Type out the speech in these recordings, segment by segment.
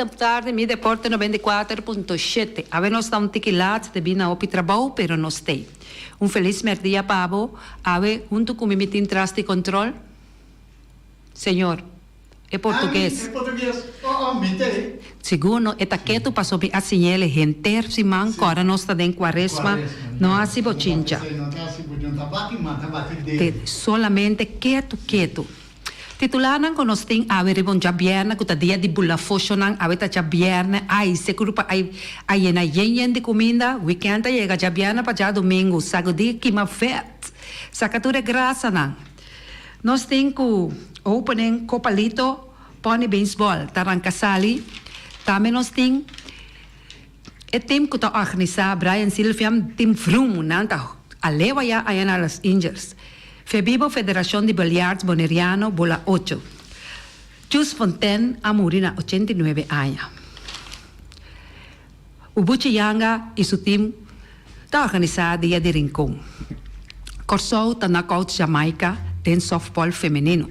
Tardi Mi Deporte 94.7 Awe nos ta un tiki laat debí na hopi trabou pero nos t'ei. Un felis merdia pa bo awe huntu ku mi mi tin tras di control Señor e portugues. Ami e portugues oh oh mi t'ei. Sigur no e ta ketu paso mi a siñ'el henter siman ku ora nos ta den cuaresma no hasi bochincha. Te solamente ketu ketu. Titularnan ku nos tin awe riba un djabièrnè ku ta dia di bula foshonan, awe ta djabièrnè, ai sekur pa ai a yena yen yen di kuminda, wikènt a yega djabièrnè pa djadumingu, sagudí kima vèt, saka tur e grasanan. Nos tin ku opening Kopalito Pony Baseball ta ranka sali, tambe nos tin e tim ku ta organisá Brian Silviam Tim Vroom nan ta alewa ya aya na Los Angels. Febibo Federashon di Biljarts Boneriano bola ocho. Chus Fonten a muri na 89 aña. Ubuchi Yanga i su tim ta organisá Dia di Rincon. Kòrsou ta knockout Jamaica den sòftbòl femenino.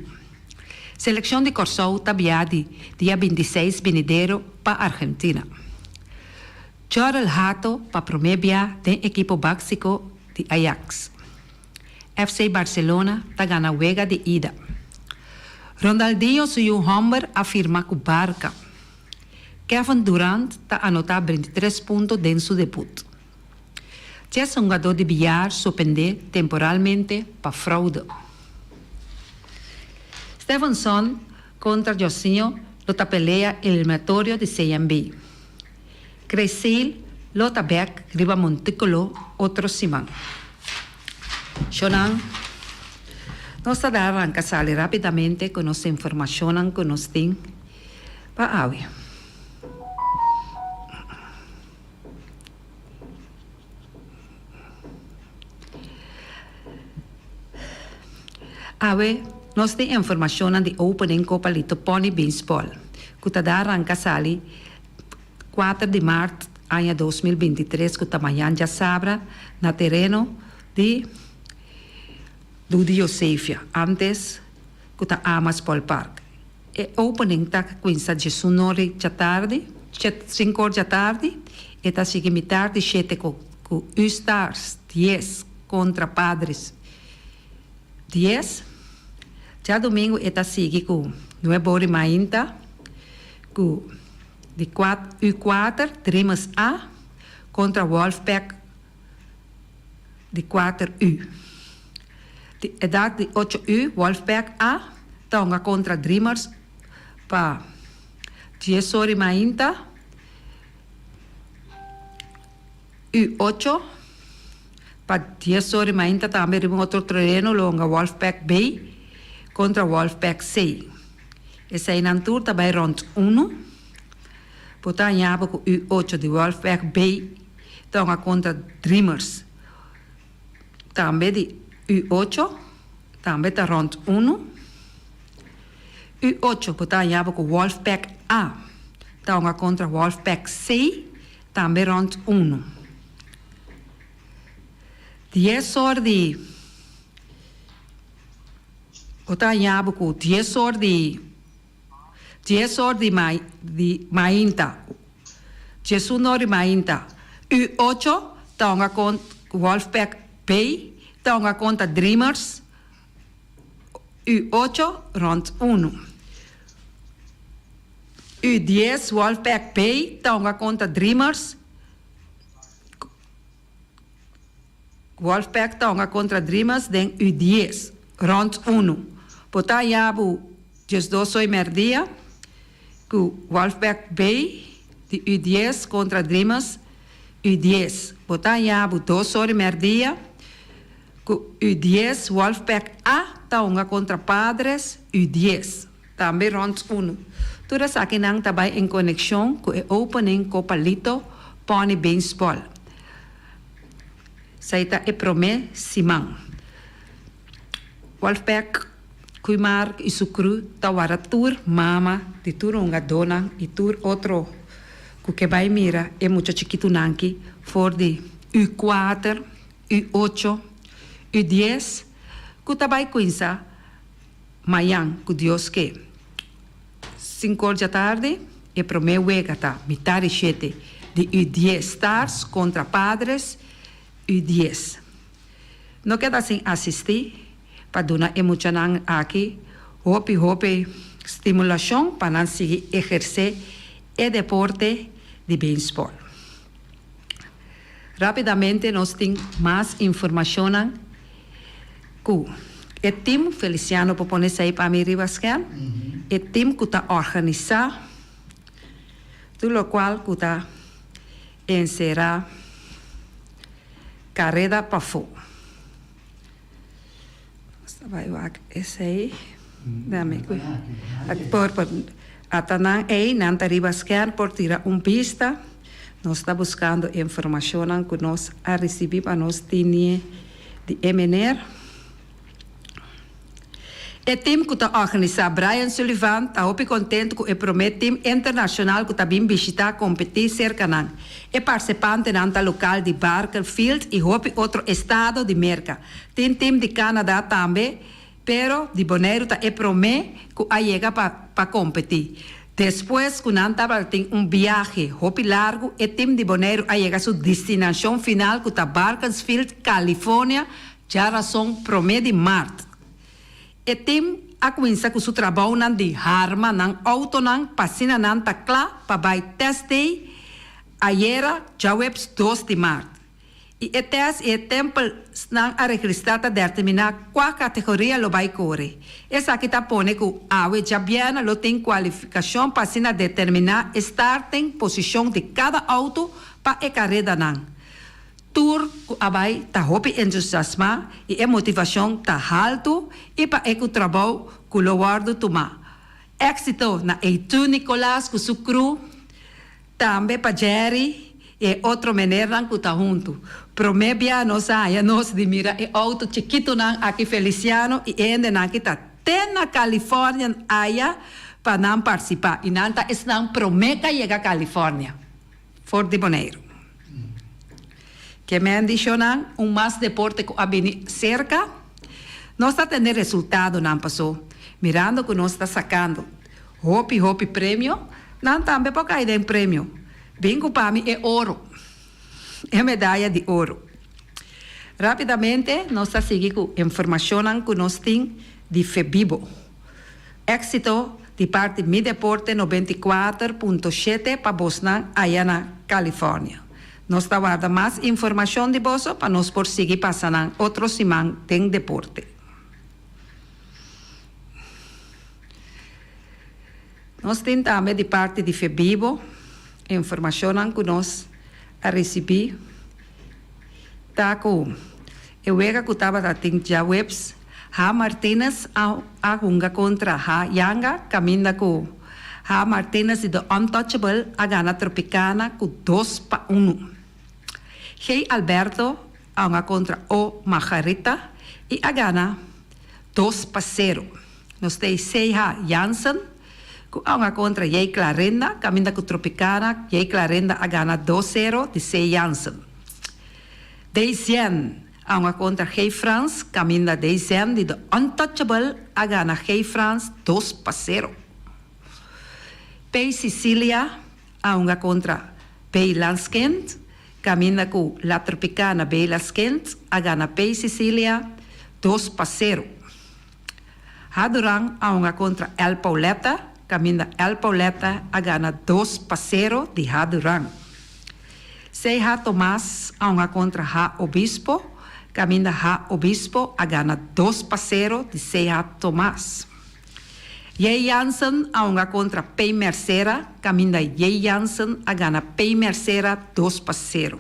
Selekshon di Kòrsou ta bia di dia 26 binidero pa Argentina. Jorrel Hato pa promé bia den ekipo báksiko di Ajax. FC Barcelona ta gana wega di ida. Rondaldinho su yu hòmber a firma ku Barca. Kevin Durant ta anotá 23 punto den su debut. Dies hungadó di biar sopendé temporalmente pa froude. Stephenson kontra Jorsinho lo ta pelea eliminatorio di CMB. Creseel lo ta bèk riba Montículo otro siman. Shonnan, nos ta da ranka sali rápidamente ku nos informashonnan ku nos tin pa awe. Awe nos tin informashonnan di opening Copa Lito Pony Baseball ku ta da ranka sali kuater di mart aña 2023 ku ta mañan djasabra na tereno di Dudi Josefia, antes ku ta Amas Ballpark. E opening ta kuinsa djesun or di djatardi, sinku or djatardi, e ta sigui mitar di shete ku ku U-Stars dies kontra Padres dies. Djadumingu e ta sigui ku nuebe or di mainta ku di U kuater Dreamers A kontra Wolfpack di kuater U. Di edat di ocho U, Wolfpack A ta hunga kontra Dreamers pa dies or di mainta. U ocho pa dies or di mainta tambe riba un otro tereno lo hunga Wolfpack B kontra Wolfpack C. Eseinan tur ta bai rònt unu. Bo ta haña bo ku U ocho di Wolfpack B ta hunga kontra Dreamers tambe di U ocho tambe ta rònt unu. U ocho bo ta haña bo ku Wolfpack A ta hunga kontra Wolfpack C tambe rònt unu. Dies or di bo ta haña bo ku dies or di dies or di di mainta 11 or di mainta U ocho ta hunga kont Wolfpack B ta hunga kontra Dreamers U ocho rònt unu. U dies Wolfpack B ta hunga kontra Dreamers Wolfpack ta hunga kontra Dreamers den U dies rònt unu. Bo ta haña bo 12 or i mèrdia ku Wolfpack B di U dies kontra Dreamers U dies. Bo ta haña bo dos or i mèrdia ku U dies Wolfpack A ta hunga kontra Padres U dies, tambe rònt unu. Tur esakinan ta bai en konekshon ku e opening Copa Lito Pony Baseball. Esei ta e promé siman. Wolfpack Kuimark i su crew ta wara tur mama di tur hungadónan i tur otro ku ke bai mira e mucha chikitunan ki for di U kuater, U ocho, U dies ku ta bai kuinsa mayan ku Dios ke. Sinku or djatardi. E promé wega ta mitar di shete di U dies Stars kontra Padres U dies. No keda sin asistí pa duna e muchanan aki hopi hopi stimulashon pa nan sigui ehersé e deporte di beisbòl. Rápidamente nos tin mas informashonnan ku e tim, Feliciano por pone esei pa mi riba skerm, e tim ku ta organisá tur lokual ku ta enserá kareda pafó. Nos ta bai wak esei. Dame ku por por ata nan ei nan ta riba skerm por tira un bista. Nos ta buskando informashonnan ku nos a risibí pa nos tinie di e mener. E tim ku ta organisá Brian Sullivan ta hopi kontentu ku e promé tim internashonal ku ta bin bishitá kompetí serka nan. E partisipantenan ta lokal di Barker Field i hopi otro estado di Merka. Tin tim di Canada tambe, pero di Boneiru ta e promé ku a yega pa pa kompetí. Despues ku nan tabatin un biahe hopi largu, e tim di Boneiru a yega su destinashon final ku ta Barkersfield, California, djarason promé di mart. E tim a kuminsá ku su trabounan di harma nan outonan pa asina nan ta kla pa bai test day ayera djaweps dos di mart. I e test i e tempelsnan a registrá ta derterminá kua kategoria lo bai kore. Esaki ta pone ku awe djabièrnè lo tin kualifikashon pa asina determiná e starting posishon di kada outo pa e karedanan. Tur ku a bai ta hopi entusiasmá i e motivashon ta haltu i pa e ku trabou ku lo wòrdu tumá. Éksito na Eitu Nicolaas ku su crew, tambe pa Jerry i e otro menernan ku ta huntu. Promé bia nos a haña nos di mira e outo chikitunan aki Feliciano i e hendenan ki ta te na California aya pa nan partisipá i nan ta esnan promé ka yega California. For di Boneiru. Ke men di shonan un mas deporte ku a bini serka? Nos ta tene resultadonan paso mirando ku nos ta sakando hopi hopi premio, nan tambe por kai den premio. Bin ku pa mi e oro, e medaya di oro. Rapidamente nos ta sigui ku informashonnan ku nos tin di Febibo. Éxito di parti Mi Deporte 94.7 pa bosnan aya na California. Nos ta warda mas informacion di boso pa nos por sigui pasa nan otro siman den deporte. Nos tin tambe di parti di Febibo informacionnan cu nos a ricibi ta cu e wega cu tabata tin djaweps Ha Martinez a a hunga kontra Ha Yanga kaminda ku Ha Martinez di The Untouchable a gana Tropicana ku dos pa unu. Gey Alberto a hunga kontra O Margarita i a gana dos pa sero. Nos tei CH Jansen ku a hunga kontra Jay Clarenda kaminda ku Tropicana Jay Clarenda a gana dos sero di C Jansen. Deisien a hunga kontra Gey Frans kaminda Deisien di The Untouchable a gana Gey Frans dos pa sero. Pey Sicilia a hunga kontra Pey Lanskind kaminda ku La Tropicana Bey Laskind a gana Pey Sicilia dos pa sero. Haduran a hunga kontra El Pauletta kaminda El Pauletta a gana dos pa sero di Haduran. CH Tomas a hunga kontra H Obispo kaminda H Obispo a gana dos pa sero di CH Tomas. J Jansen a hunga kontra P Mercera kaminda J Jansen a gana P Mercera dos pa sero.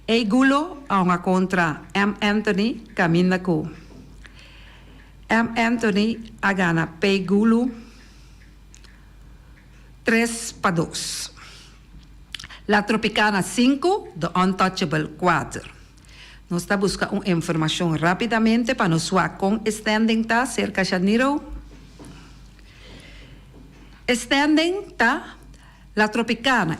E Gulo a hunga kontra M Anthony kaminda ku M Anthony a gana P Gulu tres pa dos. La Tropicana sinku, The Untouchable kuater. Nos ta buska un informashon rápidamente pa nos wak kon e standing ta serka Shaniro. E standing ta La Tropicana.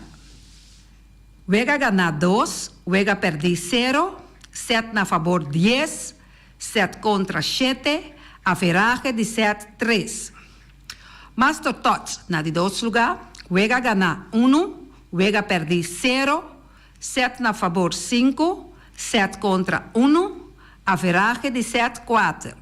Wega ganá dos, wega pèrdí sero, sèt na fabor dies, sèt kontra shete, averahe di sèt tres. Master Tots na di dos lugá. Wega ganá unu, wega pèrdí sero, sèt na fabor sinku, sèt kontra unu, averahe di sèt kuater.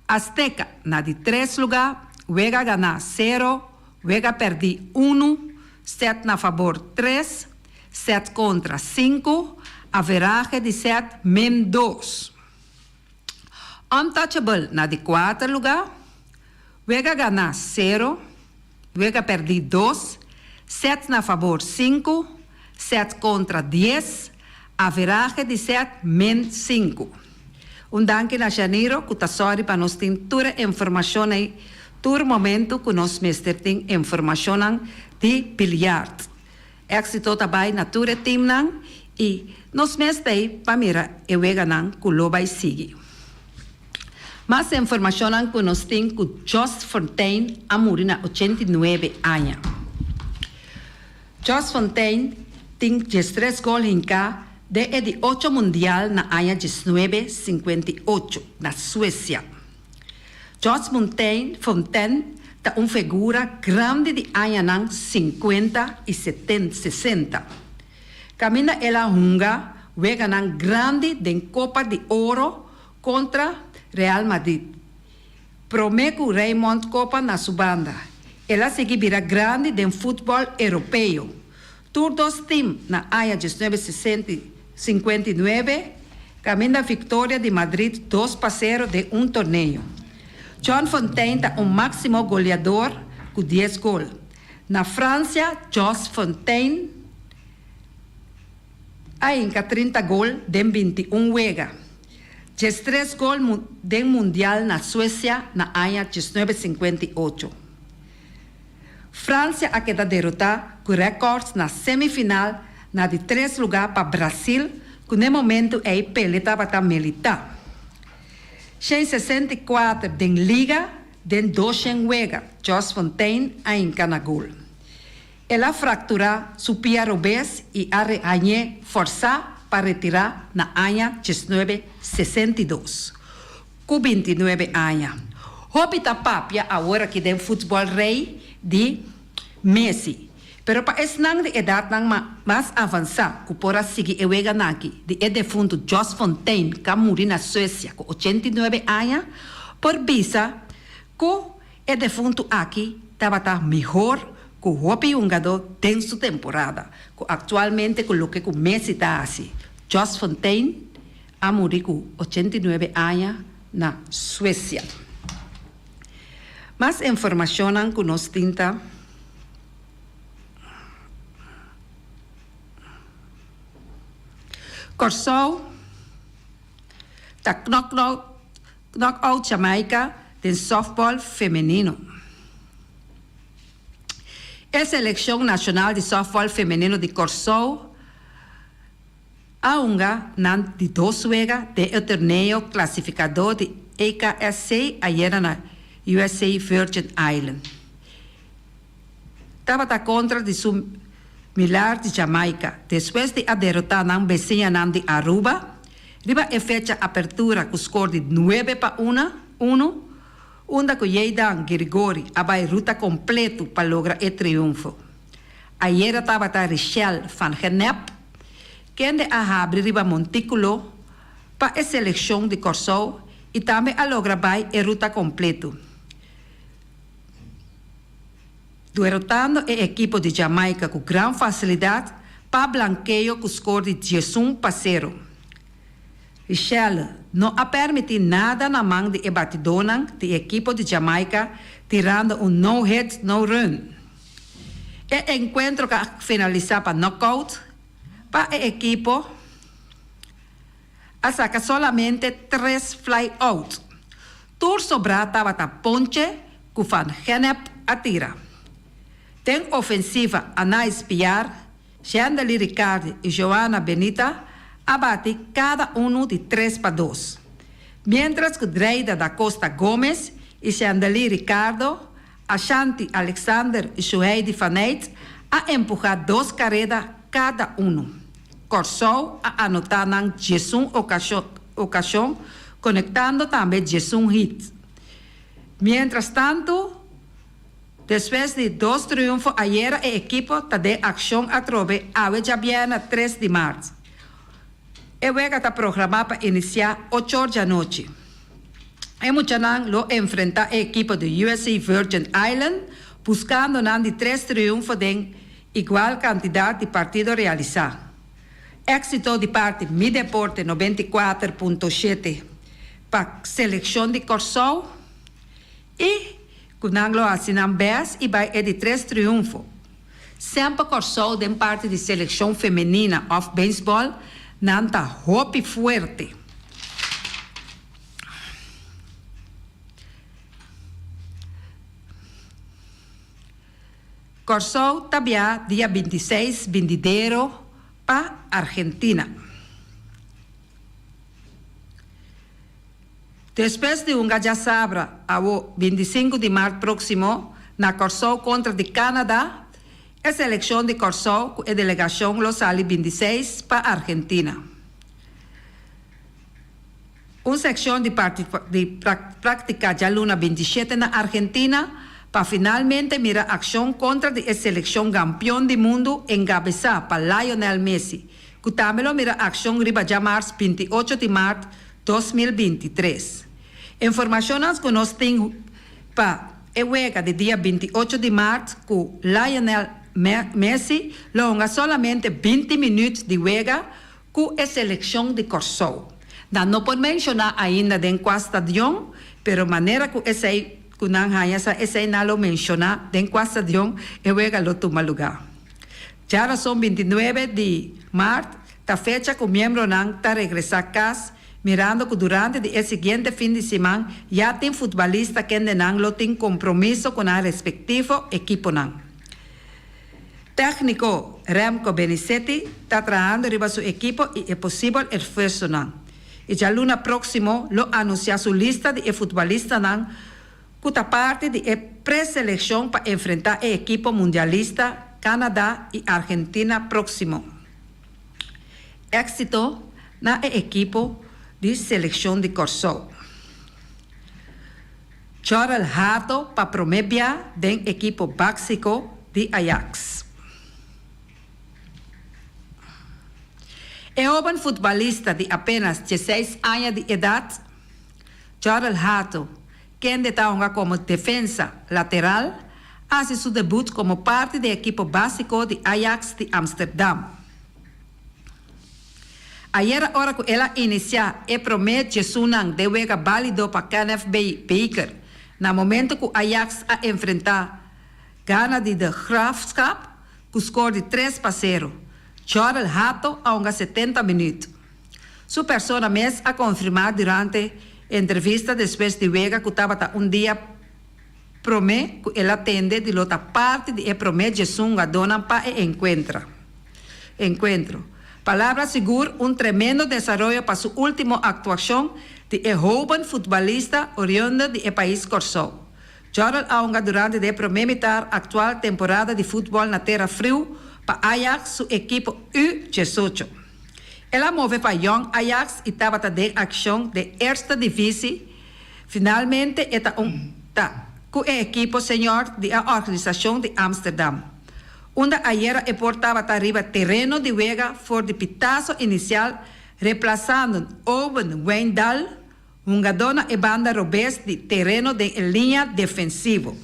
Azteca na di tres lugá, wega ganá sero, wega pèrdí unu, sèt na fabor tres, sèt kontra sinku, averahe di sèt min dos. Untouchable na di kuater lugá, wega ganá sero, wega pèrdí dos, sèt na fabor sinku, sèt kontra dies, averahe di sèt min sinku. Un danki na Janiro ku ta sòri pa nos tin tur e informashon ei tur momentu ku nos mester tin informashonnan di biljart. Éxito ta bai na tur e teamnan y nos mes ta ei pa mira e weganan cu lo bai sigui. Mas informacionnan cu nos tin cu Just Fontein a muri na 89 aña. Just Fontein tin 13 gol hinca den e di ocho mundial na aña 1958 na Suecia. George Montaine Fontaine ta un figura grandi di añanan sinkuenta i sesenta. Kaminda el a hunga weganan grandi den Kopa di Oro kontra Real Madrid. Promé ku Raymond Kopa na su banda, el a sigui bira grandi den futbòl europeo. Tur dos tim na aña 1959 kaminda viktoria di Madrid dos pa sero den un torneo. John Fontaine ta un máksimo goleador ku dies gol. Na Fransia Jos Fontaine a hinka 30 gol den 21 wega. 13 gol den mundial na Suesia na aña 1958. Fransia a keda derotá ku rèkòrds na semifinal na di tres lugá pa Brasil ku n'e momentu ei Pele tabata militá. 164 den liga den 200 wega Jos Fontein a hinka na gol. El a frakturá su pia robes i a hañ'é fòrsá pa retirá na aña 1962. Ku 29 aña. Hopi ta papia awor aki den futbòl rei di Messi. Pero pa esnan di edatnan mas avansá ku por a sigui e weganan aki di e defuntu Jos Fontein ka muri na Suesia ku 89 aña, por bisa ku e defuntu aki tabata mihor ku hopi hungadó den su temporada ku aktualmente ku loke ku Messi ta hasi. Jos Fontein a muri ku 89 aña na Suesia. Mas informashonnan ku nos tin ta. Kòrsou ta knock out Jamaica den sòftbòl femenino. E selekshon nashonal di sòftbòl femenino di Kòrsou a hunga nan di dos wega den e torneo klasifikadó di EKSC ayera na USA Virgin Island. Tabata kontra di su Milar di Jamaica despues di a derotá nan besiñanan di Aruba riba e fecha apertura ku skor di 9 pa 1, unda ku Jaydan Girigori a bai ruta kompleto pa logra e triunfo. Ayera tabata Richelle van Gennep kende a habri riba montíkulo pa e selekshon di Kòrsou i tambe a logra bai e ruta kompleto. Derotando e ekipo di Jamaica ku gran fasilidat pa blankeo ku skor di 11 pa 0. Richelle no a permití nada na man di e batidónan di ekipo di Jamaica tirando un no-hit, no-run. E enkuentro ku a finalisá pa knockout pa e ekipo a saka solamente tres fly out. Tur sobrá tabata ponche ku Van Gennep a tira. Den ofensiva Anais Piar, Chandeli Ricardi i Joanna Benita a bati kada unu di 3 pa 2. Mientras ku Dreida da Costa Gomez i Chandeli Ricardo, Ashanti Alexander i Shuheidi Faneit a empuhá dos kareda kada unu. Kòrsou a anotá nan 11 okashon, konektando tambe 11 hit. Mientras tantu, Despues di dos triunfo ayera e ekipo ta den akshon atrobe awe djabièrnè tres di mart. E wega ta programá pa inisiá ochor djanochi. E muchanan lo enfrentá e ekipo di USA Virgin Island buskando nan di tres triunfo den igual kantidat di partido realisá. Éksito di parti Mi Deporte 94.7 pa selekshon di Kòrsou i ku nan lo hasi nan bèst i bai e di tres triunfo. Semper Kòrsou den parti di selekshon femenina òf beisbòl nan ta hopi fuerte. Kòrsou ta bia dia 26 bindidero pa Argentina. Despues di hunga djasabra awo 25 di mart próksimo na Kòrsou kontra di Canada, e selekshon di Kòrsou ku e delegashon lo sali 26 pa Argentina. Un sekshon di di práktika djaluna 27 na Argentina pa finalmente mira akshon kontra di e selekshon gampion di mundu engabesá pa Lionel Messi, ku tambe lo mira akshon riba djamars 28 di mart 2023. Informashonnan ku nos tin pa e wega di dia 28 di mart ku Lionel Messi lo hunga solamente 20 minüt di wega ku e selekshon di Kòrsou. Nan no por menshoná ainda den kua stadion, pero manera ku esei ku nan haña sa esei nan lo menshoná den kua stadion e wega lo tuma lugá. Djarason 29 di mart ta fecha ku miembronan ta regresá kas mirando ku durante di e siguiente fin di siman ya tin futbalista kendenan lo tin kompromiso ku nan respektivo ekiponan. Tékniko Remco Benizetti ta trahando riba su ekipo i e posibel esfuersonan. I djaluna próksimo lo anunsiá su lista di e futbolistanan ku ta parti di e preselekshon pa enfrentá e ekipo mundialista Canada i Argentina próksimo. Éksito na e ekipo di selekshon di Kòrsou. Jorrel Hato pa promé bia den ekipo báksiko di Ajax. E hóben futbalista di apénas dieseis aña di edat, Jorrel Hato, kende ta hunga komo defensa lateral, a hasi su debut komo parti di ekipo básiko di Ajax di Amsterdam. Ayera ora ku el a inisiá e promé djesunnan den wega bálido pa KNFB Beker, na momento ku Ajax a enfrentá Gana di De Graafschap ku skor di 3-0. Jorrel Hato a hunga 70 minüt. Su persona mes a konfirmá durante entrevista despues di wega ku tabata un dia promé ku el a tende di lo ta parti di e promé djesun hungadónan pa e enkuentra. Enkuentro. Palabra sigur un tremendo desaroyo pa su último aktuashon di e hóben futbalista oriundo di e pais Kòrsou. Jorrel a hunga durante di e promé mitar aktual temporada di futbòl na tera friu pa Ajax su ekipo U 18. El a move pa Jong Ajax i tabata den akshon den Eerste Divisie. Finalmente e ta un ta ku e ekipo señor di e organisashon di Amsterdam. Unda ayera e por tabata riba tereno di wega for di pitaso inisial replasando Owen Wijndal, hungadó na e banda robes di tereno den e liña defensivo.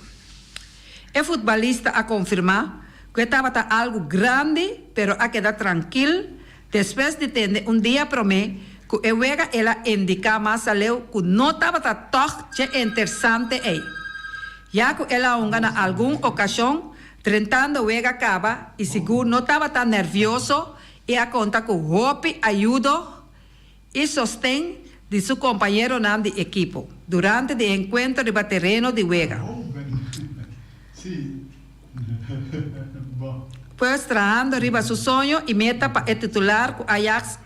E futbalista a konfirmá ku e tabata algu grandi pero a keda trankil despues di tende un dia promé ku e wega el a indiká mas aleu ku no tabata tòg dje interesante ei. Ya ku el a hunga na algun okashon drentando wega kaba i sigur no tabata nèrvioso i a konta ku hopi ayudo i sosten di su kompañeronan di ekipo durante di e enkuentro riba tereno di wega. Pues trahando riba su soño i meta pa e titular ku Ajax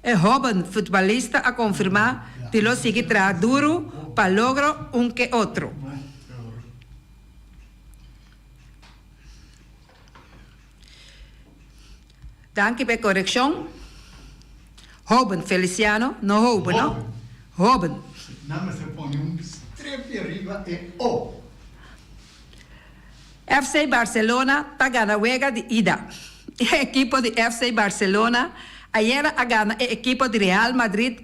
e hóben futbalista a konfirmá di lo sigui traha duru pa logro un ke otro. Danki pa e korekshon. Hóben, Feliciano, no hóben, no. Hóben. Nan mester pone un strepi riba e o. FC Barcelona ta gana wega di ida. E ekipo di FC Barcelona ayera a gana e ekipo di Real Madrid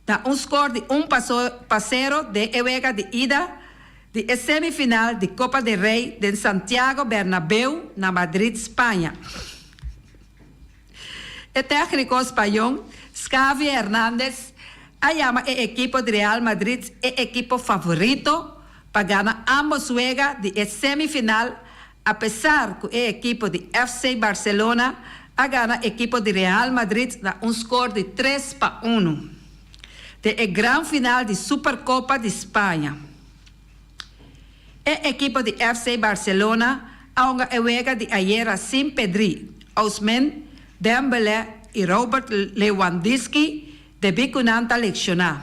na un skor di un pa sero den e wega di ida di e semifinal di Copa del Rey den Santiago Bernabeu na Madrid, Spaña. E tèkniko spañol Xavi Hernandez a yama e ekipo di Real Madrid e ekipo favorito pa gana ambos wega di e semifinal apesar ku e ekipo di FC Barcelona a gana ekipo di Real Madrid na un skor di tres pa unu den e gran final di Superkopa di Spaña. E ekipo di FC Barcelona a hunga e wega di ayera sin Pedri, Ousmane Dembele i Robert Lewandowski debí ku nan ta lekshoná.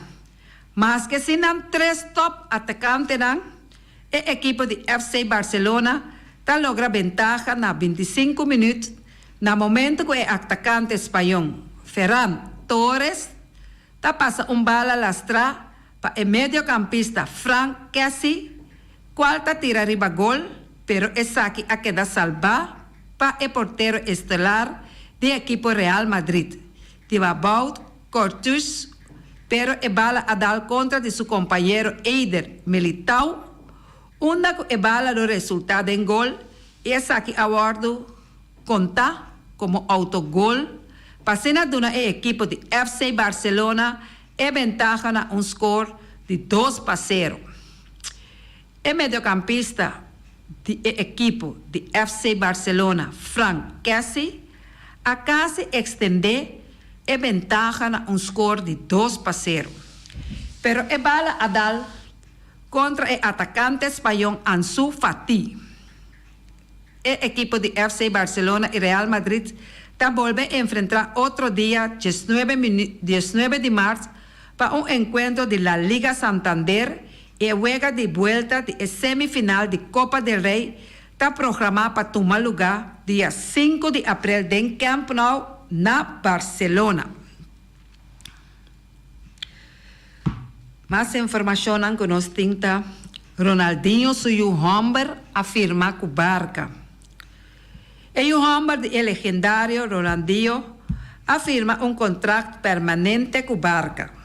Maske sin nan tres tòp atakantenan, e ekipo di FC Barcelona ta logra bentaha na bintisinku minüt na momento ku e atakante spañon Ferran Torres ta pasa un bala lastrá pa e mediocampista Franck Kessie, cual ta tira riba gol, pero esaki a keda salba pa e portero estelar di ekipo Real Madrid, Thibaut Courtois, pero e bala a dal contra di su compañero Eder Militao, unda cu e bala lo resulta den gol y esaki a wordo conta como autogol pa asina duna e ekipo di FC Barcelona E bentaha na un skor di dos pa sero. E mediokampista di e ekipo di FC Barcelona, Franck Kessie, a kasi ekstendé e bentaha na un skor di dos pa sero. Pero e bala a dal kontra e atakante spañon Ansu Fati. E ekipo di FC Barcelona i Real Madrid ta bolbe enfrentá otro dia diesnuebe diesnuebe di mart pa un enkuentro di La Liga Santander i e wega di buelta di e semifinal di Copa del Rey ta programá pa tuma lugá dia sinku di aprel den Camp Nou na Barcelona. Mas informashonnan ku nos tin ta, Ronaldinho su yu hòmber a firma ku Barca. E yu hòmber di e legendario Ronaldinho a firma un kontrakt permanente ku Barca.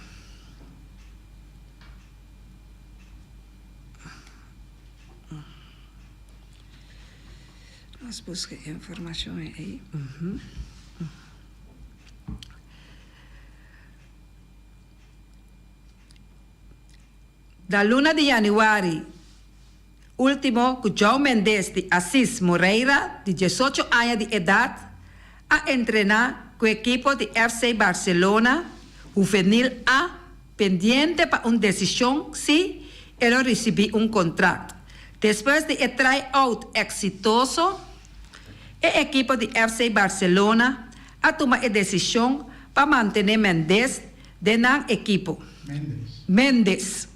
Nos buska e informashon ei. Da luna di yanüari último ku João Mendes di Assis Moreira, di diesocho aña di edat, a entrená ku ekipo di FC Barcelona Huvenil A pendiente pa un desishon si e lo risibí un kontrakt. Despues di e try-out eksitoso, e ekipo di FC Barcelona a tuma e desishon pa mantené Mendez den nan ekipo. Mendez.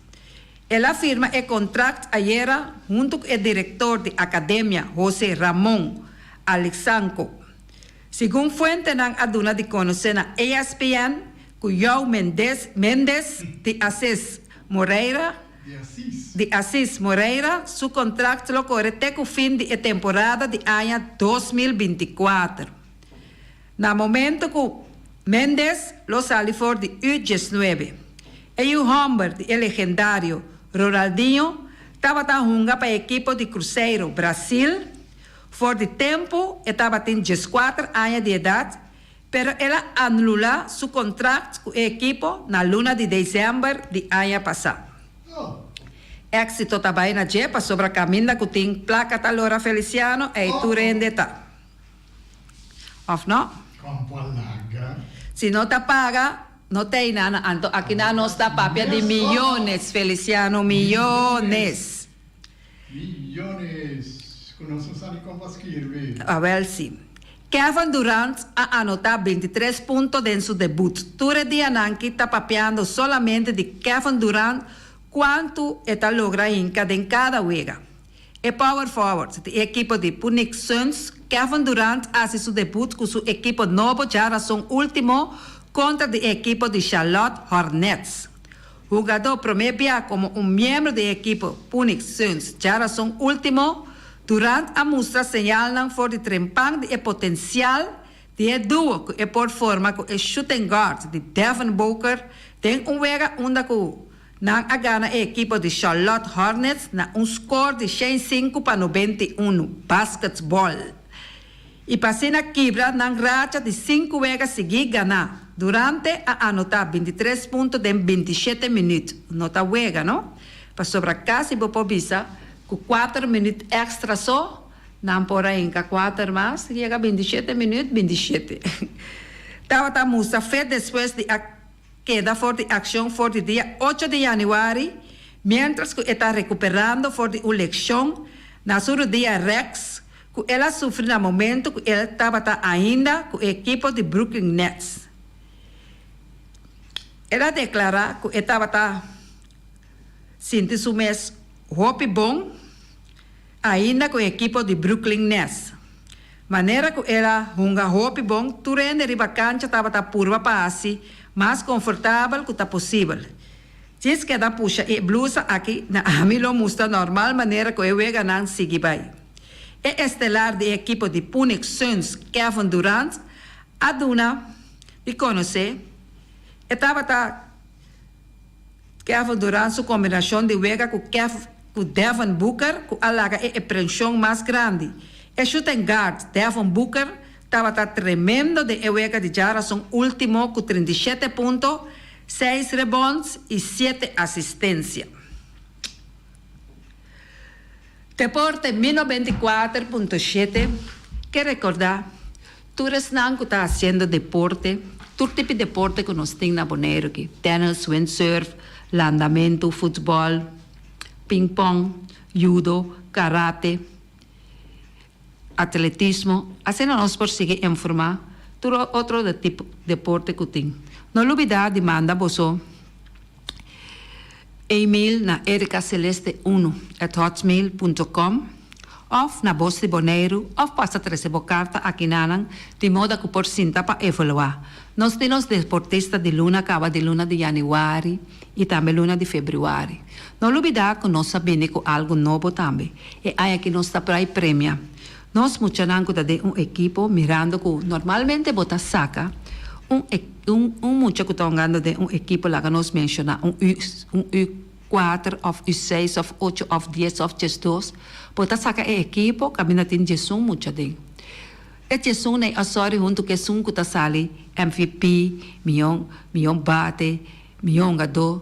El a firma e kontrakt ayera huntu ku e direktor di akademia Jose Ramon Alexanco. Segun fuentenan a duna di konosé na ESPN ku João Mendez Mendez di Assis Moreira di Assis Moreira su kontrakt lo kore te ku fin di e temporada di aña 2024. Na momento ku Mendes lo sali for di U diesnuebe, e yu hòmber di e legendario Ronaldinho tabata hunga pa e ekipo di Cruzeiro, Brasil, for di tempu e tabatin dieskuater aña di edat, pero el a anlulá su kontrakt ku e ekipo na luna di desèmber di aña pasá. Éksito ta bai na dje pasobra kaminda ku tin plaka ta lora Feliciano ei tur hende ta. Of no? Con por laga. Si no ta paga, no ta ei nana. Anto aki nan nos ta papia di miyones, Feliciano, miyones. Miyones cu nos no sa ni con pa skirbi. Awel si. Kevin Durant a anota bintitres punto den su debut. Tur e dianan ki ta papiando solamente di Kevin Durant cuantu e ta logra hinca den cada wega. E power forward di e ekipo di Phoenix Suns, Kevin Durant a hasi su debut ku su ekipo nobo djarason ultimo kontra di e ekipo di Charlotte Hornets. Hugadó promé bia komo un miembro di e ekipo Phoenix Suns djarason ultimo, Durant a mustra señalnan for di trempan di e potensial di e duo ku e por forma ku e shooting guard di Devin Booker den un wega unda ku nan a gana e ekipo di Charlotte Hornets na un skor di 105 pa 91, basketball. I pa asina kibra nan racha di sinku wega sigui ganá. Durante a anotá 23 punto den 27 minüt. No ta wega, no? Pasobra kasi bo por bisa ku kuater minüt èkstra so nan por a hinka kuater mas, yega 27 minüt, 27. Tabata mustra fe despues di a keda for di akshon for di dia 8 di yanüari, miéntras ku e ta rekuperando for di un lekshon na su rudia rèks ku el a sufri na momentu ku el tabata ainda ku e ekipo di Brooklyn Nets. El a deklará ku e tabata sinti su mes hopi bon ainda ku e ekipo di Brooklyn Nets. Manera ku el a hunga hopi bon, tur hende riba kancha tabata purba pa hasi mas konfortabel ku ta posibel. Djis keda pusha e blusa aki na ami lo mustra normal manera ku e weganan sigui bai. E estelar di e ekipo di Phoenix Suns, Kevin Durant, a duna di konosé e tabata Kevin Durant su kombinashon di wega ku Kev ku Devin Booker ku a laga e eprenshon mas grandi. E shooting guard Devin Booker tabata tremendo den e wega di djarason ultimo ku 37 punto, 6 rebonds i 7 asistensia. Deporte Mi 94.7 ke rekordá tur esnan ku ta hasiendo deporte, tur tipo di deporte ku nos tin na Boneiru aki, tènis, windsurf, landamentu, futbòl, pingpong, yudo, karate, atletismo, asina nos por sigui informá tur otro tipo deporte ku tin. No lubidá di manda boso email na ericaceleste1@hotmail.com òf na Bos di Boneiru òf pasa trese bo karta aki nanan di moda ku por sinta pa evaluá. Nos tin nos deportista di luna kaba di luna di yanüari i tambe luna di febrüari. No lubidá ku nos a bini ku algu nobo tambe. E aña aki nos ta prai premia nos muchanan ku ta den un ekipo mirando ku normalmente bo ta saka un un un mucha ku ta hungando den un ekipo, laga nos menshoná un U un U4 òf U6 òf 8 òf 10 òf 12, bo ta saka e ekipo kaminda tin 11 mucha den. E 11 ei a sòri huntu ku esun ku ta sali MVP, mihó mihó bate, mihó hungadó,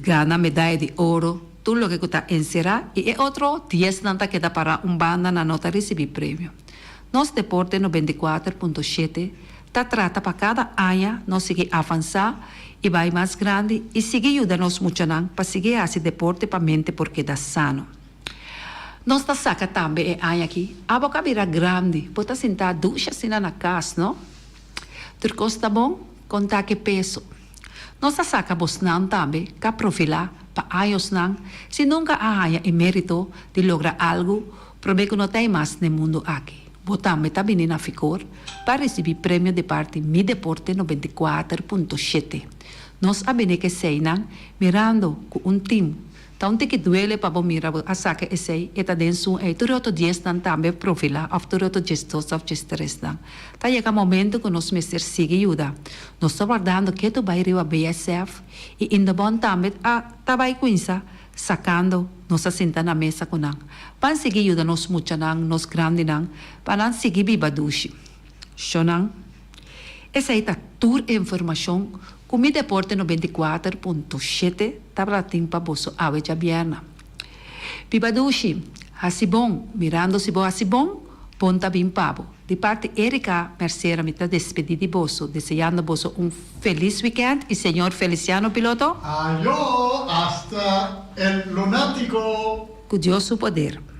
gana medaya di oro, tur loke ku ta enserá i e otro 10nan ta keda pará un banda, nan no ta risibí premio. Nos Deporte 94.7 ta trata pa kada aña nos sigui avansá i bai mas grandi i sigui yuda nos muchanan pa sigui hasi deporte pa mente por keda sano. Nos ta saka tambe e aña aki, abo ka bira grandi, bo ta sintá dushi asina na kas, no? Tur kos ta bon, kontá ke peso. Nos ta saka bosnan tambe ka profilá pa añosnan si nunka a haña e mérito di logra algu promé ku no ta ei mas n'e mundu aki. Bo tambe ta bini na Fikor pa risibí premio di parti Mi Deporte 94.7. Nos a bini ku eseinan mirando ku un tim Ta un tiki duele pa bo mira bo a saka esei, e ta den sun ei. Tur e otro diesnan tambe profilá òf tur e otro 12 òf 13nan. Ta yega momento ku nos mester sigui yuda. Nos ta wardando ketu bai riba BSF i Indebon tambe a ta bai kuinsa sakando nos a sinta na mesa ku nan. Ban sigui yuda nos muchanan, nos grandinan pa nan sigui biba dushi. Shonnan. Esei ta tur e informashon ku Mi Deporte 94.7 tabata tin pa boso awe djabièrnè. Biba dushi, hasi bon, mirando si bo hasi bon, bon ta bin pa bo. Di parti Erica Mercera mi ta despedí di boso, deseando boso un felis wikènt i señor Feliciano Piloto. Ayo, hasta el lunatico! Ku Dios su poder.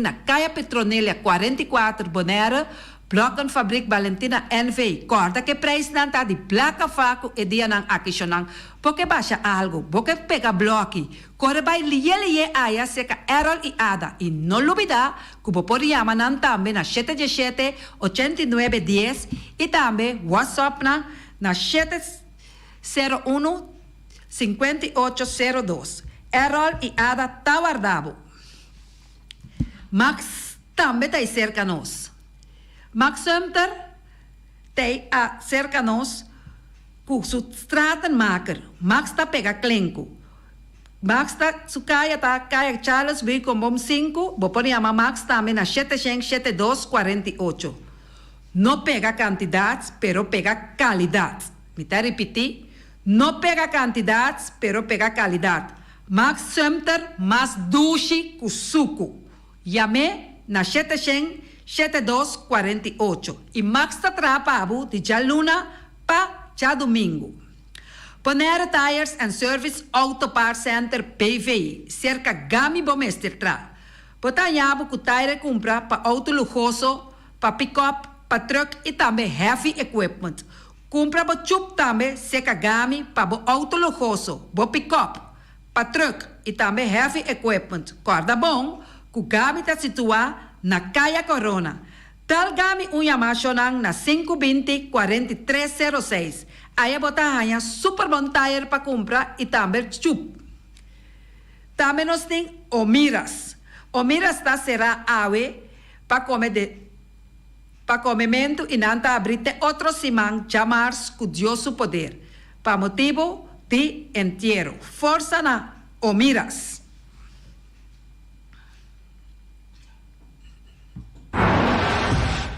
na Kaya Petronelia 44, Bonaire, Blokkenfabriek Balentina NV. Kòrda ku e preisnan ta di blaka fa ku e dianan aki shonnan. Bo ke basha algu, bo ke pega blòki, kore bai liye liye aya serka Errol i Ada i no lubidá ku bo por yama nan tambe na shete diesshete, 89 dies i tambe whatsapp nan na shete 01, 58 02. Errol i Ada ta warda bo. Max tambe ta ei serka nos. Max Sumter ta ei a serka nos ku su stratenmaker. Max ta pega klenku. Max ta su kaya ta Kaya Charles Buikonboom sinku. Bo por yama Max tambe na shete shen shete dos 48. No pega kantidat, pero pega kalidat. Mi ta ripití, no pega kantidat, pero pega kalidat. Max Sumter mas dushi ku suku. Yam'é na shete shen shete dos 48 i Max ta traha pa bo di djaluna pa djadumingu. Bonaire Tires and Service Auto Parts Center BV, serka Gami bo mester tra. Bo ta haña bo ku taire kumpra pa outo luhoso, pa pick-up, pa truck i tambe heavy equipment. Kumpra bo chup tambe serka Gami pa bo outo luhoso, bo pick-up, pa truck i tambe heavy equipment. Kòrda bon ku Gami ta situá na Kaya Corona. Dal Gami un yamá shonnan na 5 20 43 06. Aya bo ta haña super bon tayer pa kumpra i tambe chup. Tambe nos tin Omiras. Omiras ta será awe pa kome de pa komementu i nan ta abrí te otro siman djamars ku Dios su poder. Pa motibu di entiero. Forsa na Omiras.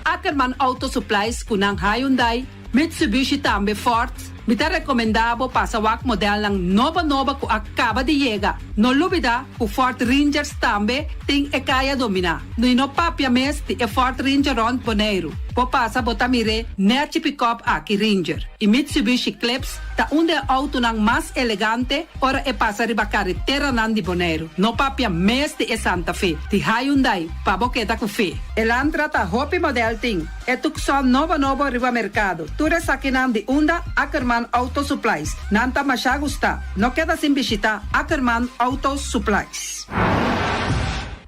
Ackerman Auto Supplies ku nan Hyundai, Mitsubishi tambe Ford. Mi ta rekomendá bo pasa wak modelnan nobo nobo ku a kaba di yega. No lubidá ku Ford Rangers tambe tin e kaya dominá. I no papia mes di e Ford Ranger rònt Boneiru. Bo pasa bo ta mir'é nèchi pick-up aki Ranger. I Mitsubishi Eclipse ta un di e outonan mas elegante ora e pasa riba kareteranan di Boneiru. No papia mes di e Santa Fe, di Hyundai, pa bo keda ku fe. Elantra ta hopi model tin. E Tucson nobo nobo riba merkado. Tur esakinan di unda Ackerman Auto Supplies. Nan ta masha gustá. No keda sin bishitá Ackerman Auto Supplies.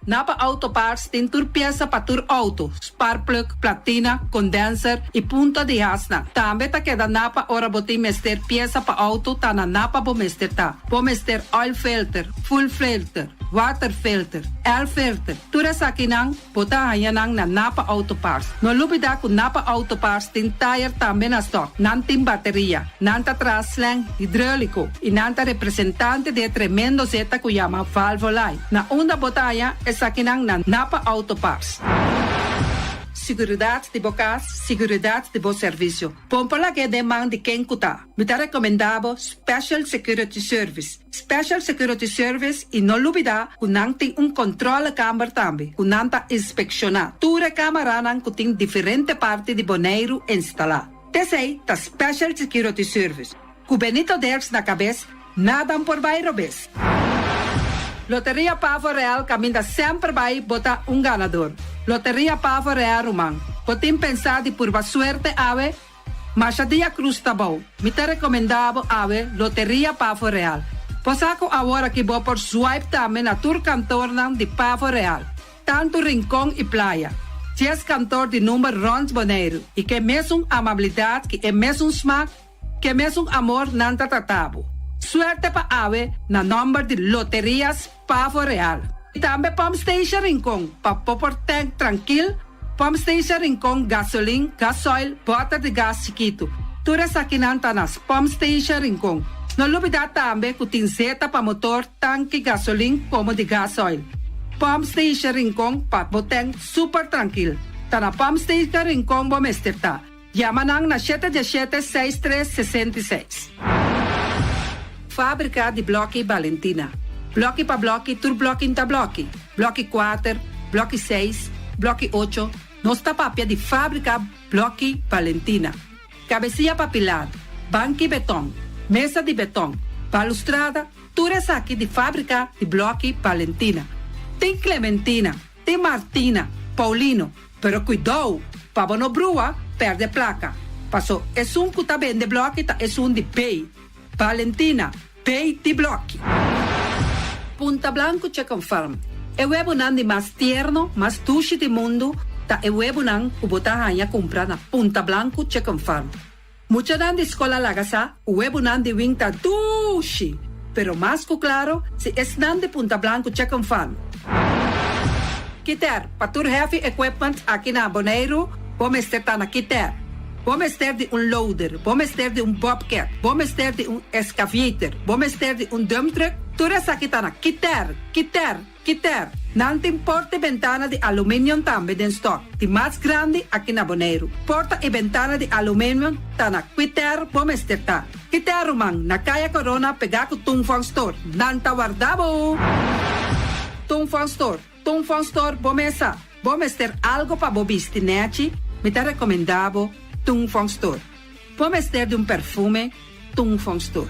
Napa Auto Parts tin tur piesa pa tur outo, spark plug, platina, condenser i punta di hasnan. Tambe ta keda Napa ora bo tin mester piesa pa outo ta na Napa bo mester ta. Bo mester oil filter, fuel filter, water filter, air filter. Tur esakinan bo ta haña nan na Napa Auto Parts. No lubidá ku Napa Auto Parts tin tayer tambe na stock. Nan tin bateria, nan ta traha slang hidróliko i nan ta representante di e tremendo zeta ku yama Valvoline. Na unda bo ta haña esakinan na Napa Auto Parts. Siguridat di bo kas, siguridat di bo servisio. Bo por lag'é den man di ken ku ta. Mi ta rekomendá bo Special Security Service. Special Security Service i no lubidá ku nan tin un kontrolekamber tambe ku nan ta inspekshoná tur e kamaranan ku tin diferente parti di Boneiru instalá. T'esei ta Special Security Service. Ku Benito Dirks na kabes, nada por bai robes. Loteria Pavo Real kaminda semper bai bo ta un ganador. Loteria Pavo Real ruman. Bo tin pensá di purba suerte awe? Masha dia krus ta bou. Mi ta rekomendá bo awe Loteria Pavo Real. Bo sa ku awor aki bo por swipe tambe na tur kantornan di Pavo Real. Tantu Rincon i Playa. 10 kantor di number rònt Boneiru i ke mesun amabilidat ku e mesun smak, ke mesun amor nan ta trata bo. Suerte pa awe na nòmber di Loterias Pavo Real. I tambe Pump Station Rincon pa bo por tank trankil, Pump Station Rincon gasolin, gasoil, bòter di gas chikitu. Tur esakinan ta na Pump Station Rincon. No lubidá tambe ku tin zeta pa motor, tanki gasolin komo di gasoil. Pump Station Rincon pa bo tank super trankil. Ta na Pump Station Rincon bo mester ta. Yama nan na 717 63 66. Fábrika di Blòki Balentina. Blòki pa blòki, tur blòki ta blòki. Blòki 4, blòki 6, blòki 8. Nos ta papia di Fábrika Blòki Balentina. Kabesia pa pilar, banki beton, mesa di beton, balustrada, tur esaki di Fábrika di Blòki Balentina. Tin Clementina. Martin Martina, Paulino, pero kuidou pa bo no brua pèrdè plaka, paso esun ku ta bende blòki ta esun di B. Valentina, B di blòki. Punta Blanco Chicken Farm, E webonan di mas tierno, mas dushi di mundu ta e webonan ku bo ta haña kumpra na Punta Blanco Chicken Farm. Muchanan di skol a laga sa ku webonan di wing ta dushi, pero mas ku klaro si esnan di Punta Blanco Chicken Farm. Kiter, Pa tur heavy equipment aki na Boneiru bo mester ta na Kiter. Bo mester di un loader, bo mester di un bobcat, bo mester di un excavator, bo mester di un dump truck, tur esaki ta na Kiter, Kiter, Kiter. Nan tin porta i bentana di aluminium tambe den stock, di mas grandi aki na Boneiru. Porta i bentana di aluminium ta na Kiter bo mester ta. Kiter ruman, na Kaya Corona pegá ku Tung Fong Store. Nan ta warda bo! Tung Fong Store, Tung Fong Store bo mesa. Bo mester algo pa bo bisti nechi? Mi ta recomenda bo Tung Fong Store. Bo mester di un perfume? Tung Fong Store.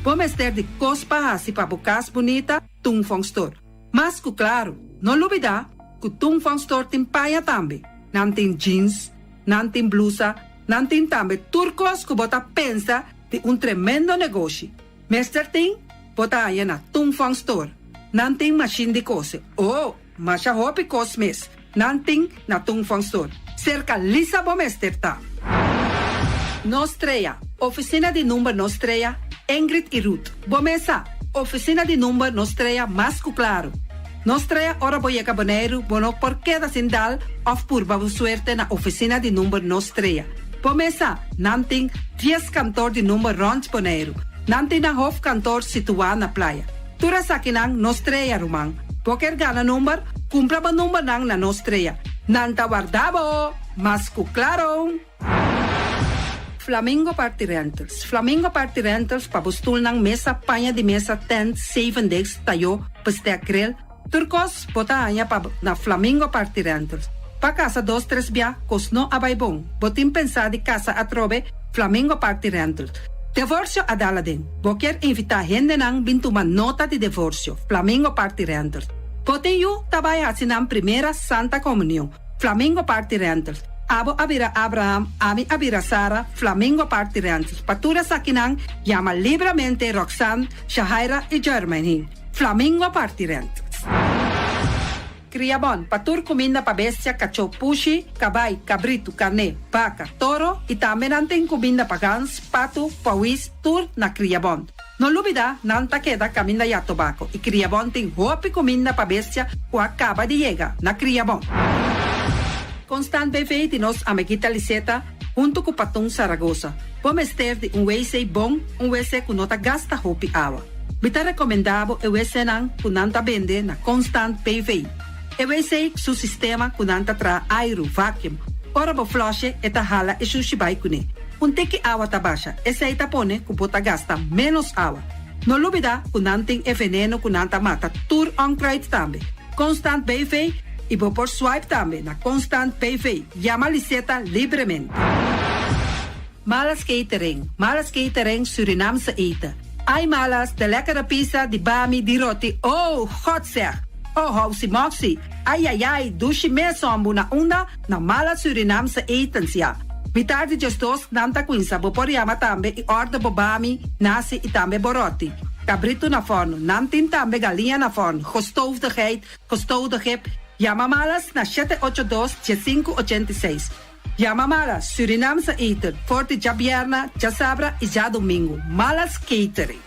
Bo mester di cos pa haci pa bo cas bunita? Tung Fong Store. Mas cu claro, no lubida cu Tung Fong Store tin paña tambe. Nan tin jeans, nan tin blusa, nan tin tambe tur cos cu bo ta pensa di un tremendo negoshi. Mester tin, bo ta haña na Tung Fong Store. Nan tin mashin di cose. Oh! Masha hopi kos mes nan tin na Tung Fong Store. Serka Lisa bo mester ta. Nos Trea, Oficina di number Nos Trea, Ingrid y Ruth. Bo mes sa, Oficina di number Nos Trea mas cu claro. Nos Trea ora bo yega Boneiru bo no por keda sin dal of purba bo suerte na Oficina di number Nos Trea. Bo mes sa, nan tin dies kantoor di number rond Boneiru. Nan tin nan hoofdkantoor situa na Playa. Tur esakinan Nos Trea, ruman. Bo kier gana number? Cumpra bo numbernan na Nos Trea. Nan ta warda bo! Mas cu claro! Flamingo Party Rentals Flamingo Party Rentals pa bo stulnan, mesa, paña di mesa, tent, zeven desk, tayo, bestek, grill, tur cos bo ta haña pa na Flamingo Party Rentals. Pa casa dos tres bia cos no a bay bon. Bo tin pensa di casa atrobe? Flamingo Party Rentals. Devorsio a dal aden. Bo kier invitá hendenan bin tuma nota di devorsio. Flamingo Party Rentals. Bo tin yu ta bai haci nan primera Santa Comunion. Flamingo Party Rentals. Abo a bira Abraham, ami a bira Sara, Flamingo Party Rentals. Pa tur esakinan, yama libramente Roxanne, Shahaira y Jermaine. Flamingo Party Rentals. Kriabon, pa tur kuminda pa bestia, kachó, pushi, kabai, kabritu, karné, baka, toro i tambe nan tin kuminda pa gans, patu, pawis, tur na Kriabon. No lubida, nan ta keda kaminda ya tobako i Kriabon tin hopi kuminda pa bestia ku a kaba di yega na Kriabon. Constant BV di nos amiguita Liseta huntu ku Patun Saragosa. Bo mester di un wc bon, un wc ku no ta gasta hopi awa. Mi ta rekomendá bo e wcnan ku nan ta bende na Constant BV. E wc su sistema ku nan ta traha airu, vacuum. Ora bo flush'e e ta hala e shushi bai kuné. Un tiki awa ta basha, esei ta pone ku bo ta gasta ménos awa. No lubidá ku nan tin e veneno ku nan ta mata tur onkruid tambe. Constant BV i bo por swipe tambe na Constant BV. Yama Liseta libremente. Malas Catering, Malas Catering Surinaamse eten. Ai Malas, de lekkere pizza, di bami, di roti, oh, God zeg! Oh, housi moxi, ai ai ai, dushi mes hombu na unda? Na Malas Surinaamse etens, ya. Mitar di djesdos nan ta cuinsa, bo por yama tambe y order bo bami, nasi y tambe bo roti. Cabrito na forno, nan tin tambe galiña na forno, gestoofde geit, gestoofde gip. Yama Malas na shete ocho dos, diesinku ochenta i seis. Yama Malas, Surinaamse eten, for di djabierna, djasabra y djadomingo. Malas Catering.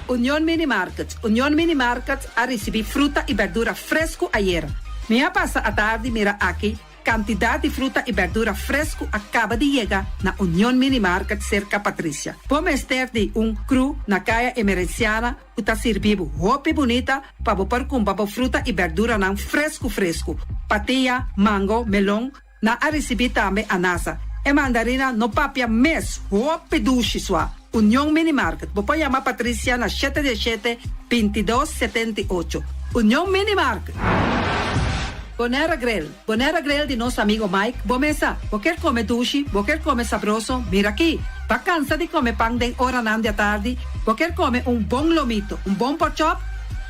Union Mini Market, Union Mini Market a ricibi fruta y berdura fresco ayera. Mi a pasa atardi mira aki cantidad di fruta y berdura fresco a caba di yega na Union Mini Market cerca Patricia. Bo mester di un crew na Caya Emerenciana ku ta sirbi bo hopi bunita pa bo por kumpra bo fruta i berduranan fresku fresku. Patia, mango, melon, nan a risibí tambe anasa. E mandarina no papia mes, hopi dushi sua. Union Mini Market, bo por yama Patricia na shete diesshete, bintidos, setenta i ocho. Union Mini Market! Bonera Grill, Bonera Grill di nos amigo Mike, bo mesa, bo kier come dushi, bo kier come sabroso, mira aki. Bo a cansa di come pan den oranan di atardi, bo kier come un bon lomito, un bon pork chop,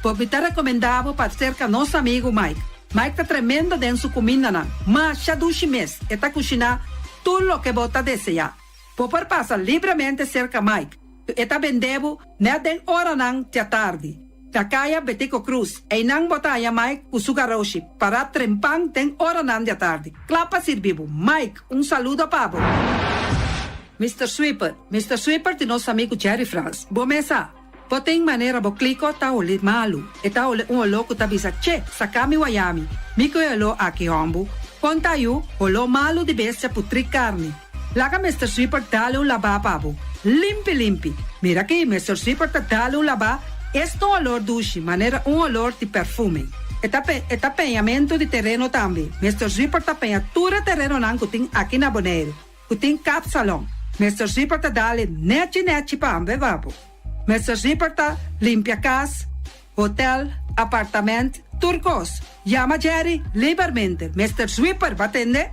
bo mi ta recomenda bo pa cerca nos amigo Mike. Mike ta tremendo den su kumindanan. Masha dushi mes, e ta kushiná tur loke bo ta deseá. Bo por pasa libremente serka Mike, ku e ta bende bo nèt den oranan djatardi. Na Kaya Betico Cruz, einan bo ta haña Mike ku su garoshi pará trempan den oranan djatardi, kla pa sirbi bo. Mike, un saludo pa bo! Mister Sweeper, Mister Sweeper di nos amigu Jerry Frans. Bo mes sa. Bo tin manera bo kliko ta holi malu. E ta holi un oló ku ta bisa, Che, saka mi wayami. Mi ku e oló aki hòmbu. Kon ta yu, holó malu di bestia putrí karni. Laga Mister Sweeper dale un labá pa bo. Limpi limpi. Mira aki, Mister Sweeper ta dale un labá, esta un olor dushi, manera un olor di perfume. E ta e ta peñamentu di tereno tambe. Mister Sweeper ta peña tur e terenonan ku tin aki na Boneiru. Ku tin kapsalon. Mister Zipper ta dale nechi nechi pa ambe babo. Mister Zipper ta limpia kas, hotel, apartament, tur kos. Yama Jerry libermente. Mister Zwipper ba tende?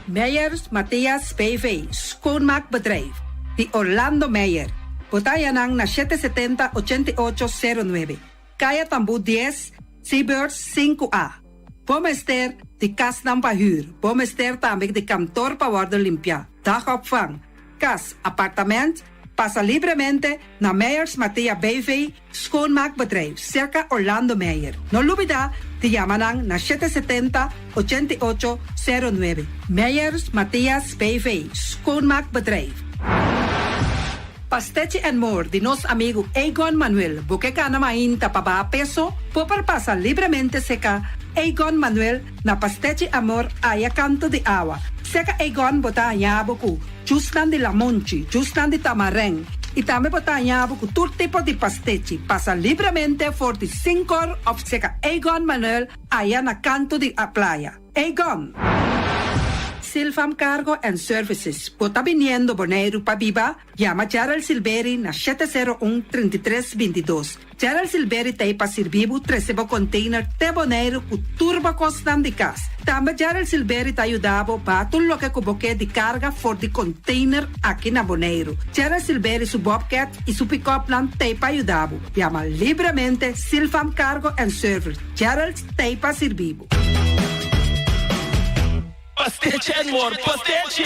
Meyers Mathias BV, Schoonmaakbedrijf, di Orlando Meyer. Bo ta haña nan na 770 88 09. Kaya Tambú 10, Seabirds 5A. Bo mester di kasnan pa hür. Bo mester tambe di kantor pa wòrdu limpiá, dagopvang, kas, apartament. Pasa libremente na Meyers Mathea BV Schoonmaakbedrijf, serka Orlando Meyer. No lubidá di yama nan na 770, 88, 09. Meyers Mathias BV Schoonmaakbedrijf. Pastechi and More di nos amigu Egon Manuel. Bo ke gana mainta pa baha peso? Bo por pasa libremente seka Egon Manuel na Pastechi Amor aya kanto di awa. Seka Egon bo ta haña bo ku jusnan di lamonchi, jusnan di tamarèn i tambe bo ta haña bo ku tur tipo di pastechi. Pasa libremente for di sinkor òf seka Egon Manuel aya na kanto di playa. Egon! Silfam Cargo and Services, Bo ta biniendo Boneiru pa biba? Yama Gerald Silberi na 701 33 22. Gerald Silberi ta ei pa sirbi bo trese bo container te Boneiru ku tur bo kosnan di kas. Tambe Gerald Silberi ta yuda bo baha tur loke ku bo ke di karga for di container aki na Boneiru. Gerald Silberi su bobcat i su pick-upnan ta ei pa yuda bo. Yama libremente Silfam Cargo and Service. Gerald ta ei pa sirbi bo. Pastechi and more, pastechi!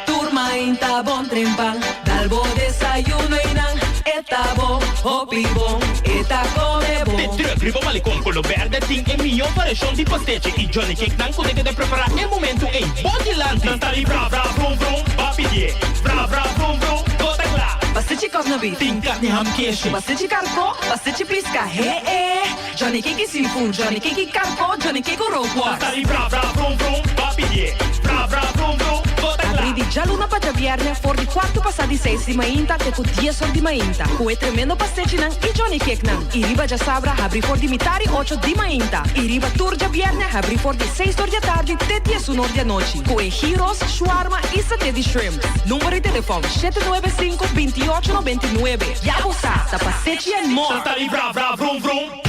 Tur mainta bon trempan, dal bo desayuno y nan e ta bo, hopi bon, e ta come bon. De truck riba Malecon Colo Berde tin e mihó variashon di pastechi y Johnny Cake nan ku ta keda prepará e momentu ei bo dilanti. Nan ta di vra vra vrum vrum, ba pidié, vra vra vrum vrum, bo ta kla. Pastechi kòs na beef. Tin karni ham keshi. Pastechi karkó, pastechi piska, he e. Johnny Cake i seafood, Johnny Cake i karko, Johnny Cake ku rookworst. Ta di bra bra vrum vrum, ba pidié. Bra bra vrum vrum, bo ta kla. Abrí di djaluna pa djabièrnè for di kuartu pasá di seis di mainta te ku dies or di mainta, ku e tremendo pastechinan i Johnny Cakenan. I riba djasabra habrí for di mitar i ocho di mainta. I riba tur djabièrnè habrí for di seis or di atardi te diesun or di anochi, ku e gyros, shwarma i saté di shrimp. Number di telefòn, 795 28 99. Ya bo sa, ta pastechi en more! Ta di vra vra vrum vrum.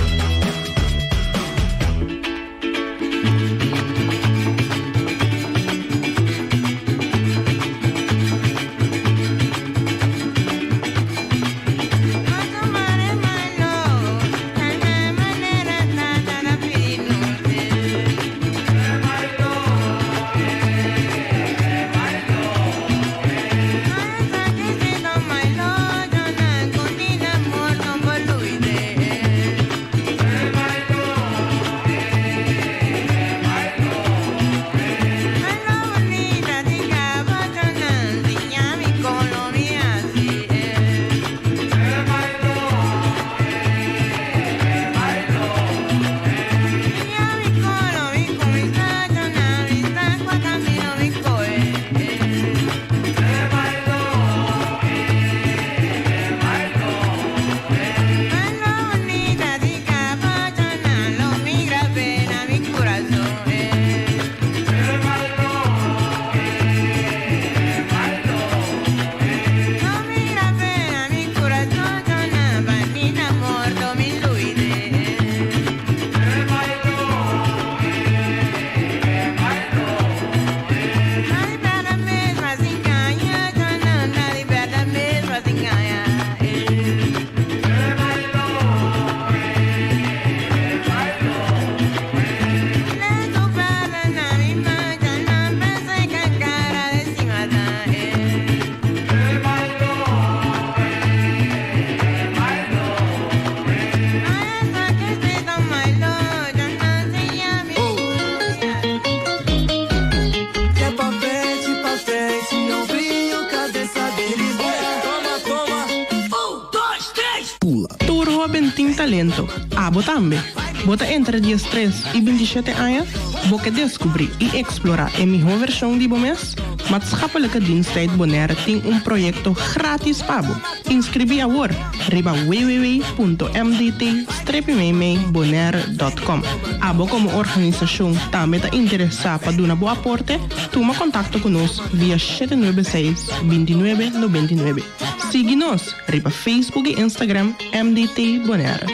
Hóben tin talento, abo tambe! Bo ta entre diestres i bintishete aña? Bo ke deskubrí i eksplorá e mihó vershon di bo mes? Maatschappelijke Dienst Tijd Bonaire tin un proyekto grátis pa bo! Inskribí awor riba www.mdt-bonaire.com. Abo komo organisashon tambe ta interesá pa duna bo aporte? Tuma kontakto ku nos via 796 29 99. Sigui nos riba Facebook i Instagram MDT Bonaire.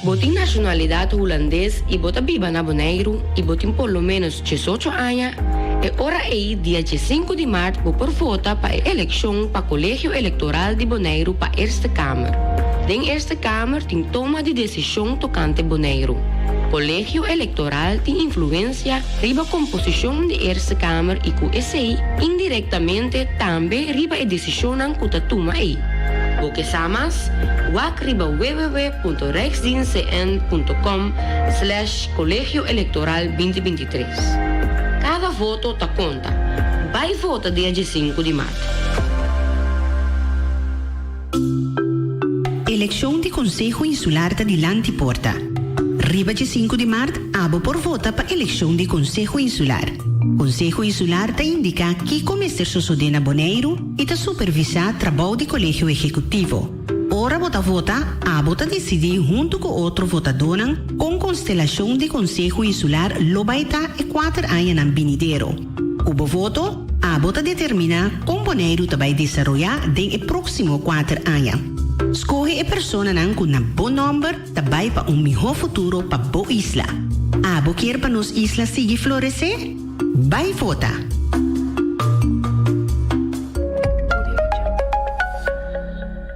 Bo tin nashonalidat hulandes i bo ta biba na Boneiru i bo tin por lo ménos diesocho aña? E ora ei dia diesinku di mart bo por vota pa e elekshon pa Kolegio Elektoral di Boneiru pa Eerste Kamer. Den Eerste Kamer tin toma di desishon tokante Boneiru. Kolegio Elektoral tin influensia riba komposishon di Eerste Kamer i ku esei indirektamente tambe riba e desishonnan ku ta tuma ei. Bo ke sa mas? Wak riba www.rijksdienstcn.com slash kolegioelectoral 2023. Kada voto ta konta. Bai vota dia diesinku di mart. Elekshon di Konseho Insular ta dilanti porta. Riba diesinku di mart abo por vota pa elekshon di Konseho Insular. Konseho Insular ta indiká kiko mester sosodé na Boneiru i ta supervisá trabou di Kolegio Ehekutivo. Ora bo ta vota, abo ta disidí huntu ku otro votadónan kon konstelashon di Konseho Insular lo bai ta e kuater añanan binidero. Ku bo voto, abo ta determiná kon Boneiru ta bai desaroyá den e próksimo kuater aña. Skohe e personanan ku na bo nòmber ta bai pa un mihó futuro pa bo isla. Abo kier pa nos isla sigui floresé? Bai vota!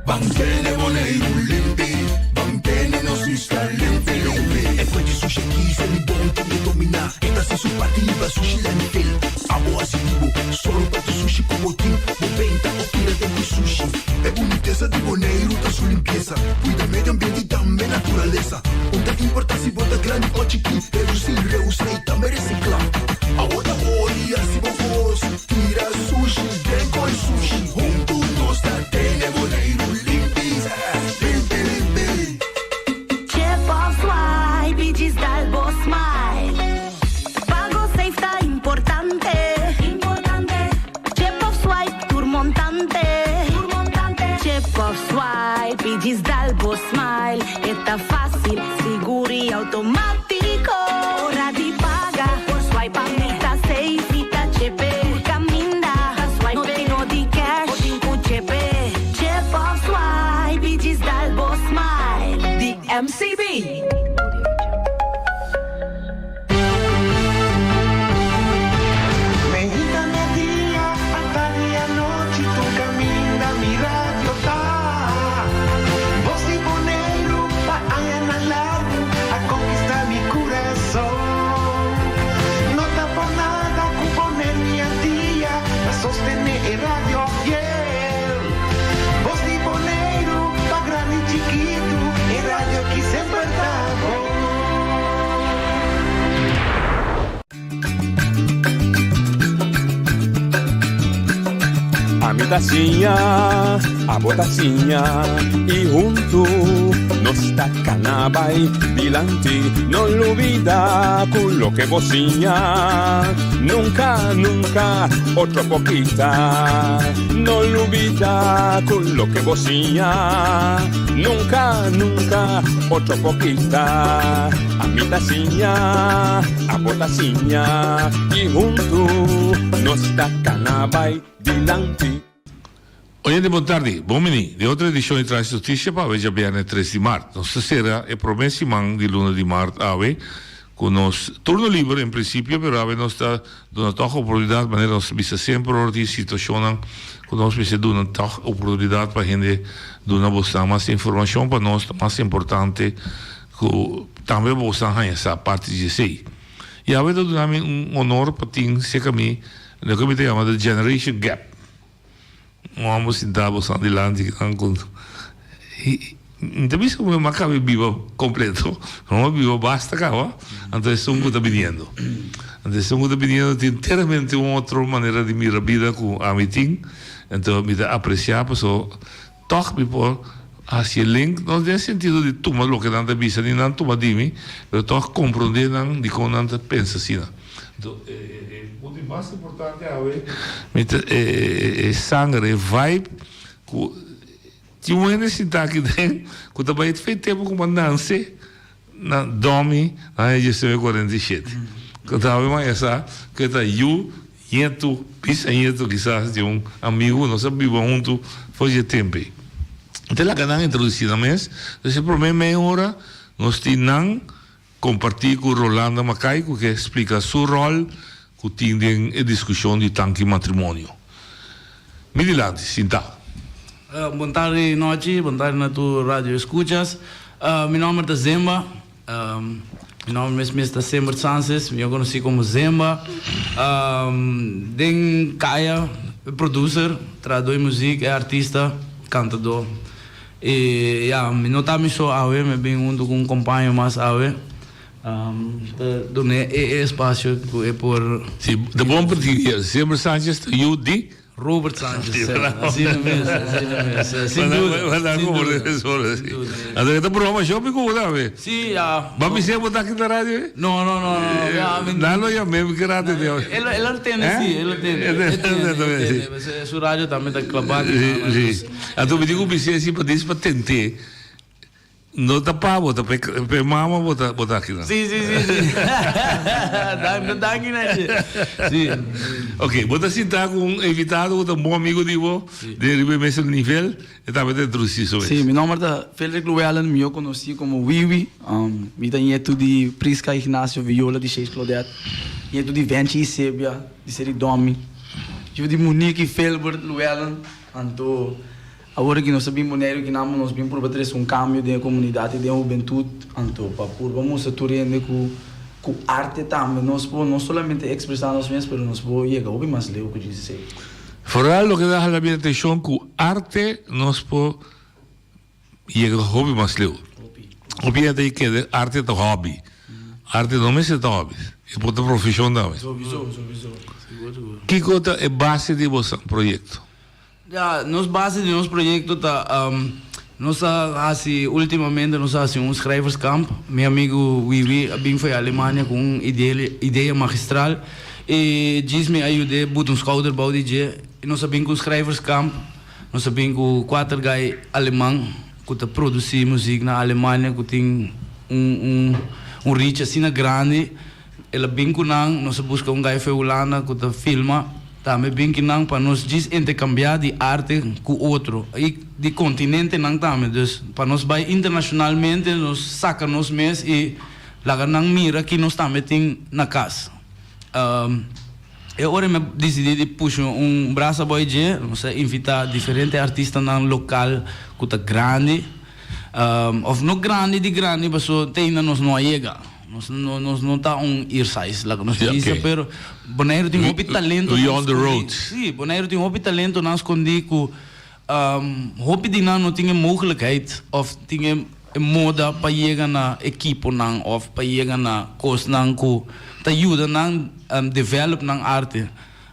Ban tene Boneiru limpi, ban tene nos isla limpi limpi. E fuente sushi aki Selibon tin e dominá. E ta hasi su parti riba sushi landfill. Abo hasi di bo, solo pa tur sushi ku bo tin. Bo benta òf tira den ku sushi. E bunitesa di Boneiru ta su limpiesa. Kuida medio ambiente i tambe naturalesa. Un ta importá si bo ta grandi òf chikí, redusí, reusá i tambe resiklá. Abo ta ori hasi bo kos, tira sushi den koi sushi. Huntu nos ta tene Boneiru limpi, limpi limpi. Chip of swipe i djis dal bo smile. Pago safe ta importante. Chip of swipe tur montante. Chip of swipe i djis dal bo smile. E ta fácil, sigur i automátiko. Ora di paga, por swipe a mi ta safe, mi ta chepe. Tur kaminda, no tin no di cash, bo tin ku chepe. Chip of swipe i djis dal bo smile. Di MCB. Meinta media, atardi anochi, tur caminda mi radio ta. Voz di Boneiru pa añanan largu a conquista mi curason. No ta por nada cu Boneiru y Antia ta sostene e radio fiel. Voz di Boneiru pa grandi y chikitu, e radio ki semper ta bon. Ami ta siña, abo ta siña y huntu nos ta cana bay dilanti. No lubida cu loke bo siña nunca, nunca otro por kita. No lubida cu loke bo siña nunca, nunca otro por kita. Ami ta siña, abo ta siña y huntu nos ta cana bay dilanti. Oyente bon tardi, bon bini den otro edicion di Trash Noticia pa awe djabierne tres di mart. Nos ta cera e prome siman di luna di mart awe cu nos turno liber en principio pero awe nos ta duna toch oportunidad manera nos ta bisa semper ora tin situacionnan cu nos mester duna toch oportunidad pa hende duna bosnan mas informacion pa nos ta mas importante Ku tambe boso a haña sa parti di esei. Yahweh ta duna mi un honor pa tin serka mi loke mi ta yama the generation gap. Un hòmber sintá boso dilanti kinan ku. Mi ta bisa ku mi a kaba biba kompleto, mi a biba basta kaba, anto esun ku ta biniendo. Anto esun ku ta biniendo tin enteramente un otro manera di mira bida ku ami tin, anto mi ta apresiá paso tòg mi por hasi e link, no den sentido di tuma loke nan ta bisa ni nan tuma di mi, pero tòg komprondé nan dikon nan ta pensa asina. Anto e punto di mas importante awe mi ta e sanger, e vibe ku. Tin un hende sintá aki den ku ta bai fe tempu ku bo nanse na Domi na aña diesnuebe kuarenta i shete. Ku ta habi maya sa ku e ta yu, ñetu, bisañetu kisas di un amigu ku nos a biba huntu for di e tempu ei. Ta laga nan introdusí nan mes. Entonces e promé mei ora nos tin nan Kompartí ku Rolanda Mackay ku ke splika su ròl ku tin den e diskushon di tanki matrimonio. Mi dilanti, sintá. Bon tardi nochi, bon tardi na tur radio escuchas. Mi nomber ta Zemba. Mi nomber mes mes ta Sembert Sances, mihó konosí komo Zemba. Den kaya, producer, trahadó di muzik, e artista, kantadó. Y ya, mi no ta mi so awe, mi bin hunto cu un compaño mas awe. Ta dun'e e espacio cu e por. Si, ta bon pa ti Semper Sanchez ta yu di? Robert Sanchez, asina mes, asina mes, sin duda, sin duda, sin duda. Anto e ta broma shopi cu bo tambe? Si, ya. Bo a bis'é bo ta aki na radio e? No, no, no, no, ya, mi. Nan lo yam'é mi gratis te hoy. El el tende si, el tende, el tende, el tende, su radio tambe ta claba aki na. Si, si. Anto mi tin ku bis'é si pa dis pa tent'é, no ta pa bo, ta p'e mama bo ta bo ta akinan. Si, si, si, si. Danki, danki na dje. Si. Ok, bo ta sinta ku un invitado ku ta un bon amigo di bo, den riba e mesun nivel, e tambe ta introdusí su mes. Si, mi nomber ta Frederick Llewellyn, mihó konosí komo Wiwi. Mi ta ñetu di Prisca Ignacio Viola di Chase Claudette, ñetu di Venchi Isebia di Seri Domi, yu di Monique i Filbert Llewellyn. Anto, awor ki nos ta bin Boneiru kinan nos bin purba trese un kambio den e komunidat i den hubentut. Anto, pa purba mustra tur hende ku ku arte tambe nos por no solamente ekspresá nos mes, pero nos por yega hopi mas leu ku djis esei. Foral loke ta hala mi atenshon ku arte nos por yega hopi mas leu. Hopi hende ta kere arte ta hobby. Arte no mester ta hobby. E por ta profeshon tambe. Kiko ta e base di boso proyekto? Ya, nos base di nos proyekto ta nos a hasi ultimamente nos a hasi un schrijverskamp. Mi amigu Wiwi a bin for Alemania ku un idea magistral i djis mi a yud'é buta un skouder bou di dje i nos a bin ku un schrijverskamp. Nos a bin ku kuater gai aleman ku ta produsí muzik na Alemania ku tin un un reach asina grandi. El a bin ku nan, nos a buska un gai for Hulanda ku ta filma tambe bin ki nan pa nos djis interkambiá di arte ku otro i di kontinentenan tambe. Dus pa nos bai internashonalmente nos saka nos mes i laga nan mira ki nos tambe tin na kas. E ora mi a disidí di pusha un brasa bou dje, nos a invitá diferente artistanan lokal ku ta grandi, òf no grandi di grandi pasobra te ainda nos no a yega, nos nos no ta un Irsais laga nos bisa, pero Boneiru tin hopi talentonan skondí, sí, Boneiru tin hopi talentonan skondí ku Hopi di nan no tin e mogelijkheid of tin e moda pa yega na ekiponan of pa yega na kosnan ku ta yuda nan develop nan arte.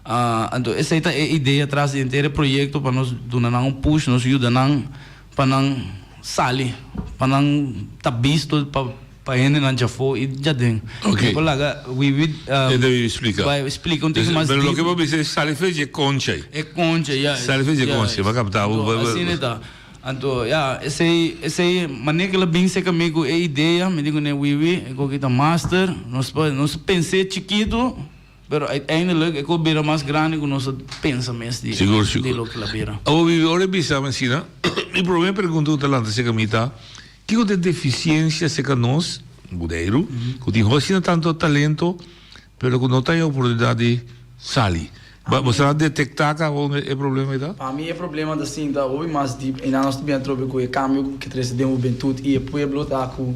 Anto esei ta e idea tras di henter e proyekto pa nos duna nan un push, nos yuda nan pa nan sali, pa nan ta bisto pa. Pa hendenan djafó i djaden. Ok. Mi por laga Wiwi E debe splika. bai splika un tiki mas Pero diep. loke bo bisa e sali fe dje koncha ei. E koncha, ya. Sali fe dje koncha, bo a kapta bo. Anto asina e ta. Anto ya, esei esei manera ku el a bin serka mi ku e idea, mi di kuné Wiwi, e koki ta master, nos por nos pens'é chikitu, pero uiteindelijk e ko bira mas grandi ku nos a pensa mes di Sigur, di sigur. loke el a bira. Awor Wiwi, ora e bisa mi asina, mi promé pregunta ku ta lanta serka mi ta, Kiko ta e defisiensia serka nos, Boneiru, ku tin asina tantu talento, pero ku no ta e oportunidat di sali? Bo sa detektá ka unda e problema ei ta? Pa mi e problema ta sinta hopi mas dip, einan nos ta bin atrobe ku e kambio ku ke trese den hubentut i e pueblo ta ku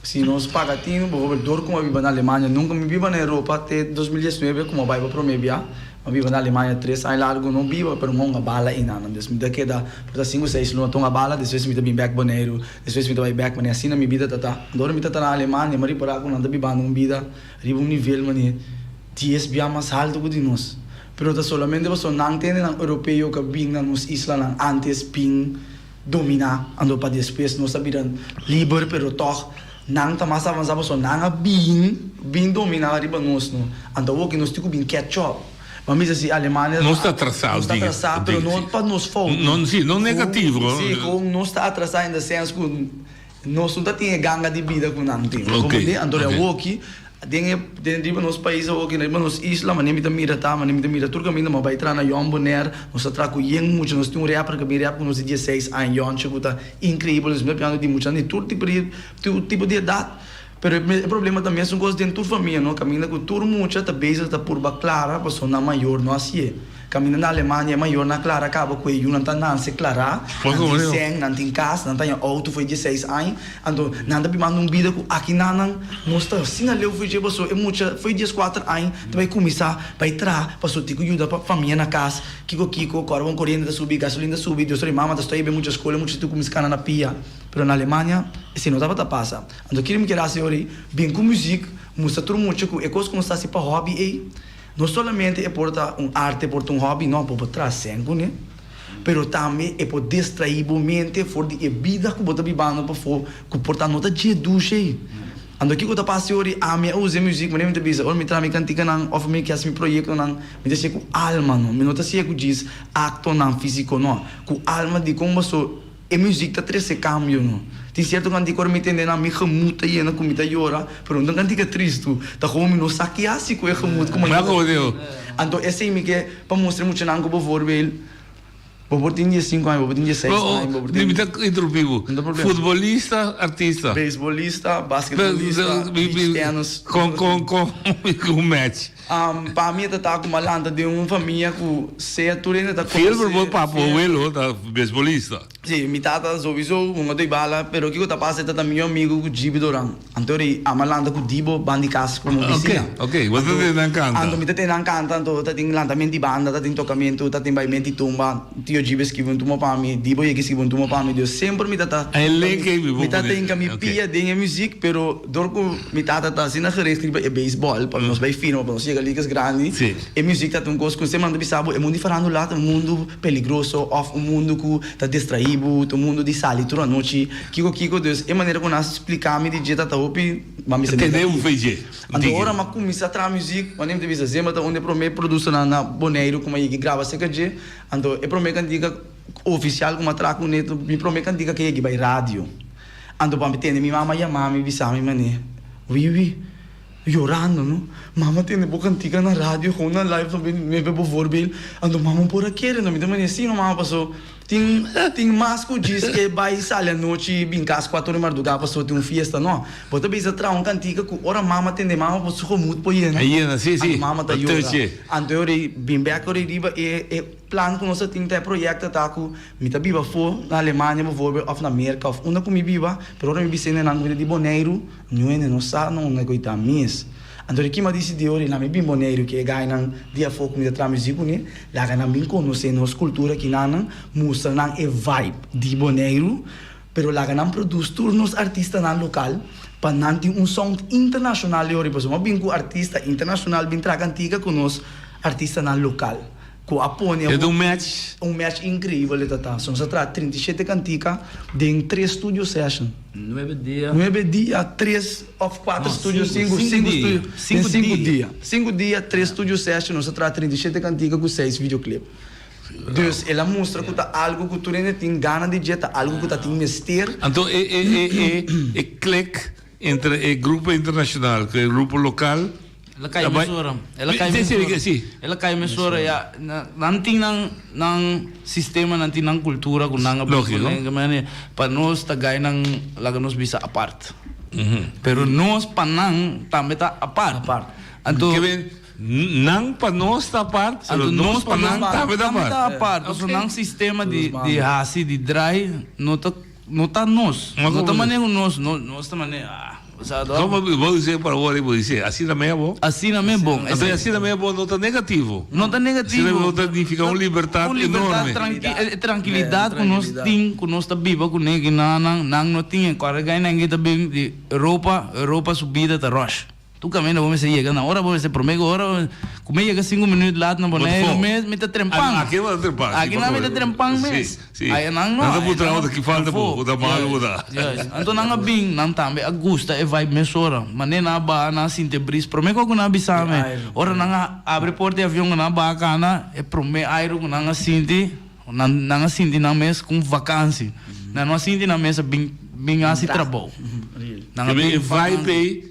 si nos paga tinu, por ehempel dor ku mi a biba na Alemania, nunka mi biba na Europa te 2019 ku mi a bai pa prome bia. Mi a biba na Alemania tres aña largu, no biba pero mi hunga bala einan. Dus mi ta keda por ta sinku seis luna ta hunga bala, despues mi ta bin bek Boneiru, despues mi ta bai bek manera asina mi bida ta ta. Anto ora mi ta ta na Alemania mi a ripara ku nan ta bibando un bida riba un nivel manera dies bia mas haltu ku di nos. Pero ta solamente pasobra nan tende nan europeo ku a bin na nos islanan antes bin dominá, anto pa despues nos a bira liber pero tòg nan ta mas avansá pasobra nan a bin bin dominá riba nos no. Anto awoki nos tin ku bin catch up. Bo a bisa si Alemania Nos ta atrasá nos ta atrasá pero no pa nos fout. No, sí, no negativo. Sí, kon nos ta atrasá in the sense ku Nos no ta tin e ganga di bida ku nan tin. Bo comprende? Anto di awoki, den e, den riba nos pais awoki, riba nos isla, manera mi ta mira ta, manera mi ta mira tur kaminda, mi a bai traha na Jong Bonaire, nos ta traha ku yen mucha, nos tin un rapper ku a bin rap ku nos di dieseis aña, Yonche, ku ta inkreibel, nos mi ta piando di muchanan di tur tipo di, tur tipo di edat. Pero e problema ta mesun kos den tur famia, no? Kaminda ku tur mucha ta bezig ta purba klara pasobra nan mayor no hasié. Kaminda na Alemania e mayornan a klara kaba ku e yunan ta nanse klará, nan tin sèn, nan tin kas, nan ta haña outo for e dieseis aña. Anto nan ta bibando un bida ku aki nan nan nos ta asina leu for dje pasobra e mucha for e dieskuater aña ta bai kuminsá bai traha pasobra tin ku yuda pa famia na kas, kiko kiko, kòrda bon koriente ta subi, gasolin ta subi, dios ora e mama ta stoi bai mucha skol e mucha tin ku kuminsá kana na pia. Pero na Alemania esei no tabata pasa. Anto kiko mi kier hasi ora ei? Bin ku muzik, mustra tur mucha ku e kos ku nos ta hasi pa hòbi ei, No solamente e por ta un arte, por ta un hobby, no, bo por traha sèn kuné, pero tambe e por distraí bo mente for di e bida ku bo ta bibando pafó, ku por ta no ta dje dushi ei. Anto kiko ta pasa ora ami a usa e muzik, manera mi ta bisa, ora mi traha mi kantikanan òf mi ke hasi mi proyektonan, mi ta hasié ku alma, no, mi no ta hasié ku djis aktonan físiko, no, ku alma dikon paso. E muziek ta trese cambio no. Tin cierto cantica ora mi tende nan mi gemoed ta yena cu mi ta yora, pero no ta un cantica tristo, ta gewoon mi no sa ki haci cu e gemoed cu Mira como digo. Anto esey mi ke pa mustra e muchanan cu bovoorbeeld bo por tin diescinco aña, bo por tin diesseis aña, bo por tin. Mi ta interrumpi bo. No ta problema. Futbolista, artista. Beisbolista, basketbolista, beach tennis. Con con con un match. Pa mi e ta ta ku m'a lanta den un famia ku sea tur hende ta Fiel konosé. por bo papa o welo ta beisbolista. Sí, mi tata souiso hunga doi bala, pero kiko ta pasa e ta ta mihó amigu ku Gibi Doran. Anto ri a m'a lanta ku Dibo ban di kas komo bisina. Ok, ok, bo ta tende nan kanta. Anto mi ta tende nan kanta, anto ta tin lantamentu di banda, ta tin tokamentu, ta tin baimentu di tumba. Tio Gibi a skibi un tumba pa mi, Dibo yega skibi un tumba pa mi, dus semper mi ta ta E link ei mi bo mi ta pone, ta hinka mi ok. pia den e muziek, pero dor ku mi tata ta asina gericht riba e beisbòl, pa nos bai firma, pa nos yega ligas grandi, Sí. e muziek ta ta un kos ku semper nan ta bisa bo e mundu di farándula ta un mundu peligroso òf un mundu ku ta distraí bo, ta un mundu di sali tur anochi, kiko kiko, dus e manera ku nan a splika mi di dje ta ta hopi, bo a mester Tende un negativo. feitje. Anto ora mi a kuminsá traha muziek, wanneer mi ta bisa Zemba ta un di e promé produsernan na Boneiru ku mi a yega graba serka dje. Anto e promé kantika ofisial ku mi a traha kuné ta mi promé kantika ku a yega bai radio. Anto pa mi tende mi mama yama mi bisa mi manera, Wiwi, yorando no, mama tende bo kantika na radio gewoon na live mi bo voorbeeld. Anto mama por a kere no, mi ta manera si no mama paso. Tin tin mas ku djis ke bai sali anochi bin kas kuater di mardugá pasobra tin un fiesta no. Bo ta bisa traha un kantika ku ora mama tende mama por su gemoed por yena. A yena, si, si. Anto mama ta Ta yora. touch. Anto e ora ei bin bek ora ei riba e e plan ku nos a tin ta e proyekto ta ku mi ta biba afó na Alemania bijvoorbeeld òf na Merka òf unda ku mi biba pero ora mi bisa hende nan ku mi ta di Boneiru niun hende no sa no unda ku i ta mes. Anto di ki mi a disidí ora ei laat mi bin Boneiru ku e gainan di afó ku mi ta traha muzik kuné. Laga nan bin konosé nos kultura kinanan, mustra nan e vibe di Boneiru, pero laga nan produce tur nos artistanan lokal pa nan tin un sound internashonal di ori. Pasobra bo bin ku artista internashonal bin traha kantika ku nos artistanan lokal ku a pone E ta un match. Un match inkreibel e ta ta. So nos a traha 37 kantika den tres studio session. Nuebe dia. Nuebe dia, tres of kuater No, studio, sinku, sinku, sinku sinku dia. studio. Sinku Den sinku dia. dia. Sinku dia, tres studio session, nos a traha 37 kantika ku seis videoclip. Dus el a mustra ku ta algu ku tur hende tin gana di dje, ta algu ku ta tin mester. Anto e e e e e klik entre e grupo internashonal ku e grupo lokal El a kai mesora. El a kai mesora. El a kai mesora, ya. Nan tin nan, nan sistema, nan tin nan cultura cu nan a Lógico. pone. Pa nos ta gai nan, laga nos bisa apart. Pero nos pa nan tambe ta apart. Apart. Anto. Ke ben, nan pa nos ta apart, pero Anto nos pa nan tambe ta tambe apart. ta apart. Pasobra nan sistema di, di haci, di draai, no ta, no ta nos. No ta manera cu nos, nos ta manera, ah. Como bo dice por awor bo dice asina mea bo? Asina mea bon. Anto asina mea bo no ta negativo. No ta negativo. Asina mea bo ta nifica un libertad Un libertad enorme. tranki e trankilidad cu nos tin cu nos ta biba cu ne ginanan nan no tin e cual gainan ta bin di Europa, Europa su bida ta rush. Tu caminda bo mester yega na ora bo mester prome cu ora cu mi yega cinco minuut laat na Boneiru mes mi ta trempan. Aki bo ta trempan. Aki nan mi ta trempan mes. Si. Aya nan no. Nan ta puntra bo ta ki falta bo, bo ta malo bo ta. Juist. Anto nan a bin, nan tambe a gusta e vibe mesora. Mane nan a baha nan a sinti e bris. Prome cu nan a bisa mi, ora nan a abri porta di avion cu nan a baha cana, e prome aire cu nan a sinti, nan nan a sinti nan mes cu un vakantie. Nan no a sinti nan mes a bin bin haci trabou. Nan a bin E vibe ey.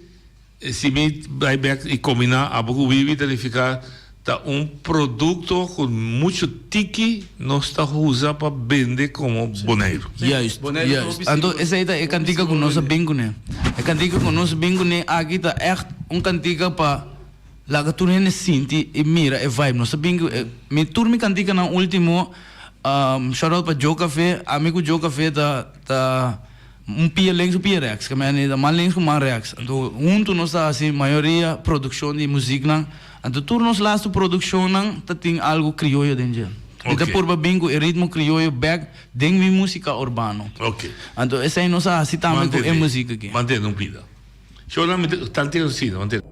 Si mi bai bek i kombiná abo ku wiwi ta nifiká ta un produkto ku muchu tiki nos ta usa pa bende komo Boneiru. Juist, juist. Anto esei ta e kantika ku nos a bin kuné. E kantika ku nos bin kuné aki ta ègt un kantika pa laga tur hende sinti i mira e vibe. Nos a bin ku e, mi tur mi kantikanan último, shout out pa Joe Café, ami ku Joe Café ta ta. Un pia links un pia rechts, ke men man links ku man rechts. Anto huntu nos ta hasi mayoria produkshon di muziknan. Anto tur nos lastu produkshonnan ta tin algu krioyo den dje. Mi ta purba bin ku e ritmo krioyo bèk den mi músika urbano. Anto esei nos a hasi tambe ku e muzik aki. Mantene un pida. Shownan mi ta tanti asina, mantene.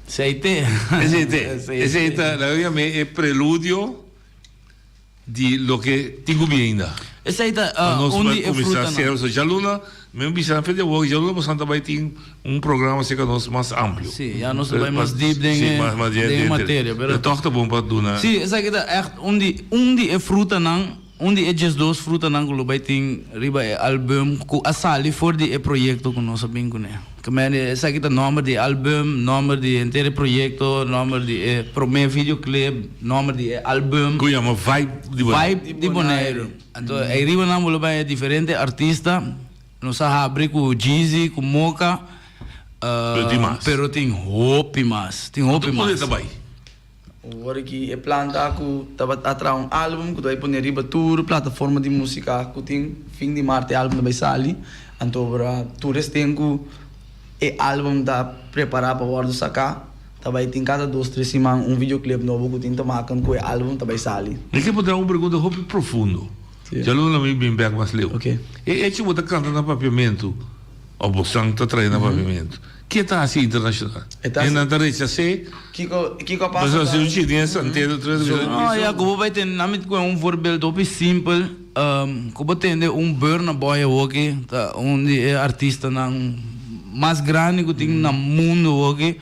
Esei te. Esei te. Esei ta, laga mi yam'é e preludio di loke tin ku bini ainda. Esei ta Pa nos un bai di e kuminsá frutanan. sera. So djaluna, mi bisa nan fe di awor, djaluna boso ta bai tin un programa aserka nos mas amplio. Sí, ya nos ta bai mas deep den Sí, e mas mas den e materia, pero pero tòg ta bon pa duna. Sí, esaki ta ègt un di un di e frutanan, un di e 12 frutanan ku lo bai tin riba e album ku a sali for di e proyekto ku nos a bin kuné. Ke men esaki ta nòmber di e album, nòmber di henter e proyekto, nòmber di e promé videoclip, nòmber di e album. Ku yama Vibe di Boneiru. Vibe di Boneiru. Anto ei riba nan bo lo bai diferente artista. Nos a habri ku Jeezy, ku Moka. Pero tin mas. Pero tin hopi mas. Tin hopi mas. Unda ta bai? Ora ki e plan ta ku tabata a traha un album ku ta bai pone riba tur plataforma di musika ku tin fin di mart e album ta bai sali anto ora tur esten ku e album ta prepara pa wordo saka ta bai tin kada dos tres siman un videoclip nobo ku tin te maken ku e album ta bai sali. Mi ke puntra un pregunta hopi profundo. Djaluna mi bin bek mas leu. E echo bo ta kanta na papiamentu of bo san ta traha na papiamentu. Ke ta hasi internashonal? E nan ta rechas'é. Kiko kiko a pasa Pasobra si un chines a ntende otro ta bisa. No, ya ku bo bai tende, nan mi ta kohe un voorbeeld hopi simpel, ku bo tende un Burna Boy awoki, ta un di e artistanan mas grandi ku tin na mundu awoki,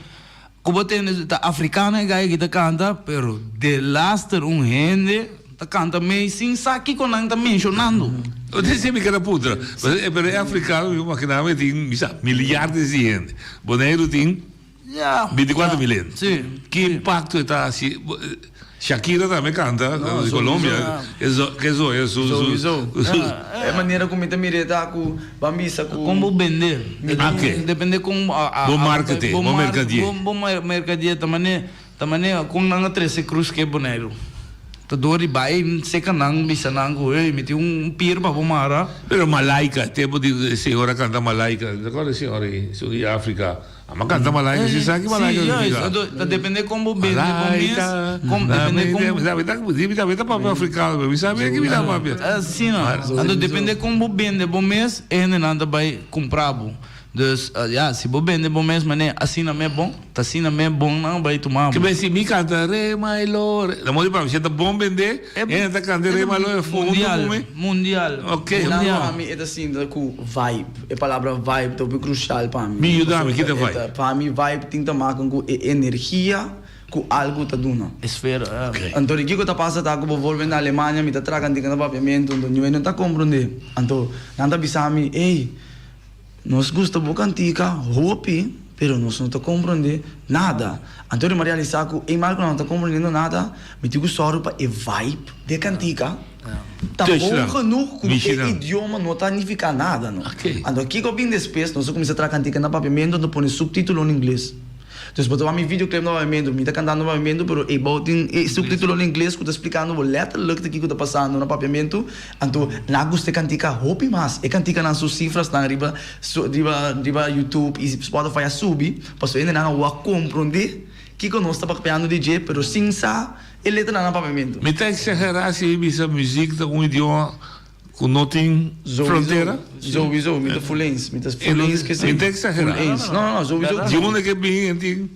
ku bo tende ta afrikano e guy aki ta kanta, pero delaster un hende ta kanta mei sin sa kiko nan ta menshonando. Esei mi keda puntra. Pero e afrikano mi imaginá mi tin mi sa miliardes di hende. Boneiru tin 24 mil hende. Ki impakto e ta hasi? Shakira tambe kanta di Colombia. Ke zoya su Sowieso. E manera ku mi ta mir'é ta ku ban bisa ku. Kon bo bende. Depende kon Bo marketing, bo merkadié. Bo merkadié ta manera. Ta manera kon nan a trese krus ke Boneiru. Ta dor di bai seka nan bisa nan ku hey mi tin un pier pa bo mara. Pero Malaika, tempo di e señora kanta Malaika, ta acorda e señora ei, esun di Afrika, ama kanta Malaika, si sa ki Malaika Si, significa? juist, ta depende kon bo bende bo mes, kon depende kon Malaika, mi tambe ta papia afrikano, pero mi sa bien ki mi ta papia. Si no, anto depende kon bo bende bo mes, e hendenan ta bai kumpra bo. Dus, ya, si bo bende bo mes manera asina mes bon, ta asina mes bon nan bai tuma bo. Ke si mi kanta re mai lo re, na modo di papia, si e ta bon bende, e ta kanta re mai lo e fondo Mundial, ku mi. mundial. Ok. Mundial. Pa mi e ta sinta ku vibe, e palabra vibe ta hopi krushal pa mi. Mi yuda mi, kita vibe? Pa mi vibe tin ta maken ku e energia ku algu ta duna. Esfera, ya. Ok. Anto di kiko ta pasa ta ku bo volve na Alemania, mi ta traha kantika na papiamentu, anto niun hende no ta komprondé. Anto nan ta bisa mi, ey. Nos gusta bo kantika hopi, pero nos no ta komprondé nada. Anto mi a realisá ku ei mal ku nan no ta komprondiendo nada, mi tin ku sòru pa e vibe di e kantika ta bon genoeg ku e idioma no ta nifiká nada no. Anto kiko a bin despues, nos a kuminsá traha kantika na papiamentu, anto pone suptítulo na ingles. Dus bo ta wak mi videoclip na papiamentu, mi ta kantando na papiamentu, pero ei bou tin e subtitulo na ingles ku ta splikando bo letterlijk ta kiko ta pasando na papiamentu. Anto nan a gusta e kantika hopi mas. E kantikanan su sifrasnan riba riba riba YouTube i Spotify a subi, pasobra hendenan a wak komprondé kiko nos ta papiando di dje, pero sin sa e letranan na papiamentu. Mi ta eksagerá si mi bisa muzik ta un idioma Ku no tin frontera? Sowieso, mi ta full eens. Mi ta full eens ke Mi ta exagera. Full eens. No, no, no, sowieso. Di unda ke bin e tin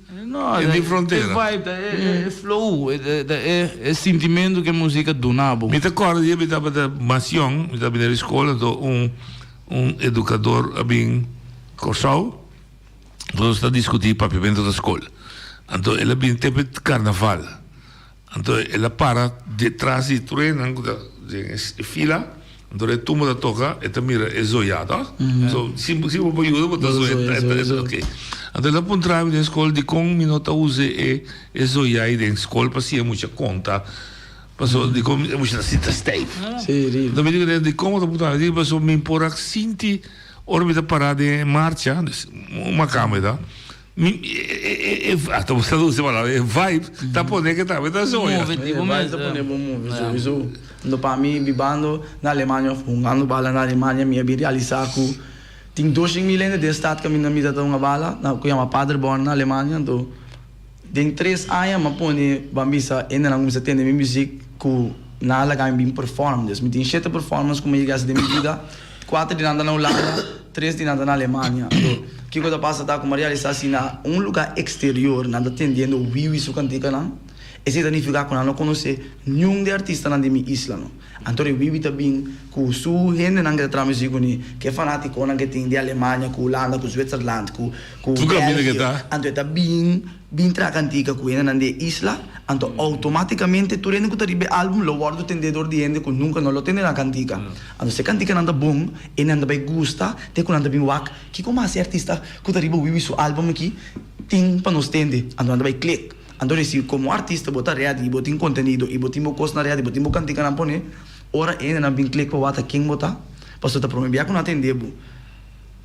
e tin frontera. E vibe, e flow, e sintimento ke musika duna bo. Mi ta kòrda dia mi tabata mas yòn, mi tabata bini di skol, anto un un edukador a bin Kòrsou, nos ta diskutí papiamentu na skol. Anto el a bin tempu di karnaval. Anto el a para detras di tur esnan ku ta den e fila, anto ora e tumba ta toka e ta mira e zoya to. So si si bo por yuda bo ta zoya ok. Anto el a puntra mi den skol dikon mi no ta usa e e zoya ei den skol pa siña mucha konta pasobra dikon e mucha ta sinta stijf. Anto mi di kuné dikon bo ta puntra mi? Di pasobra mi por a sinti ora mi ta para den e marcha, un makamba e ta. Mi, e, e, e, hasta bo sa usa e palabra, e vibe ta pone ke tambe ta zoya. Move E di bo vibe mes, ta eh. pone bo move, Ja. sowieso. Anto pa mi bibando na Alemania of hungando bala na Alemania mi a bin realisa ku tin doshin mil hende den stad kaminda mi ta ta hunga bala na ku yama Paderborn na Alemania. Anto den tres aña mi a pone ban bisa hendenan kuminsa tende mi muzik ku nan a laga mi bin perform. Dus mi tin shete performance ku mi a yega hasi den mi bida, kuater di nan ta na Hulanda. Tres di nan ta na Alemania. Anto, kiko ta pasa ta ku mi a realisá si na un lugá eksterior nan ta tendiendo Wiwi su kantikanan, esei ta nifiká ku nan no konosé niun di e artistanan di mi isla no. Anto e Wiwi ta bin ku su hendenan ku ta traha muzik kuné, ku e fanátikonan ku e tin di Alemania, ku Hulanda, ku Zwitserland, ku ku Tur kaminda ku e België. ta. Anto e ta bin bin traha kantika ku hendenan di e isla, anto outomátikamente tur hende ku ta riba e álbum lo wòrdu tendé dor di hende ku nunka no lo tende nan kantika. Anto si e kantikanan ta bon, e nan ta bai gusta te ku nan ta bin wak kiko mas e artista ku ta riba Wiwi su album aki tin pa nos tende. Anto nan ta bai klik. Anto si komo artista bo ta ready, bo tin kontenido i bo tin bo kosnan ready, bo tin bo kantikanan pone, ora e hendenan bin klik pa wak ta ken bo ta, pasobra ta prome bia ku nan a tende bo,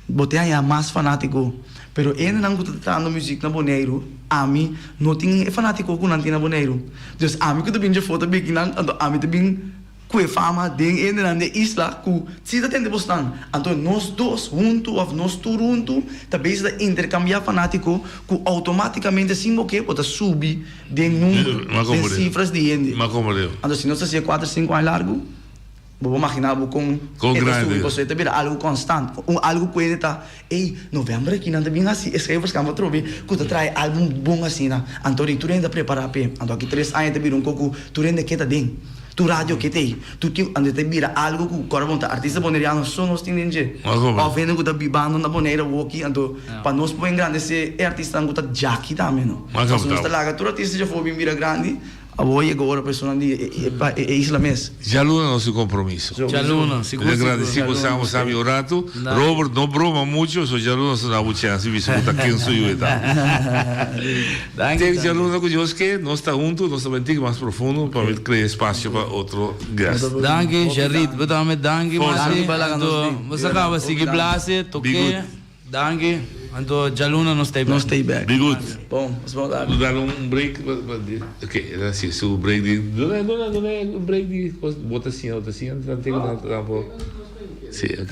bo te haña mas fanátiko. Pero e hendenan ku ta trahando muzik na Boneiru, ami no tin e fanátiko ku nan tin na Boneiru. Dus ami ku ta bin dje foto biki nan, anto ami ta bin. Ku e fama den e hendenan den isla ku si ta tende bosnan. Anto nos dos huntu òf nos tur huntu ta bezig ta interkambiá fanátiko ku outomátikamente sin bo ke bo ta subi den number, den sifras di hende. Anto si nos ta hasié kuater sinku aña largu bo por maginá bo kon e ta subi pasobra e ta bira algu konstant, un algu ku hende ta ey novèmber aki nan ta bin hasi e schrijverskamp atrobe ku ta trae álbum bon asina. Anto di tur hende ta prepará p'e. Anto aki tres aña ta bira un kos ku tur hende ke ta den. Tur radio ke t'ei, tur ki anto ta bira algo ku kòrda bon ta artista boneriano so nos tin den dje. Òf hende ku ta bibando na Bonaire awoki, anto pa nos por engrandesé e artistanan ku ta djaki tambe no. Pasobra nos ta laga tur artista djafó bin bira grandi, awor yega ora pa esunnan di e isla mes. Djaluna nos tin kompromiso. Djaluna, sigur Mi ta sigur. gradisí bo sa bo sabi un ratu. Robert no broma mucho, so djaluna nos ta da bo chèns di bisa bo ta ken su yu e ta. Danki, Te danki. djaluna ku Dios ke, nos ta huntu, nos ta bai tiki mas profundo pa mi krea espasio pa otro guest. Danki, Sherrit. Bo tambe danki, Forsa. Mati. Danki pa laga nos Anto, bin. bo sa kaba sigui blase, Be toke. good. Danki. Anto, djaluna nos ta Nos bek. ta bek. Be good. Bon, nos bon tardi. Nos dal un break pa pa di ok, era si su break di duna duna duna un break di kos bo ta siña bo ta siña nan te ku nan ta por si ok.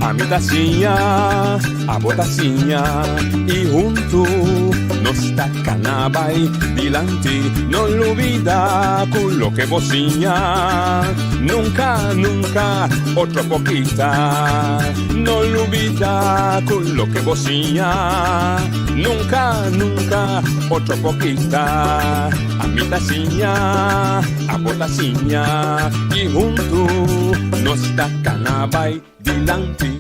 Ami ta siña, abo ta siña y huntu nos ta cana bay dilanti. No lubida cu loke bo siña nunca, nunca otro por kita. No lubida cu loke bo siña nunca, nunca otro por kita. Ami ta siña, abo ta siña y huntu nos ta cana bay dilanti.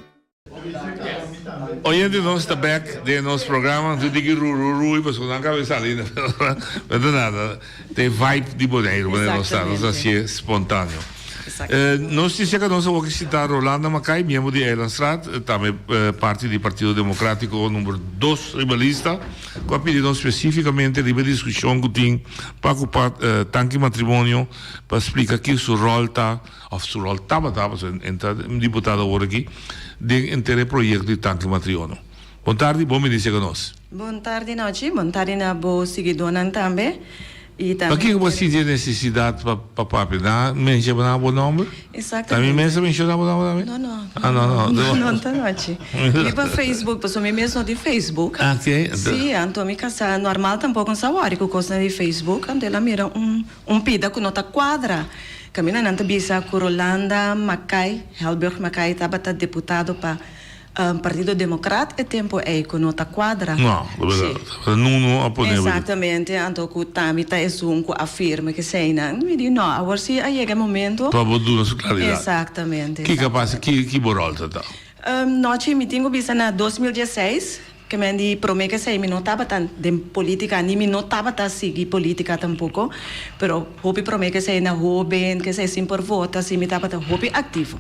Oyente nos ta bek den nos programa nos tin ki ru ru rui pasobra nan kabe sali pero ta nada ta e vibe di Boneiru manera nos ta nos ta hacié spontaneo. Nos tin cerca nos awor ki sinta Rolanda Mackay miembro di Eilandstraat tambe parti di Partido Democratico number dos riba lista cu a pidi nos specificamente riba e discusion cu tin pa cu tanki matrimonio pa splica ki su rol ta Of su rol tabata, pasobra e ta un diputado awor aki, den henter e proyecto di Tanki Matriono. Bon tardi, bon bini cerca nos. Bon tardi Nochi, bon tardi na bo siguidónan tambe i tambe Pakiko bo a sinti e necesidad pa pa papia? Nan a menciona bo nomber? Exactamente. Ta mi mes a menciona bo nomber tambe? No, no. Ah, no, no. No, no ta Nochi. Riba Facebook, pasobra mi mes no tin Facebook. Ah, ok. Sí, anto mi casá normal tampoco no sa wòri ku kosnan di Facebook, anto el a mira un Un pida ku no ta kuadra. Kaminda nan ta bisa ku Rolanda Mackay, Helburg Mackay tabata deputado pa Partido Demokrat e tempu ei ku no ta kuadra. No, Sí. tabata Nuno a pone. Exactamente, anto ku Tami ta esun ku a firma keseinan. Mi di no, awor si a yega e momento. Pa bo duna su klaridat. Exactamente. Ki kapas, ki ki bo ròl ta ta? Nochi mi tin ku bisa na 2016. Ke men di prome ke esei mi no tabata den politica ni mi no tabata sigui politica tampoco, pero hopi prome ke esei na hoben ke esei sin por vota si mi tabata hopi activo.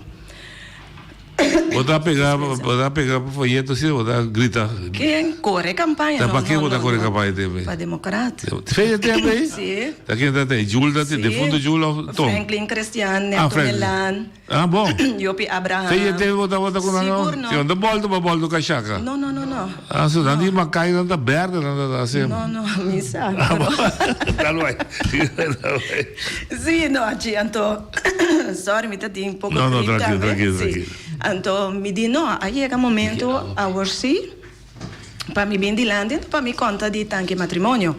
Bo ta pega bo ta pega folleto asina bo ta grita. Ken kore campaña Ta no pa ken no bo ta no kore no campaña tempe? pa democrat. Fecha tempe ei? Si. Ta ken ta te? Jul ta te? Si. Defunto Jul of Tom? Franklin Christian, Ah Neto Franklin. Melan. Ah bon. Jopi Abraham. Fe yete bo tabata ku nan Sigur no. Si nan ta bolto pa bolto kashaka. No no no no. Ah so nan di Makai nan ta berde nan ta hasi. No no mi sa. Ah bon. Dal bai. Dal bai. Si no achi anto sorry mi ta tin poko No no grip trankil tambe. trankil Si. trankil. Anto mi di no a yega momento awor si pa mi bin dilanti anto pa mi konta di tanki matrimonio.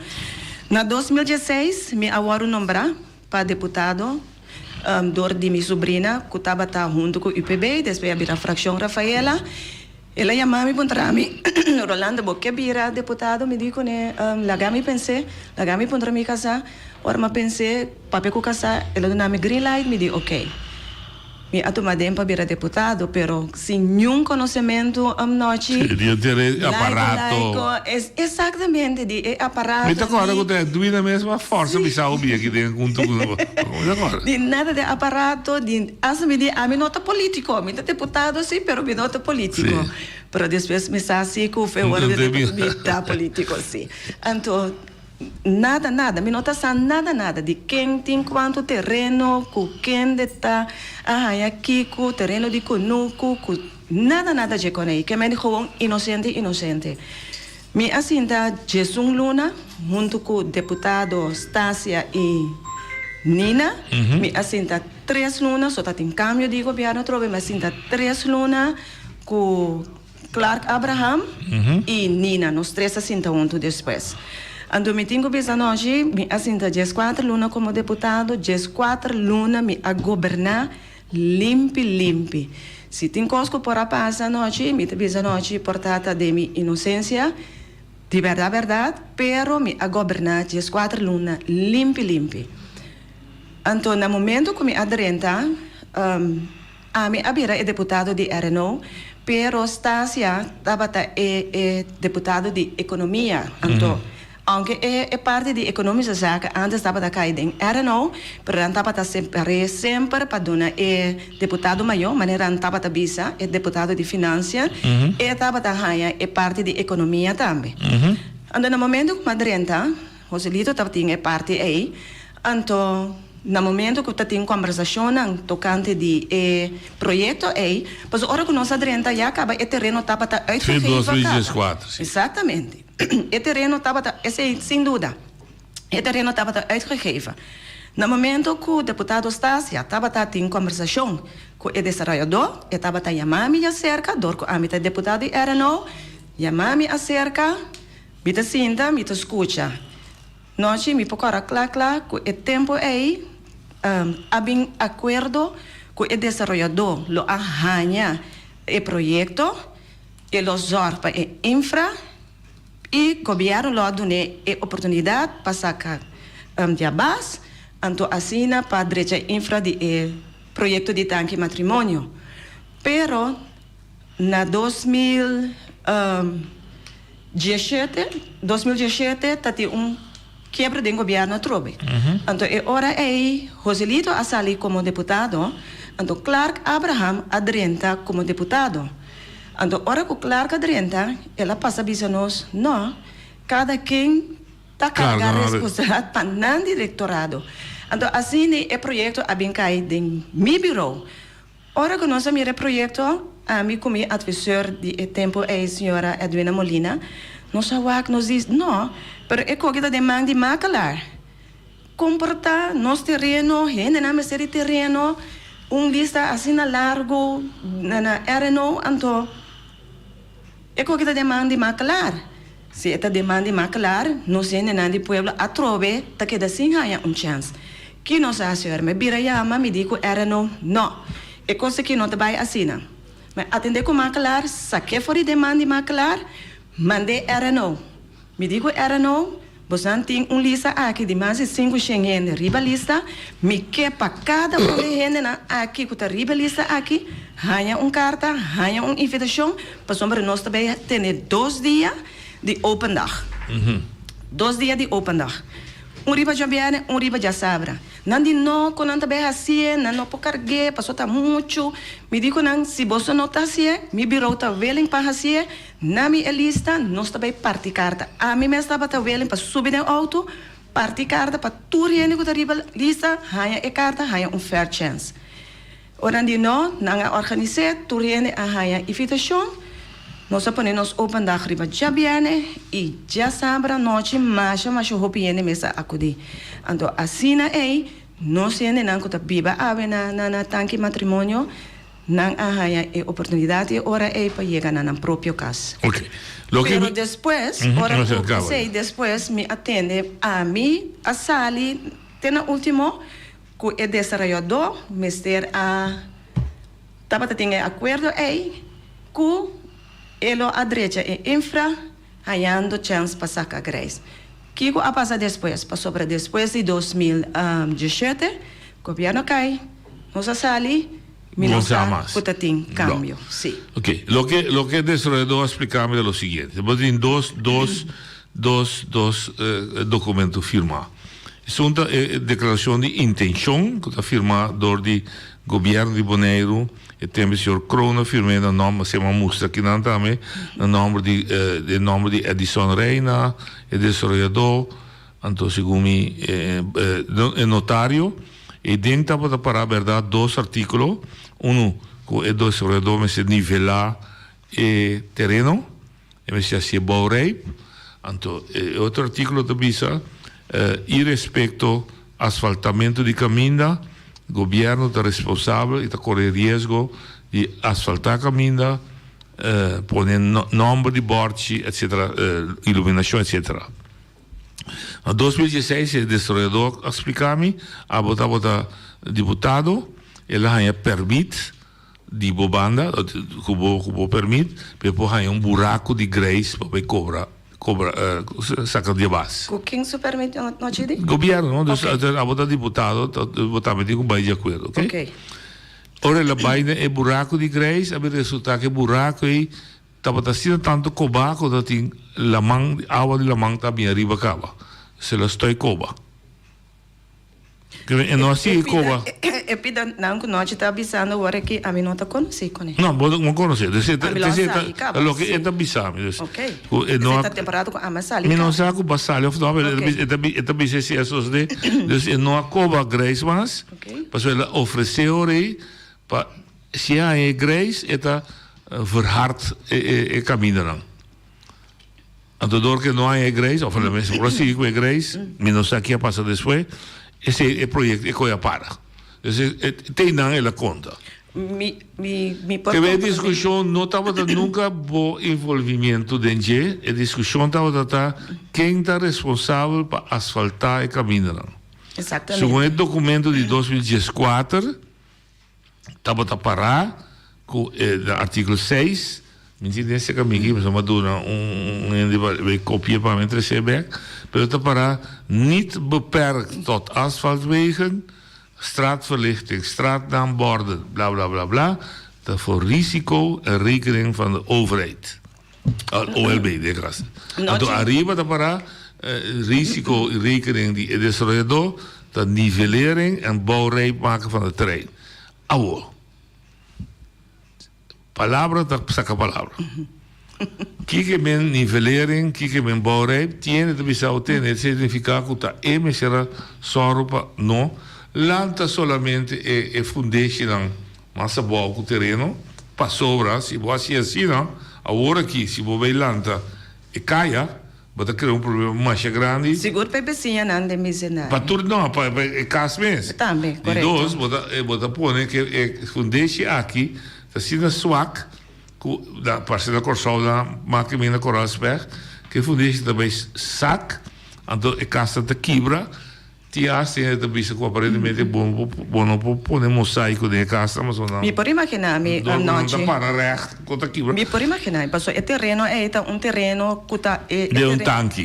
Na 2016 mi a wòrdu nombrá pa deputado. dor di mi subrina ku tabata huntu ku UPB, despues a bira Frakshon Rafaela. El a yama mi puntra mi, Rolando bo ke bira deputado? Mi di kuné, Laga mi pens'é, laga mi puntra mi kasá. Ora mi a pens'é, papia ku kasá, el a duna mi green light, mi di oké. Mi a tuma den pa bira deputado, pero sin niun konosementu anochi. Sí, di e aparato. Laiko, exactamente, di e aparato. Mi ta kòrda ku ta Edwina mes a fòrsa bisa bo bia aki den huntu ku mi ta kòrda. Di nada di aparato, di asta mi di ami no ta polítiko, mi ta deputado sí, pero mi no ta polítiko. Pero despues mi sa sí ku fe ora di mi ta polítiko sí. Anto. Nada nada, mi no ta sa nada nada di ken tin cuanto tereno, cu kende ta a haya kico, tereno di cunucu, cu nada nada dje con ey, ke men di gewoon inocente inocente. Mi a sinta djesun luna hunto cu deputado Stasia y Nina, mi a sinta tres luna, so ta tin cambio di gobierno atrobe, mi a sinta tres luna cu. Clark Abraham y Nina, nos tres a sinta hunto despues. Anto mi tin cu bisa anochi, mi a sinta diescuater luna como deputado, diescuater luna mi a goberna limpi limpi. Si tin cos cu por a pasa anochi, mi ta bisa anochi por tata den mi inocencia, di berdad berdad, pero mi a goberna diescuater luna limpi limpi. Anto na momento cu mi a drenta, Ami a bira e deputado di RNO, pero Stasia tabata e e deputado di Economia. Anto, aunke e e parti di Economische Zaken antes tabata kai den RNO, pero nan tabata separ'é semper pa duna e deputado mayor, manera nan tabata bisa, e deputado di Financiën, e tabata haña e parti di Economia tambe. Anto, na momento ku mi a drenta, Joselito tabatin e parti ei. Anto, na momento ku ta tin kòmbersashonnan tokante di e proyekto ei, pasobra ora ku nos a drenta ya kaba e tereno tabata uitgegeven Sí, kaba. 2014, sí. Eksaktamente. E tereno tabata, esei sin duda, e tereno tabata uitgegeven. Na momento ku deputado Stasia tabata tin kòmbersashon ku e desaroyadó, e tabata yama mi aserka, dor ku ami ta deputado di RNO, yama mi aserka, Mi ta sinta, mi ta skucha. Nochi mi por kòrda kla kla ku e tempu ei a bin akuerdo ku e desaroyadó lo a haña e proyekto, e lo zòrg pa e infra i gobièrnu lo a dun'é e oportunidat pa saka diabas, anto asina pa drecha infra di e proyekto di tanki matrimonio. Pero. Na 2017, 2017 ta tin un kiebra den gobierno atrobe. Anto e ora ei Joselito a sali como deputado, anto Clark Abraham a drenta como deputado. Anto ora cu Clark a drenta, el a pasa bisa nos, no, cada ken ta carga responsabilidad pa nan directorado. Anto asina e proyecto a bin cay den mi bureau. Ora ku nos a mira e proyekto, ami ku mi advisor di e tempu ei, señora Edwina Molina, nos a wak, nos di, No, pero e koki ta den man di makelaar. Kon por ta nos tereno, hendenan mester di tereno, un lista asina largu na na RNO, anto e koki ta den man di makelaar. Si e ta den man di makelaar, nos hendenan di pueblo atrobe ta keda sin haña un chèns. Ki nos a hasi ora? Mi bira yama, mi di ku RNO, No, e kos aki no ta bai asina. Mi atendé ku makelaar, sak'é for di den man di makelaar, mand'é RNO. Mi di ku RNO, Bosnan tin un lista aki di mas di 500 hende riba lista, mi ke pa kada un di e hendenan aki ku ta riba e lista aki haña un karta, haña un invitashon, pasobra nos ta bai tene dos dia di open dag. Dos dia di open dag. Un riba djabièrnè, un riba djasabra. Nan di no, ku nan ta bai hasié, nan no por karg'é, paso ta muchu. Mi di ku nan, si boso no ta hasié, mi birou ta willing pa hasié, na mi e lista, nos ta bai parti karta. Ami mes tabata willing pa subi den outo, parti karta pa tur hende ku ta riba lista haña e karta, haña un fair chance. Ora di no, nan a organis'é, tur hende a haña invitashon. Nos a pone nos open dag riba djabièrnè i djasabra anochi masha masha hopi hende mes a akudí. Anto asina ei nos hendenan ku ta biba awe na na Tanki Matrimonio, nan a haña e oportunidat e ora ei pa yega na nan propio kas. Oké. Loke Pero mi. despues, ora No se ku kaba esei ya. despues mi a tende, ami a sali te na último. Ku e desarayadó mester a tabata tin e akuerdo ei ku e lo a drecha e infra hañando chèns pa saka grijs. Kiko a pasa despues? Pasobra despues di 2017 gobièrnu a kai, nos a sali, mi no sa ku ta tin kambio. Sí. Ok, loke loke e desaroyadó a splika mi ta lo siguiente, bo tin dos dos dos dos dokumento firmá. Esun ta e deklarashon di intenshon ku ta firmá dor di gobièrnu di Boneiru, e tempu señor Kroon a firm'é na nòmber, asina a mustra akinan tambe, na nòmber di e nòmber di Edison Reina, e desaroyadó, anto segun mi e notario. E den tabata pará bèrdat dos artíkulo, unu ku e desaroyadó mester nivelá e tereno, E mester hasié bouwrijp. Anto e otro artíkulo ta bisa, Irespekto asfaltamentu di kaminda, gobièrnu ta responsabel i ta kore riesgo di asfaltá kaminda, pone nòmber di bòrchi, etsetera, iluminashon, etsetera. Na 2016 e desaroyadó a splika mi, abo tabata diputado, el a haña pèrmit Di bo banda, ku bo ku bo permit, pa e por haña un buraku di greis pa bai kobra kobra saka di abas. Ku ken su permit nochi di? Gobièrnu, no? Dus abo ta diputado, bo tambe tin ku bai di akuerdo, oke? Oke. Ora el a bai na e buraku di greis, a bin resultá ku e buraku ei tabata asina tantu kobá ku tabatin laman, awa di laman ta bin ariba kaba. Dus el a stòi koba. E no a sigui koba. E pida nan ku nochi ta bisando wor aki ami no ta konosí kuné. No, bo no konosé. Dus e ta Ami lo a sali kaba. loke e ta bisa mi. Dus Ok. ku e no Esei a ta temporada ku ami a sali Mi no kaba. sa ku bo a sali òf no, pero Ok. e ta e ta bisa si a sosodé. Dus e no a koba greis mas, Ok. pasobra el a ofresé ora ei pa si e haña e greis e ta verhard e e e kamindanan. Anto dor ke no hay e greis, of lo mes por a sigui ku e greis, mi no sa ke a pasa despues, esei e proyekto e koe a para. Dus e te einan el a konta. Mi, mi, mi por Ke e komprende. diskushon no tabata nunka bo involvimiento den dje, e diskushon tabata ta ken ta responsabel pa asfaltá e kamindanan. Exactamente. Segun e dokumento di 2014, Tabata pará ku e na artíkulo seis, mi tin den seka mi aki, pasobra mi a duna un hende pa e kopi'é pa mi tres'é bèk, pero ta pará niet beperkt tot asfaltwegen, straatverlichting, straatnaamborden, bla bla bla bla, ta voor risico en rekening van de overheid. OLB den kas. Anto ariba ta pará risico y rekening di e desaroyadó ta nivelering en bouwrijp maken van de terrein. Awor, palabra ta saka palabra. Kiko men nivelering, kiko men bouwrijp, tiene ta bisa o tene, e significa ku ta e mester a sòru pa no lanta solamente e fundeshinan Mas abou ku tereno, pasobra si bo hasi asina, awor aki si bo bay lanta e kaya, bo ta krea un problema masha grandi. Sigur pa e besiñanan den bisindario. Pa tur, no, pa e kas mes. Tambe, Di korekto. dos, bo ta bo ta pone ke e fundeshi aki ta asina swak ku na parse na Kòrsou nan make mi na Koraalsweg, ku e fundeshi ta bay sak, anto e kasnan ta kibra. Tin hasta hende ta bisa ku aparentemente bo no por bo no por pone mosaiko den e kas nan pasobra nan Mi por imaginá mi dor ku nan ta anochi. para règt ku ta kibra. Mi por imaginá mi pasobra e tereno ei ta un tereno ku ta e Den un tereno tanki.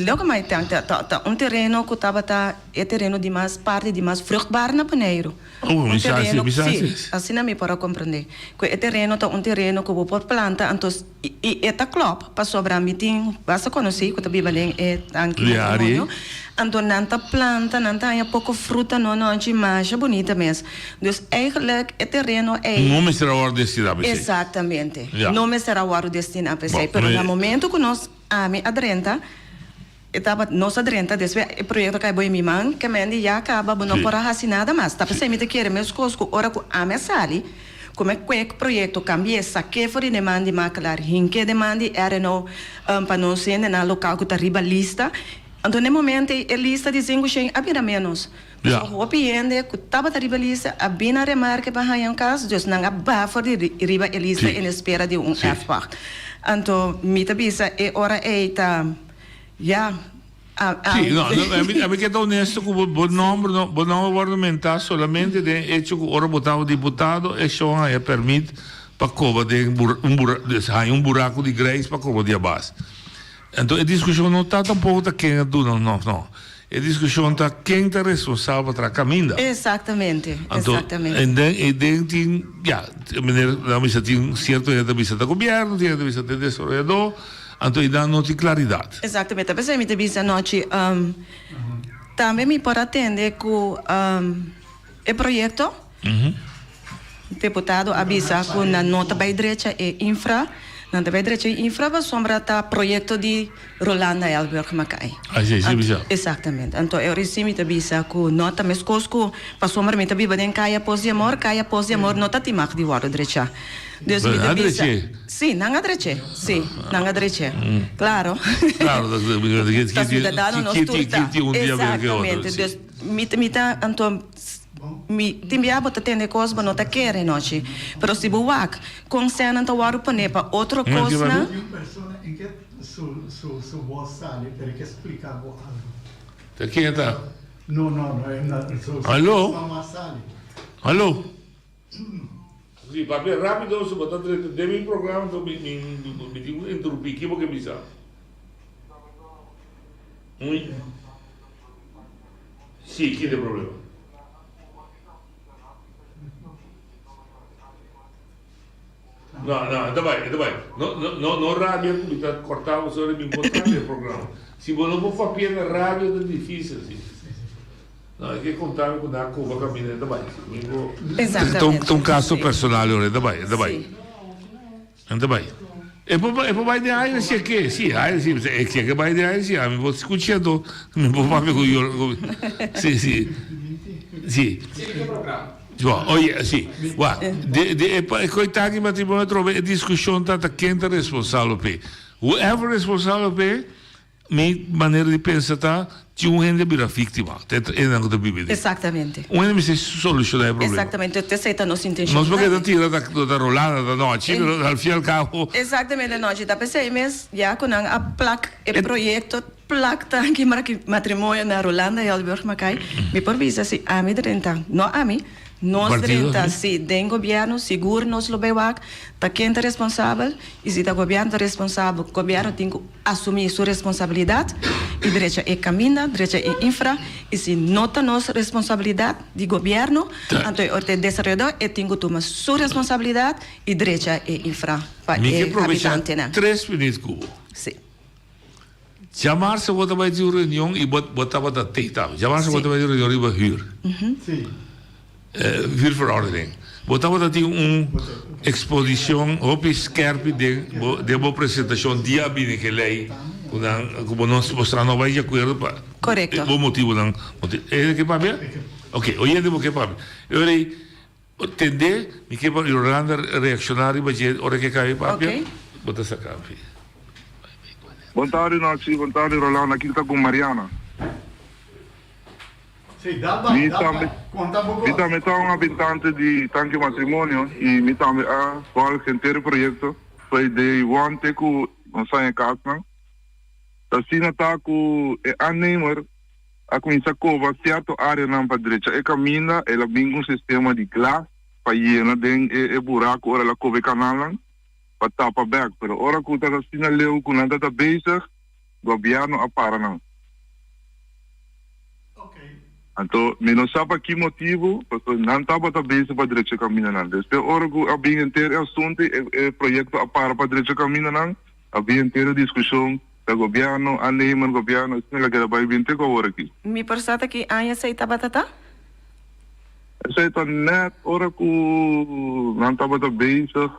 Loke mai tanki ta ta ta un tereno ku tabata e tereno di mas parti di mas vruchtbaar na Boneiru. Oh, Un mi sa tereno mi sa si si. asina mi por a komprendé ku e tereno ta un tereno ku bo por planta anto I e ta klòp, pasobra mi tin basta konosí ku ta biba den e tanki matrimonio. Anto nan ta planta, nan ta haña poko fruta no nochi, masha bunita mes. Dus eigenlijk e tereno ei. No mester a wòrdu destiná pa esei. Exactamente. No mester a wòrdu destiná pa esei. Pero na momento ku nos, ami a drenta, e tabata, nos a drenta, despues e proyekto a kai bo den mi man, ke men di ya kaba, bo no por a hasi nada mas. Ta p'esei mi ta kere meskos ku ora ku ami a sali, Come cuek proyecto cambi'e saque for di deman di makelaar hinke deman di RNO pa nos hendenan local cu ta riba lista. Anto n'e momento ey e lista di sinku shen a bira menos. Ja. Pasobra hopi hende cu tabata riba lista a bin na remarke pa haña un cas, dus nan a baha for di riba e lista Sí. en espera di un Sí. erfpacht. Anto mi ta bisa e ora ey ta, ya. Sí, no, no, ami ke ta honesto ku bo, bo nomber no, bo nomber wòrdu mentá solamente den hecho ku ora bo tabata diputado e shon haña permit pa koba den bur, un bura, dus haña un buraku di grijs pa koba di abas. Anto e diskushon no ta tampoko ta ken a duna no, no. E diskushon ta ken ta responsabel pa traha kaminda. Exactamente, Anto, exactamente. en den, e den tin, ya, meneer, nan bisa tin sierto hende ta bisa ta gobièrnu, tin hende ta bisa ta e desaroyadó. Anto i nan no tin klaridat. Exactamente. P'esei mi ta bisa anochi, tambe mi por a tende ku e proyekto, deputado a bisa ku nan no ta bai drecha e infra, nan ta bai drecha e infra pasobra ta proyekto di Rolanda Helberg Mackay. Así, así bisa. Exactamente. Anto e ora sí mi ta bisa ku no ta meskos ku pasobra mi ta biba den Kaya Pos di Amor, Kaya Pos di Amor no ta tin mag di wòrdu drechá. Dus mi ta bisa. Sí, nan a drech'é. Sí, nan a drech'é. Claro. Claro, Ta ciudadano nos tur ta. Exactamente. Dus mi mi ta anto mi tin bia bo ta tende cos bo no ta kere nochi. Pero si bo wak con senan ta wòrdu pone pa otro cosnan. Un persona en ke su su su voz sali pero e ke splica bo algo. Ta ken ta? No no no su su Aló? voz no mas sali. Aló? Si papia rapido si bo ta drenta den mi programa enton mi mi mi tin ku interumpi ki bo ke bisa? Ui Si ki ta e problema? No no e ta bai e ta bai no no no rabia ku mi ta korta bo sori mi por traha e programa si bo no por papia na radio ta dificil si. No, e ke konta mi ku nan a koba kaminda e ta bai. Mi bo. Exactamente. Ta un kaso personal ora e ta bai, e ta bai. E ta bai. E por e por bai den aire si e ke, si aire si e ke ke bai den aire si ami por skucha anto mi por papia ku yo si si si. Bo oye si wak de de e pa e koitaki matrimonio atrobe e diskushon ta ta ken ta responsabel p'e. Whoever responsabel p'e Mi manera di pensa ta, tin un hende a bira víctima, ta e nan cu ta biba den. Exactamente. Un hende mester soluciona e problema. Exactamente, esey ta nos intencion Nos por tambe. keda tira ta ta Rolanda ta nochi, pero al fin y al cabo. Exactamente nochi, ta p'esey mes ya cu nan a plak e proyecto, plak tanki matrimonio na Rolanda Helburg Mackay, mi por bisa si ami drenta, no ami, nos Partido, drenta si. si den gobierno sigur nos lo bay wak ta ken ta responsabel y si ta gobierno ta responsabel, gobierno tin cu. Asumí su responsabilidat i drecha e kaminda, drecha e infra, i si no ta nos responsabilidat di gobièrnu, anto e ora e desaroyadó e tin ku tuma su responsabilidat i drecha e infra pa Mi ke e probecha habitantenan. tres minuut ku bo. Sí. Djamarsa bo ta bai tin un reunion i bo bo tabata tei tambe. Djamarsa bo Sí. ta bai tin un reunion riba hür. Sí. Huurverordening. Bo tabata tin un exposicion hopi skerpi den bo den bo presentacion dia a bini ke ley ku nan ku bo no bo no bai di akuerdo pa Korekto. bo motibonan e ke papia? Ok oyente bo ke papia e ora ei tende mi ke pa Yolanda reacciona riba dje ora ke kabe papia Ok. bo ta saka fi. Bon tardi Nochi, bon tardi Rolando, aki ta ku Mariana. Mi tambe mi tambe ta un habitante di Tanki Matrimonio y mi tambe a volg henter e proyecto fo'i day one te cu nos haña e casnan. Ta asina ta cu e aannemer a cuminsa coba cierto areanan pa drecha e caminda, el a bin cu un sistema di glas pa yena den e e buraco ora el a coba e canalnan pa tapa bek, pero ora cu ta asina leu cu nan ta ta bezig, gobierno a para nan. Anto mi no sa pa ki motibu, pasobra nan tabata bezig pa drecha kamindanan. Despues ora ku a bin henter e asuntu i e proyekto a para pa drecha kamindanan, a bin henter e diskushon ta gobièrnu a nemen gobièrnu, asina el a keda bai bin te ku awor aki. Mi por sa ta ki aña esei tabata ta? Esei ta nèt ora ku nan tabata bezig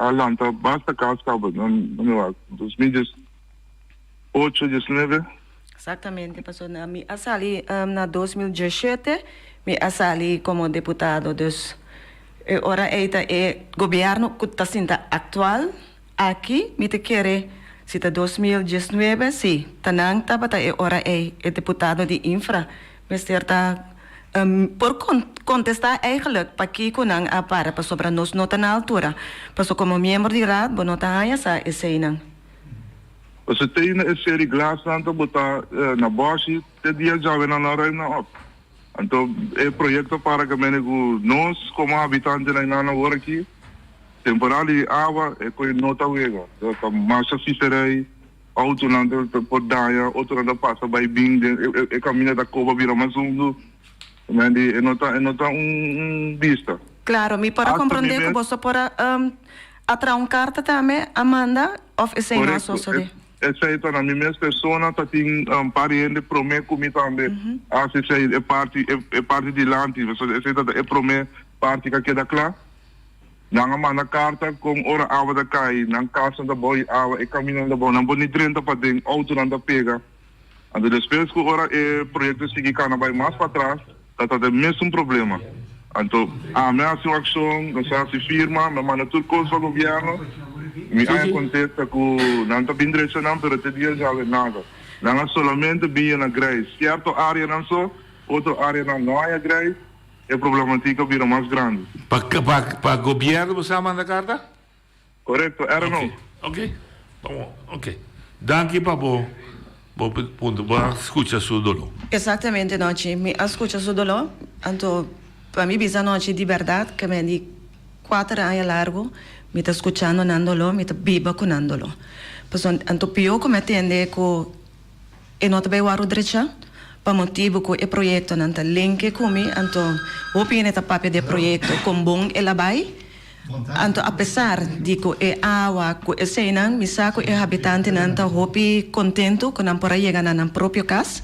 a lanta basta kas kaba, nan mi wak, 2018, 19. Exactamente, pasobra mi a sali na 2017, mi a sali como deputado, dus e ora ey ta e gobierno cu ta sinta actual aki, mi ta kere si ta 2019, si, ta nan tabata e ora ey e deputado di infra, mester ta por contesta eigenlijk pakico nan a para, pasobra nos no ta na altura, pasobra como miembro di raad bo no ta haya sa eseynan. Pasobra te ainda e seri glasnan ta botá na bòshi te dia djawe nan no a ruim nan òp. Anto e proyekto para kaminda ku nos komo habitantenan einan awor aki temporada di awa e koe no ta wega. Ta masha fiserei, outonan ta por daña, otronan ta pasa bai bin den e kaminda ta koba bira mas hundu. E no ta e no ta un bista. Claro, mi por a Hasta mi comprende cu mes. boso por a a traha un carta tambe, a manda, of esey no a Correcto. sosode? Esey ta na mi mes persona, ta tin un par di hende prome cu mi tambe a haci esey, e parti e parti dilanti, pasobra esey ta e prome parti cu a keda cla. Nan a manda carta con ora awa ta cay, nan casnan ta bao di awa, e caminnan ta bao, nan por ni drenta paden, autonan ta pega. Anto despues ku ora e proyekto sigui kana bai mas patras, ta trata e mesun problema. Anto ami a hasi un akshon, nos a hasi firma, mi a manda tur kos pa gobièrnu, mi a haña kontesta ku nan ta bin drecha nan, pero te dia djawe nada. Nan a solamente bin yena greis sierto areanan so, otro areanan no haña greis, e problematik a bira mas grandi. Pa pa gobièrnu bo sa manda karta? Korekto, era no. Ok, ok, ok. Danki pa bo bo punto. Bo a skucha su doló. Exactamente Nochi, mi a skucha su doló, anto pa mi bisa Nochi di berdad ke mi di kuater aña largu mi ta skuchando nan doló, mi ta biba ku nan doló. Pasobra anto pió ku mi a tende ku e no ta bay wòrdu drecha pa motibu ku e proyektonan ta linke ku mi, anto hopi hende ta papia di e proyekto kon bon el a bay. Anto apesar di ku e awa ku eseinan, mi sa ku e habitantenan ta hopi kontentu ku nan por a yega na nan propio kas.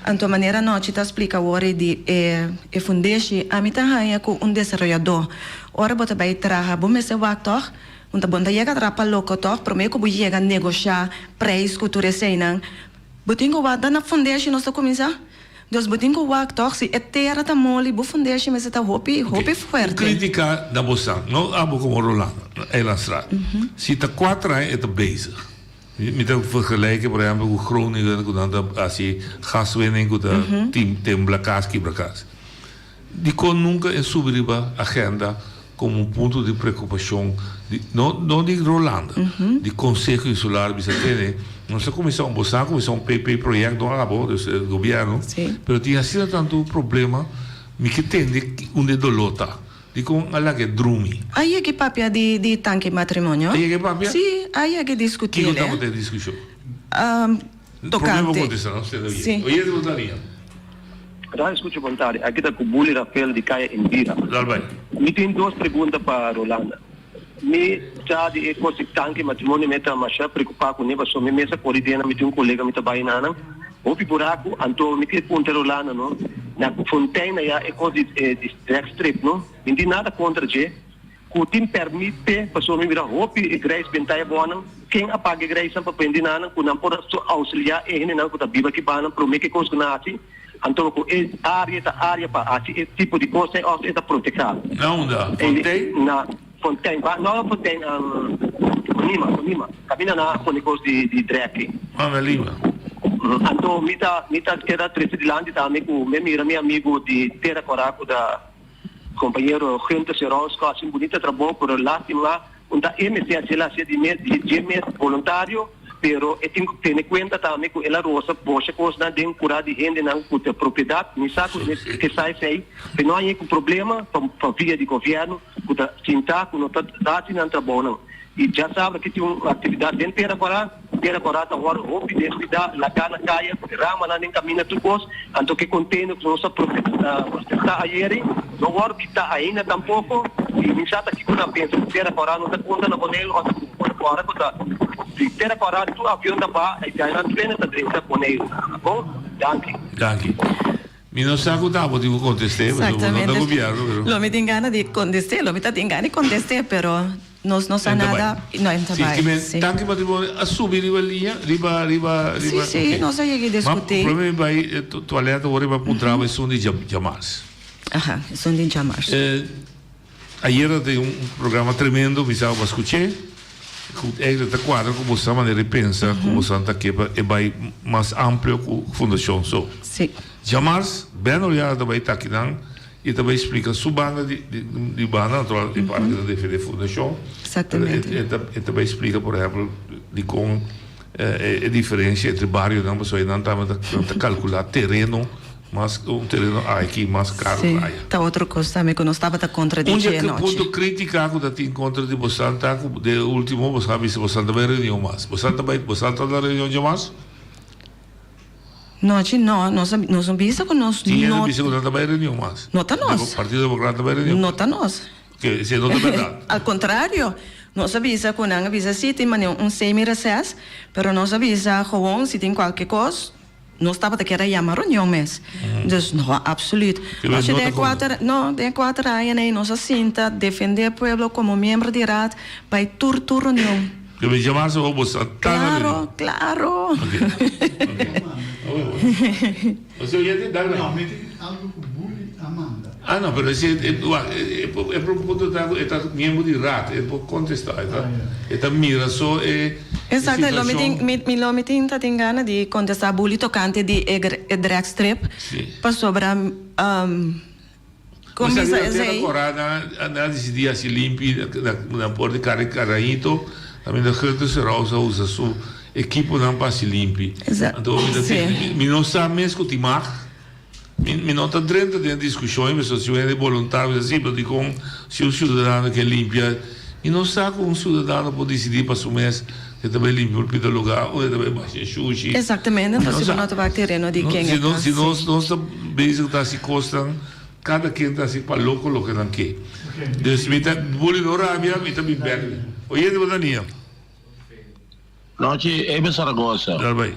Anto manera Nochi ta splika awor di e e fundeshi, ami ta haña ku un desaroyadó ora bo ta bai traha bo mester wak tòg, un ta bon ta yega traha pa loko tòg promé ku bo yega negoshá preis ku tur eseinan. Bo tin ku wak na fundeshi nos ta kuminsá. Dus bo tin ku wak tòg si e tera ta moli bo fundeshi mester ta hopi hopi fuerte. Un kritika na bo san, no abo komo Rolando, Eilandstraat. Si ta kuater aña e ta bezig. Mi ta vergelijken por ehempel ku Groningen ku nan ta hasi gaswinning ku ta tembla kas kibra kas. Dikon nunka e subi riba agenda komo un punto di preokupashon di, no no di Rolanda, di Konseho Insular bisa tene, nos a kuminsá un boso a kuminsá un PP project no abo, dus e gobièrnu, pero tin asina tantu problema, mi ke tende unda e doló ta. Dikon a laga e drumi? A yega e papia di di tanke matrimonio? A yega e papia? Sí, a yega e diskutiel. Kiko tabata e diskushon? Tocante. Sí. Oyente bo ta ria. Radio Escucha bon tardi, aki ta cu Bully Rafael di Caya Indira. Dal bai. Mi tin dos pregunta pa Rolanda. Mi sa di e cos di tanki matrimonio mi ta masha preocupa cu ne pasobra mi mes a cori den mi tin un colega mi ta bay nanan hopi buracu anto mi kier puntra Rolanda no na Fontein aya e cos di di dragstrip no mi tin nada contra dje Ku tin pèrmit p'e, pasobra mi mira hopi e greis bentá e bonan. Ken a paga e greisnan pa prende nanan ku nan por a ousiliá e hendenan ku ta biba aki banan promé ku e kos ku nan hasi? Anto ku e área ta área pa hasi e tipo di kosnan òf e ta protehá? Na unda? Fontein? Na Fontein. No na Fontein, Onima, Onima. Kaminda nan a pone kos di di drèki. Ah, na Lima. Anto mi ta mi ta keda trese dilanti tambe ku mi a mira mi amigu di Tera Kòrá ku ta. Compañero Gunther Serowsko a haci un bunita trabou pero lastima un ta e mester haci el haci di mes di dje mes voluntario pero e tin cu tene cuenta tambe cu el a rosa bosha cosnan den cura di hendenan cu ta propiedad mi sa cu e ke sa esey pero no hay cu problema pa via di gobierno cu ta sinta cu no ta haci nan trabounan y djasabra ki tin un actividad den Tera Cora. Tera kòrá ta wòrdu hopi deskuidá, lagá na kaya, ramanan den kaminda tur kos, anto ku e kontener ku nos a protestá ayeri no wòrdu kitá ainda tampoko, i mi sa ta kiko nan pensa ku tera kòrá no ta konta na Boneiru òf ta ora ku ta di tera kòrá tur avion ta baha i djai nan trene ta drenta Boneiru. Bon, danki. Danki. Mi no sa ku ta bo tin ku kontest'é, pasobra bo no ta gobièrnu, pero. Lo mi tin gana di kontest'é, lo mi ta tin gana di kontest'é, pero nos no sa nada, no e ta bai. Sí, kimen tanki matrimonio a subi riba liña, riba, riba, riba. Sí, sí, nos a yega diskutí. Ma prome mi bai toilet awor riba puntra bo esun di djamars. Aha, esun di djamars. Ayera ta tin un programa tremendo, mi sa bo a skuch'é, ku eigenlijk ta kuadra ku boso manera di pensa, ku boso ta ke pa e bai mas amplio ku fundashon so. Sí. Djamars, Ben Oriana ta bai takinan i ta bai splika su banda di di banda, natural e parti ku ta defende fundashon. Exactamente. E ta e ta bai splika por ehempel dikon. E diferencia entre barionan pasobra nan tambe ta calcula tereno mas un tereno aki mas caro Sí, cu aya. ta otro cos tambe cu nos tabata contra di Un dje dje anochi. punto critica cu ta tin contra di bosan ta cu de ultimo bosan a bisa bosan ta bay reunion mas. Bosan ta bay bosan ta na reunion dje mas? Nochi no, nos a nos a bisa cu nos Tin hende no bisa cu nan ta bay reunion mas. No ta nos. Partido Democrat ta bay reunion. No ta nos. Ke esei no ta bèrdat. Al kontrario, nos a bisa ku nan a bisa si tin manera un semi reses, pero nos a bisa gewoon si tin kualke kos, nos tabata kier a yama reunion mes. Dus no, absoluut. Ke Ochi no den ta e kuater, no, den e kuater añanan ei nos a sinta defendé pueblo komo miembro di raad bai tur tur reunion. Ke mi yama so bo sa ta na reunion. Claro, claro. Ose oyente dal No, mi tin algo ku Bully a manda. Ah no, pero ese e wak e e punto ta ku e ta miembro di raad, e por kontestá, e ta e ta mira so e e Exacto, lo mi tin situashon. mi mi lo mi tin ta tin gana di kontestá Bully tokante di e e dragstrip Si. pasobra kon Esaki bisa ta tera esei. kora nan nan a disidí hasi limpi nan nan por di kari karaíto, kaminda Gunther Serous a usa su ekiponan pa hasi limpi. Exacto, Anto mi ta si. tin mi no sa mes ku tin mag. Mi mi no ta drenta den diskushon ei pasobra si un hende boluntario ta si, pero dikon si un siudadano ke limpia, mi no sa ku un siudadano por disidí pa su mes si e ta bai limpia un pida lugá o e ta bai basha shushi. Exactamente, Mi entonces no si bo sa. no ta wak tereno di No, ken si e no ta, si si. nos nos ta bezig ta hasi kosnan, kada ken ta hasi pa loko loke nan ke. Dus mi ta buli no rabia, mi ta bin bèk. Oyente bo ta nia. Nochi, Ebe Saragoza. Dal bai.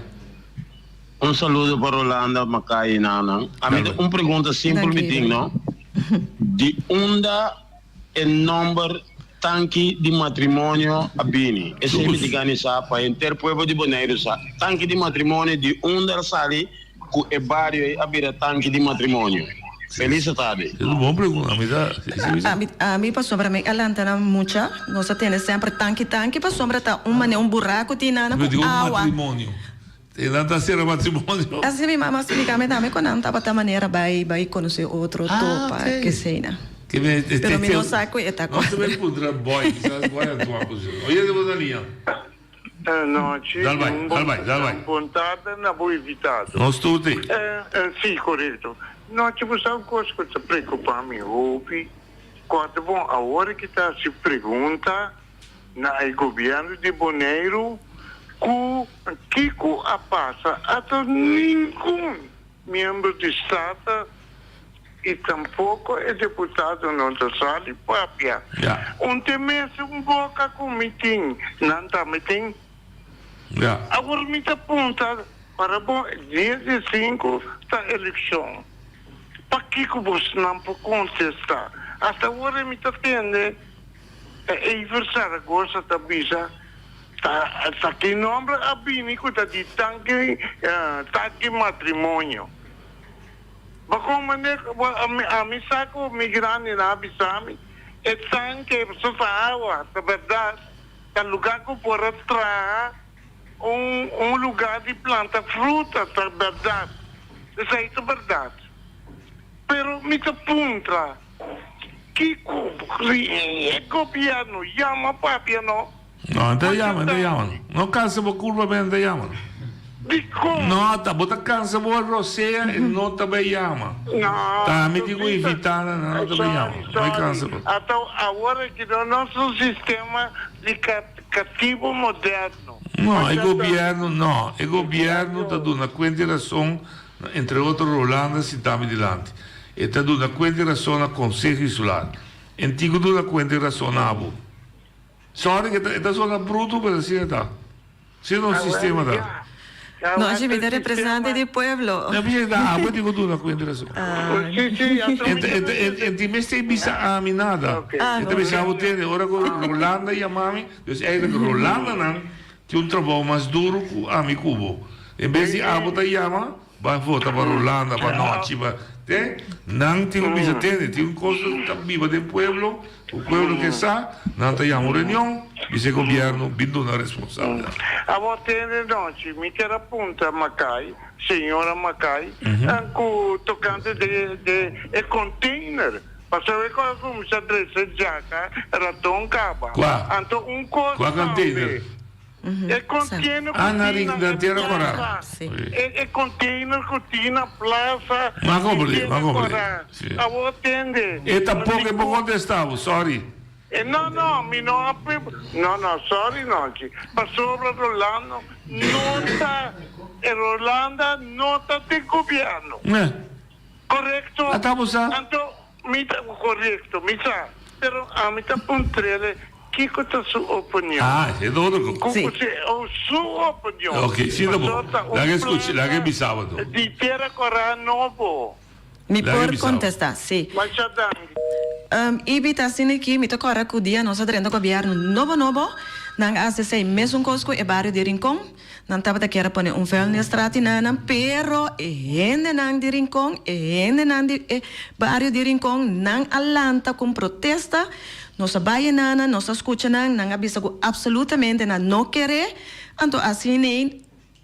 Un saludo pa Rolanda, Makai y Nanan. A mi ta un pregunta simpel mi tin, no? Di unda e nomber Tanki di Matrimonio a bini? Esey mi tin gana sa pa henter pueblo di Boneiru sa. Tanki di Matrimonio di unda a sali cu e bario ey a bira Tanki di Matrimonio? Feliz tarde. Es un bon pregunta. Mi ta, si, si, si. Ami, ami pasobra mi a lanta na mucha, nos a tene semper tanki tanki pasobra ta un manera un buraco tin nan Mi cu digo un awa. matrimonio. E nan ta sera matrimonio. Asina mi mama a splika mi tambe cu nan tabata manera bay bay conoce otro, Ah, topa, ok. keseynan. Ke me, te, Pero mi te, no sa cu e ta Nos cuadra. ta bay puntra Boy, kisas Boy a tuma posicion. Oye, de bo ta liña. Nochi, Dal bai, un dal bon, bai, dal bai. un bon tarde na bo invitado. Nos tur te. Si, korekto. Nochi, bo sa un kos ku ta preokupá mi hopi? Kòrda bon, awor ki ta hasi pregunta na e gobièrnu di Boneiru ku kiko a pasa, ata ningun Miembro di Staten y tampoco e deputado no ta sali papia. Un te mester un boca cu mi tin, nan tambe tin. Awor mi ta punta, para bo dia di cinco ta eleccion, pakico bosnan por contesta? Hasta awor mi ta tende Ever Zaragoza ta bisa ta ta ki nomber a bini ku ta di tanki tanki matrimonio. Bakon mane ami sa ku mi grandinan a bisa mi e tanke so ta awa ta bèrdat ta luga ku por a traha un un luga di planta fruta ta bèrdat esei ta bèrdat pero mi ta puntra. Kiko e gobierno yama papia no? No, ta yama, ta yama. No cansa bo curpa ben, ta yama. Dikon? No, ta bo ta cansa bo rosea e no ta bay yama. No. Ta mi tin cu invita nan, nan no ta bay yama. No e cansa bo. Ato awor aki no nos un sistema di catibo moderno. No, e gobierno no. E gobierno ta duna cuenta y razon Entre otro Rolanda sintá mi dilanti. E ta duna kuenta i rason na Konseho Insular. En tin ku duna kuenta i rason na abo. Sorry ku e ta sona brutu pero asina ta. Asina nos sistema ta. No, así mi ta representante di pueblo. No, bisa ta abo tin ku duna kuenta i rason. En tin mester bisa ami nada. E ta bisa abo tende ora ku Rolanda yama mi, dus eigenlijk Rolanda nan Tin un trabou mas duru ku ami ku bo. En bes di abo ta yama, bai vota pa Rolanda, pa Nochi, pa te. Nan tin ku bisa tende, tin un kos ku ta biba den pueblo, ku pueblo ke sa, nan ta yama un reunion, bisa e gobièrnu bin duna responsabilidat. Abo tende Nochi, mi kier a punta Makai, señora Makai, ku tokante de de e container. Pasobra e kos a kuminsá dresa djaka raton kaba. Kua? Anto un kos Kua tambe. container? E container Ah, na ku tin na na Tierra Corá. plaza. Sí. E, e container ku tin na plaza M'a di comprendé, Tierra m'a comprendé. Corá. Sí. Awor tende. E tampoco e por contestá bo, sorry. E no, no, mi no a pe, no, no, sorry nochi. Pasobra Rolando no ta, e Rolanda no ta den gobierno. Eh. Correcto. Ata bo sa. Anto mi ta correcto, mi sa. Pero ami ta puntrele kico ta su opinion. Ah, esey ta otro cos. Cu si o su opinion. Ok, si ta bo. Pasobra ta un Laga escucha, laga plaza bisa bo to. di Tierra Corá nobo. Mi Laga por bisa bo. contesta, si. Masha danki. Ibi ta asina aki, mi ta corda cu dia nos a drenta gobierno nobo nobo, nan a haci esey mesun cos cu e bario di Rincon. Nan tabata kier a pone un vuilnisstraat inanan, pero e hendenan di Rincon, e hendenan di e bario di Rincon, nan a lanta cu un protesta. Nos a bai inanan, nos a scucha nan, nan a bisa cu absolutamente nan no kere. Anto asina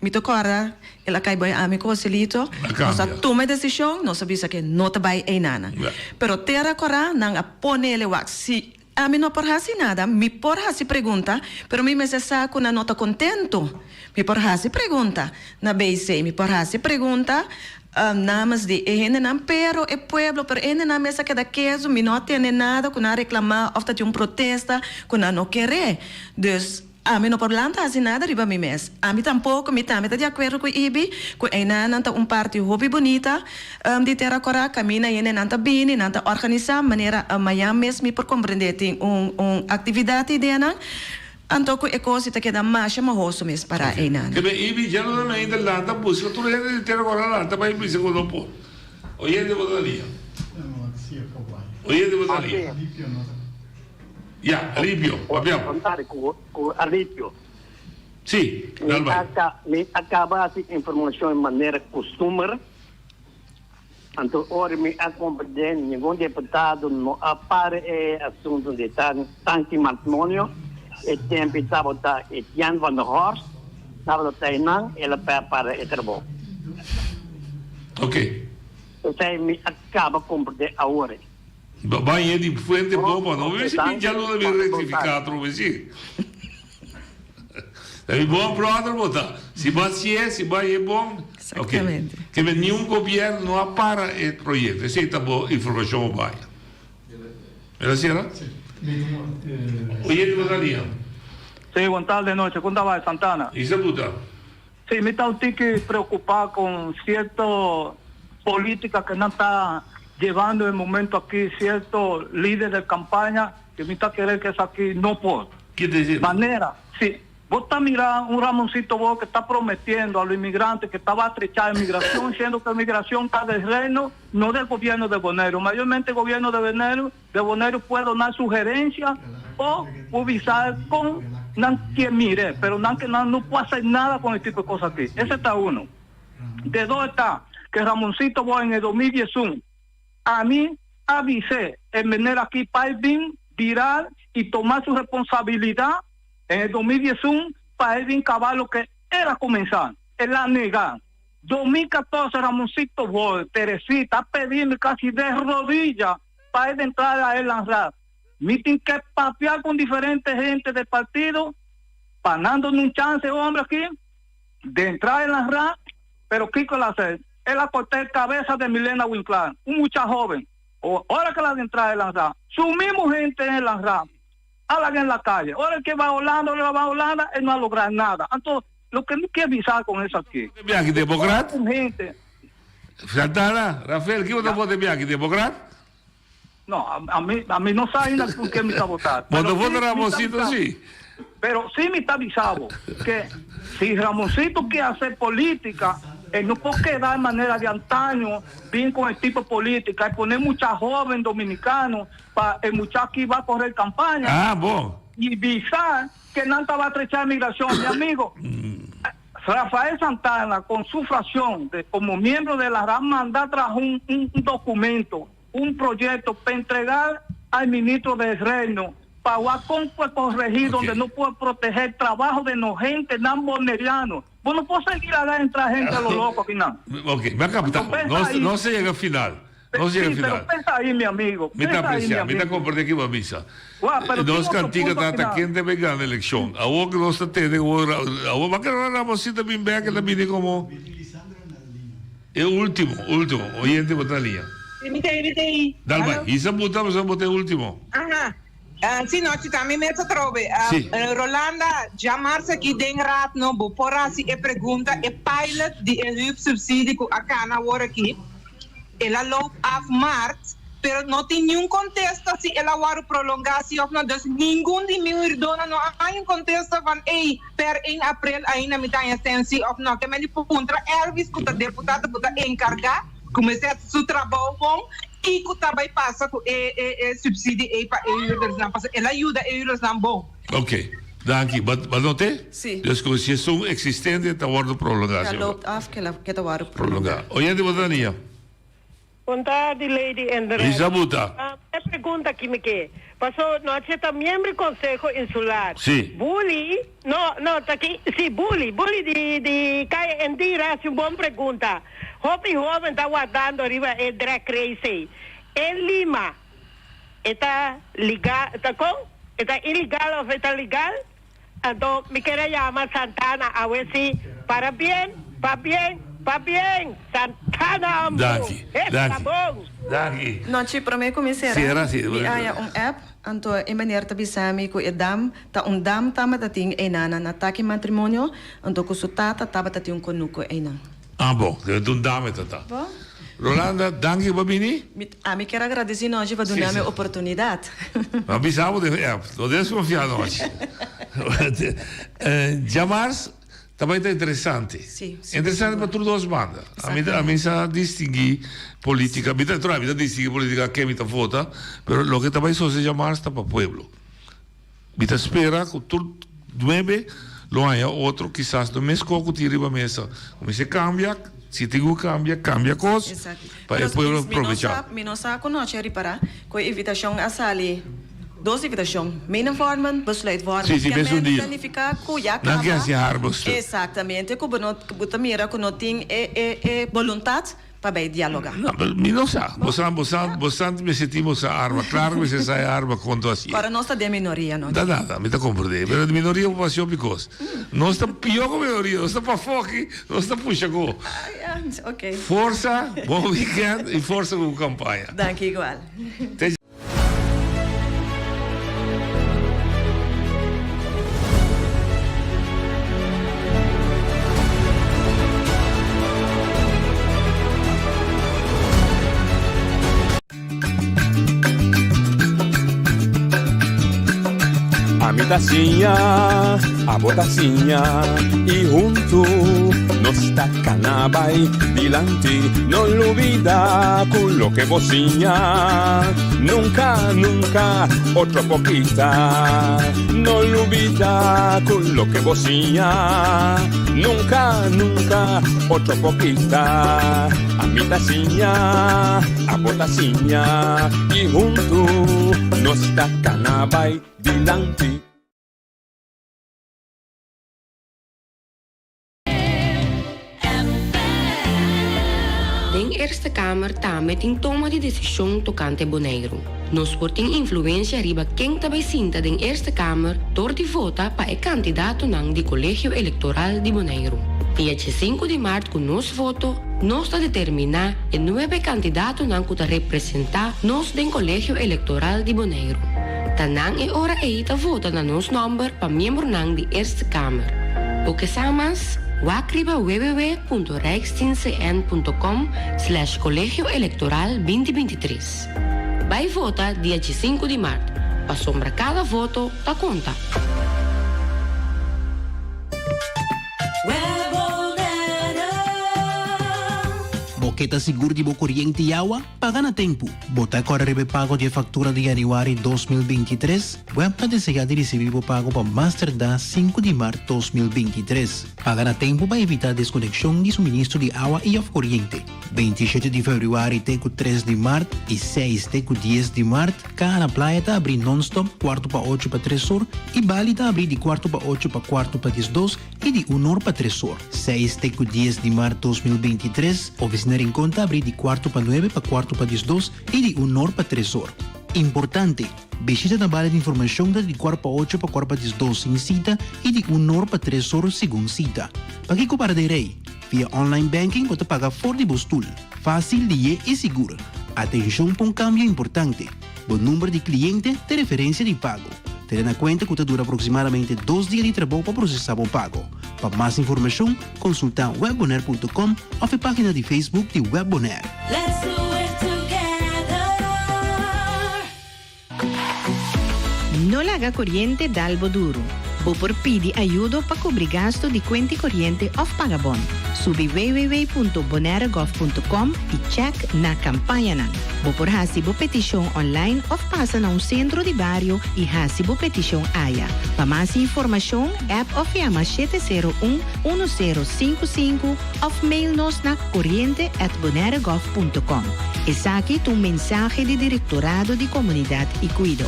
mi ta corda, el a cay boy ami cu Joselito, nos a tuma e decision, nos a bisa cu no ta bai einanan. Pero tera cora, nan a ponele wak si. Ami no por hasi nada. Mi por hasi pregunta, pero mi mester sa ku nan no ta kontentu. Mi por hasi pregunta na BC, mi por hasi pregunta namens di e hendenan, pero e pueblo, pero e hendenan mes a keda kezu, mi no a tende nada ku nan a reklamá òf ta tin un protesta ku nan no kere. Dus. Ami no por lanta hasi nada riba mi mes. Ami tampoko, mi tambe ta di akuerdo ku Ibi, ku einanan ta un parti hopi bunita di Tera Kòrá, kaminda hendenan ta bini, nan ta organisá, manera mañan mes mi por komprendé tin un un aktividat ideanan, anto ku e kos ta keda masha mahoso mes pará einanan. Kebe Ibi dja no ta ainda lanta buska tur hende di Tera Kòrá lanta bai bisa ku no por. Oyente bo ta lia. Oyente bo ta lia. Ya, Alipio, papia. Contare cu cu Alipio. Sí, dal bai. Mi a caba haci informacion manera custumber, anto ora mi a comprende ningun deputado no a para e asunto di tanki matrimonio, e tempo tabata Etienne van der Horst tabata ta einan, el a para e trabou. Ok. Esey mi a caba comprende awor. Baña di fuente boba no mi si pincha luna mi rectifica atrobe si. Ta mi bon brother bo ta. Si bo hacié si bo haye bon. Exactamente. Ok. Keme niun gobierno no a para e proyecto. Esey ta bo informacion bo baña. Mira cierra? Oyente bo ta lia. Sí, buen tarde noche. Con ta bai, Santana? Isa buta. Sí, mi ta un tiki preocupa con cierto politica que nan ta llevando en momento aki, cierto lider de campaña que mi ta kere que esaki no por. Ki ta diciendo? Manera, si bo ta mira un Ramoncito Bo que ta prometiendo a lo inmigrante que ta ba trecha inmigracion, siendo que inmigracion ta del reino, no del gobierno de Boneiru. Mayormente gobierno de Boneiru De Boneiru puede donar sugerencia o ubicar con nan que mire, pero nan que nan no puede hacer nada con el tipo de cosas aquí. Ese está uno. De dos está que Ramoncito Boy en el 2011 a mí avisé en venir aquí para bien virar y tomar su responsabilidad en el 2011 para él cavar lo que era comenzar. Él la negar. 2014 Ramoncito Boy, Teresita, a pedirme casi de rodillas para él entrar a el lanzar. Mi tiene que papear con diferentes gente del partido, para dándole un chance, hombre, aquí, de entrar en la RA, pero ¿qué la hace? Él a cortar cabeza de Milena Winclar, un muchacho joven. O, ahora que la de entrar en la RA, su mismo gente en la RA, hablan en la calle. Ahora el que va a Holanda, ahora va a Holanda, él no va a lograr nada. Entonces, lo que no quiere avisar con eso aquí. Viaje democrat? Gente. Santana, Rafael, ¿qué vota por viaje democrat? No, a, a mí, a mí no saben con qué me está votando. Voto Pero por sí me Ramoncito, está sí. Pero sí me está avisado que si Ramoncito quiere hacer política, él no puede quedar de manera de antaño, bien con el tipo de política, y poner mucha joven dominicano para el muchacho que va a correr campaña. Ah, bon. Y visar que Nanta va a trechar migración, mi amigo. Rafael Santana, con su fracción, de, como miembro de la RAM, manda trajo un, un- un documento, un proyecto para entregar al ministro del Reino, para corregir donde no puede proteger trabajo de no gente, nan boneriano. Vos no puedes seguir a dar entrar gente a lo loco aquí, no. Ok, me ha captado. Entonces, No, ahí- no se llega al final. Nos yega Sí, pero final. pensa ahí, mi amigo. Mi ta Pensa ahí, mi aprecia, mi ta amigo. comprende ki bo a bisa. Wak, pero tin Nos otro cantica punto ta ta final. ken debe gana eleccion. Awor cu nos ta tene awor, awor ba keda Ramosito bin bek, el ta bini como e ultimo, ultimo. Oyente bo ta na liña. Sí, mi t'ei, mi t'ei. Dal bai. Aló. Hisa buta pasobra bo ta e ultimo. Aha. Ah, sí, no, chita, mi mes atrobe. Ah, Sí. eh, Rolanda, djamars aki den raad no, bo por hasi e pregunta, e pilot di e huursubsidie ku a kana awor aki, el a loop af maart, pero no tin niun kontesta si el a wòrdu prolongá si òf no. Dus ningun di mi huurdonan no a haña un kontesta van ey, per 1 aprel ainda mi ta haña sèn si òf no. Ke men di puntra Elvis ku ta deputado ku ta enkargá ku mester hasi su trabou bon, Kiko ta bai pasa ku e e subsidie ei pa e huurdersnan? Pasobra el a yuda e huurdersnan bon. Ok, danki. Ba ba noté? Sí. Dus ku si esun eksistente ta wòrdu prolongá, Ta si loopt af ke la ke ta wòrdu prolongá. Prolongá. Oyente bo ta nia. Bon tardi Lady Endrek. Lisa buta. E pregunta ki mi ke. Paso no a ta miembro di Conseho Insular. Sí. Bully, no, no, ta ki, sí, Bully, Bully di di Kaya Endira hasi un bon pregunta. Hopi hoben ta wardando riba e drag race ei. E lima e ta liga, ta kon? E ta iligal of e ta legal? Anto mi ker a yama Santana awe si para bien, pa bien, pa bien! Santana ambu! Danki, Esta danki, bon! danki. Nochi prome ku mi sera, Sera, si. mi haya un app, anto e meneer ta bisa mi ku e dam ta un dam tabata tin einan na taki matrimonio, anto ku su tata tabata tin un konuko einan. Ah bon, debe ta un dame ta ta. Bon. Rolanda, danki pa bini. Mi, ami kier agradeci nochi pa duna mi oportunidad. Ma bisa bo den app, no desconfia nochi. Djamars ta bai ta interesante. Si, si. Interesante pa tur dos banda. Ami ta, ami sa distingui politica, mi ta, mi ta distingui politica ken mi ta vota, pero loke ta bai sosode djamars ta pa pueblo. Mi ta spera cu tur nuebe lo haya otro, kisas no mes co cu tin riba mesa. Cuminsa cambia, si tin cu cambia, cambia cos pa e pueblo probecha. Mi no sa cu nochi a ripara cu e invitacion a sali, dos invitacion, meenvormen, besluitvorming. Si, si, mes un dia. Kiamen ta nifica cu ya Nan caba. ke haci haar besluit. Exactamente, cu bo no, bo ta mira cu no tin e, e, e boluntad pa bay dialoga. No, pero mi no sa. Bo sa, bo sa, bo sa mester tin bo sa arma. Claro cu mester sa e arma contra asi. Ora nos ta den minoria no. Da nada, mi ta comprende. Pero di minoria por haci hopi cos. Nos ta pio cu minoria, nos ta pafó aki, nos ta pusha cu. Ok. Forsa, bon weekend y forsa cu campaña. Danki igual. Te. Ami ta siña, abo ta siña y huntu nos ta cana bay dilanti. No lubida cu loke bo siña nunca, nunca otro por kita. No lubida cu loke bo siña nunca, nunca otro por kita. Ami ta siña, abo ta siña y huntu nos ta cana bay dilanti. Den Eerste Kamer tambe tin toma di desishon tokante Boneiru. Nos por tin influensia riba ken ta bai sinta den Eerste Kamer dor di vota pa e kandidatonan di Kolegio Elektoral di Boneiru. Dia diesinku di mart ku nos voto nos ta determiná e nuebe kandidatonan ku ta representá nos den Kolegio Elektoral di Boneiru. Ta nan e ora ei ta vota na nos nòmber pa miembronan di Eerste Kamer. Bo ke sa mas? Wak riba www.rijksdienstcn.com slash kolegio elektoral 2023. Bai vota dia diesinku di mart, pasobra kada voto ta konta. Bo ke ta sigur di bo koriente i awa? Paga na tempu! Bo ta kòrda riba e pago di e faktura di yanüari 2023? Web ta desea di risibí bo pago pa mas tardá sinku di mart 2023. Paga na tempu pa evitá deskonekshon di suministro di awa i òf koriente. 27 di febrüari te ku tres di mart i seis te ku dies di mart, Kaha na Playa ta abrí nònstòp kuartu pa ocho pa tres or i Bali ta abrí di kuartu pa ocho pa kuartu pa diesdos i di un or pa tres or. Seis te ku dies di mart 2023, Ofisina Rincon. Rincon ta abrí di kuarto pa nuebe pa kuarto pa diesdos i di un or pa tres or. Importante! Bishita na bale di informashon ta di kuart pa ocho pa kuart pa diesdos sin sita i di un or pa tres or segun sita. Pakiko para den rei? Via online banking bo ta paga for di bo stul. Fásil, lié i sigur. Atenshon pa un kambio importante! Bo number di kliente ta referensia di pago. Tene na kuenta ku ta dura aproksimadamente dos dia di trabou pa prosesá bo pago. Pa mas informashon, konsultá webbonaire.com òf e página di Facebook di Web Bonaire. Let's do it together. No laga koriente dal bo duru. Bo por pidi ayudo pa kubri gastu di kuenti koriente òf paga bon. Subi www.bonairegov.com i chèk na kampañanan. Bo por hasi bo petishon online òf pasa na un sentro di bario i hasi bo petishon aya. Pa mas informashon, app òf yama 701 1055 òf mail nos na koriente@bonairegov.com. Esaki ta un mensahe di Direktorado di Komunidat i Kuido.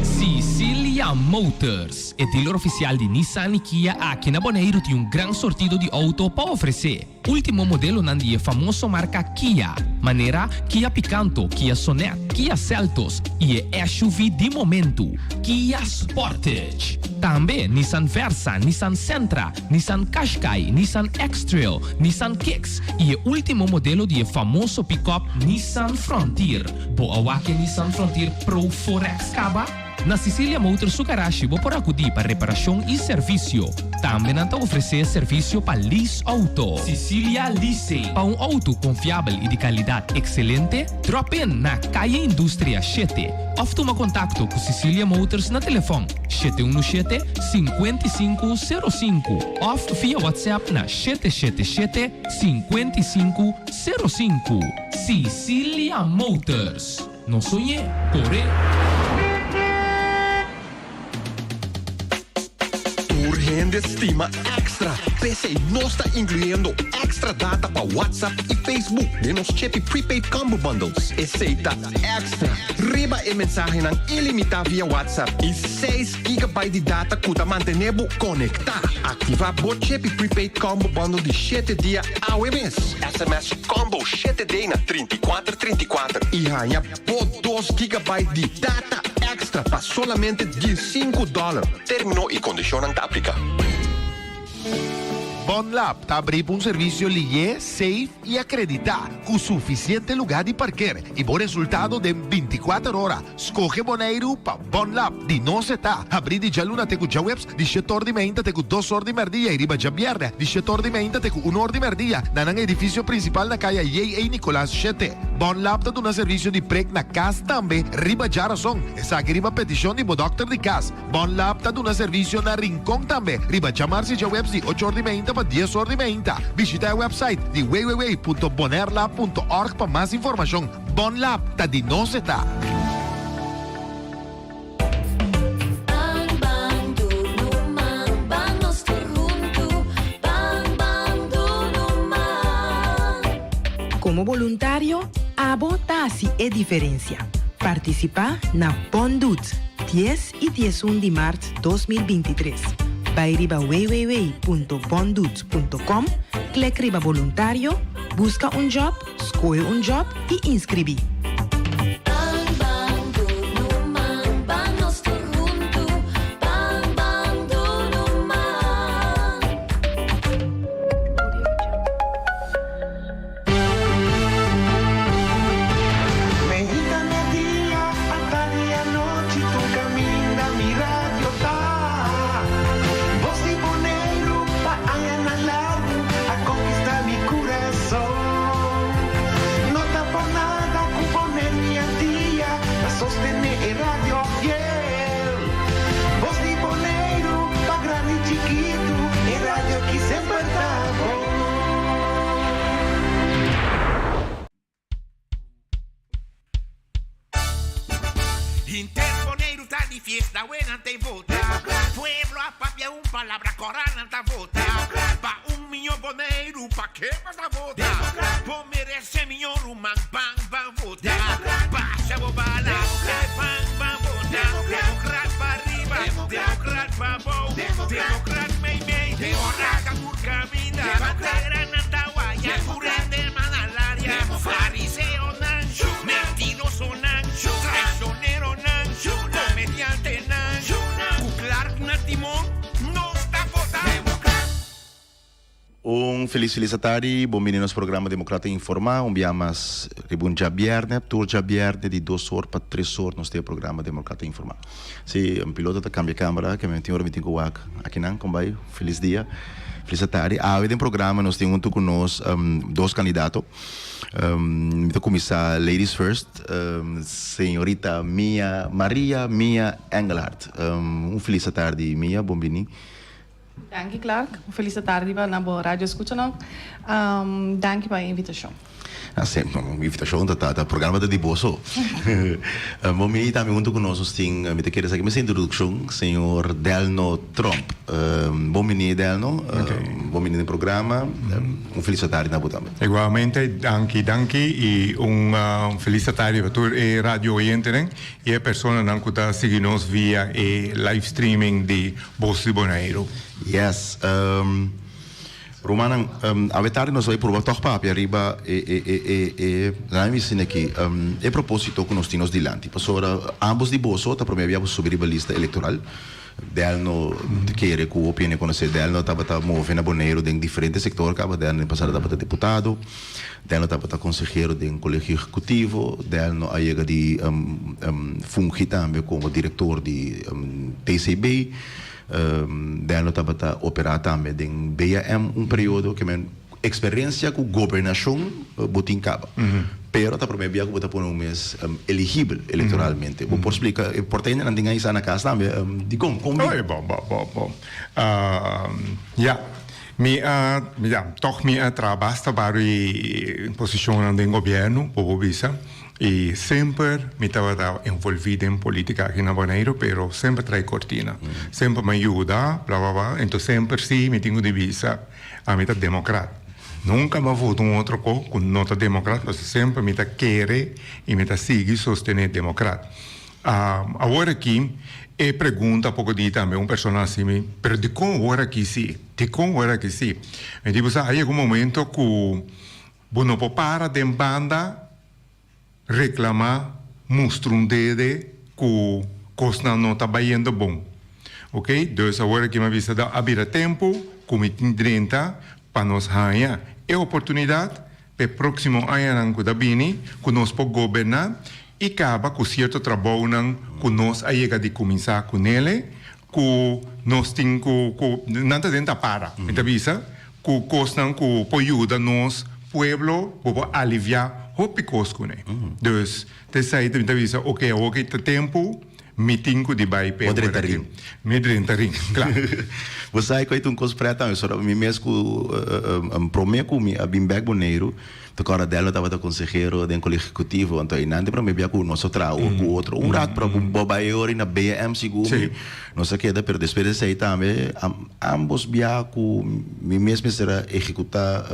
Sicilia Motors, e dealer oficial di Nissan y Kia aki na Boneiru tin un gran sortido di auto pa ofrece. Ultimo modelonan di e famoso marca Kia, manera Kia Picanto, Kia Sonet, Kia Seltos y e SUV di momento, Kia Sportage. Tambe Nissan Versa, Nissan Sentra, Nissan Qashqai, Nissan X-Trail, Nissan Kicks y e ultimo modelo di e famoso pick-up Nissan Frontier. Bo a wak e Nissan Frontier Pro 4X caba? Na Sicilia Motors su garashi bo por acudi pa reparacion y servicio. Tambe nan ta ofrece servicio pa lease auto. Sicilia Leasing, pa un auto confiabel y di calidad excelente, drop in na Calle Industria shete of tuma contacto cu Sicilia Motors na telefon 717 5505 of via WhatsApp na 777 5505. Sicilia Motors. No soñ'é, cor'é! Tur hende stima Extra. P'esei nos ta inkluyendo extra data pa WhatsApp i Facebook den nos Chippy Prepaid Combo Bundles. Esei ta extra riba e mensahenan ilimitá via WhatsApp i seis gigabyte di data ku ta mantené bo konektá. Aktivá bo Chippy Prepaid Combo Bundle di shete dia awe mes. SMS Combo shete D na 34 34 i haña bo dos gigabyte di data extra pa solamente diesinku dòler. Término i kondishonnan ta apliká. Bonlab ta abrí pa un servisio lié, safe i akreditá, ku sufisiente lugá di parker i bo resultado den bintikuater ora. Skohe Boneiru pa Bonlab di nos e ta habrí di djaluna te ku djaweps di shete or di meinta te ku dos or di mèrdia i riba djabièrnè di shete or di meinta te ku un or di mèrdia na nan edifisio prinsipal na kaya J.A. Nicolaas shete. Bonlab ta duna servisio di prek na kas tambe riba djarason, esaki riba petishon di bo dòkter di kas. Bonlab ta duna servisio na Rincon tambe riba djamars i djaweps di ocho or di meinta pa dies or di meinta. Bishita e website di www.bonairlab.org pa mas informashon. Bonlab ta di nos e ta. Ban ban dunu man, ban nos tur huntu, ban ban dunu man. Komo boluntario, abo ta hasi e diferensia. Partisipá na Bon Doet, dies i diesun di mart 2023. Bai riba www.bondoet.com, klek riba boluntario, buska un djòp, Skohe un job i inskribí. Ban ban dunu man, ban nos tur huntu, ban ban dunu man. Meinta media, atardi anochi, tur kaminda mi radio ta. Bos di Boneiru pa añanan largu a konkistá mi kurason. No ta por nada ku Boneiru i Antia ta sostené e radio fiel. Bos di Boneiru pa grandi i chikitu, e radio ki semper ta bon. Henter Boneiru ta di fiesta, awe nan ta e vota. Pueblo a papia un palabra, kora nan ta vota. Pa un miño Boneiru, pa ke bo ta vota? Bo merese miño ruman, ban ban vota. Basha bo bala, e ban ban vota. Demokrat pa riba, demokrat pa bou, demokrat mei mei. Un felis felis atardi. Bon bini nos programa Democrata Informa. Un bia mas riba un djabierne, tur djabierne di dos or pa tres or nos tin e programa Democrata Informa. Si, un piloto ta cambia camera, ke mi tin ora mi tin cu wak akinan. Con bay? Felis dia. Felis atardi. Awe den programa nos tin hunto cu nos dos candidato. Mi ta cuminsa ladies first, señorita Mia Maria Mia Engelhardt. Un felis atardi Mia, bon bini. Danki Clark, un felis atardi pa na bo radio escuchanan. Danki pa e invitacion. Invitacion ta ta programa ta di bo so. Bon bini tambe hunto cu nos nos tin mi ta kere sa ki mester introduccion señor Delno Tromp. Bon bini Delno, bon bini den programa, un felis atardi na bo tambe. Igualmente, danki danki y un felis atardi pa tur e radio oyentenan y e personanan cu ta sigui nos via e live streaming di Bos di Boneiru. Yes. Rumannan, awe tardi nos bai purba tòg papia riba e e e e e laat mi bisina aki, e propósito ku nos tin nos dilanti. Pasobra ambos di boso ta promé bia ku subi riba lista elektoral. Delno ta kere ku hopi hende konosé Delno tabata move na Boneiru den diferente sektor kaba. Delno den pasado tabata diputado, Delno tabata konsehero den Kolegio Ehekutivo, Delno a yega di fungi tambe komo direktor di TCB. Delno tabata operá tambe den BAM un periodo ke men eksperensia ku gobernashon bo tin kaba. Pero ta promé bia ku bo ta pone un mes eligibel elektoralmente. Bo por splika e por ta hendenan tin a na kas tambe dikon? Kon bin? Oye, bon, bon, bon, bon. Ya, mi a, ya, tòg mi a traha basta baru e posishonnan den gobièrnu, bo por bisa. I semper mi tabata envolví den polítika aki na Boneiru, pero semper trae kortina. Semper mi a yuda, bla bla bla. Enton semper sí mi tin ku di bisa, ami ta demokrat. Nunka mi a vota un otro ko ku no ta demokrat, pasobra semper mi ta kere i mi ta sigui sostené demokrat. Awor aki e pregunta poko di tambe un persona a hasi mi, pero dikon awor aki sí? Dikon awor aki sí? Mi di bo sa a yega un momento ku bo no por para den banda Reclama mustra un dede cu cosnan no ta bayendo bon. Ok, dus awor aki mi a bisa a bira tempo cu mi tin drenta pa nos haña e oportunidad p'e proximo añanan cu ta bini cu nos por goberna y caba cu cierto trabounan cu nos a yega di cuminsa cu nele cu nos tin cu cu nan ta den tapara mi ta bisa cu cosnan cu por yuda nos pueblo bo por alivia hopi cos cune. Dus ta esai mi ta bisa ok awor ki ta tempo mi tin cu di bay p'e Bo drenta ring. Mi drenta ring, kla. Bo sa cu ta un cos pret tambe, so mi mes cu prome cu mi a bin bek Boneiru, Ta kòrda Delno tabata konsehero den Kolegio Ehekutivo, anto einan di promé bia ku nos a traha un ku otro un rat, pero ku bo bai e ora na BM sigur mi nos a keda, pero despues di esei tambe ambos bia ku mi mes mester a ehekutá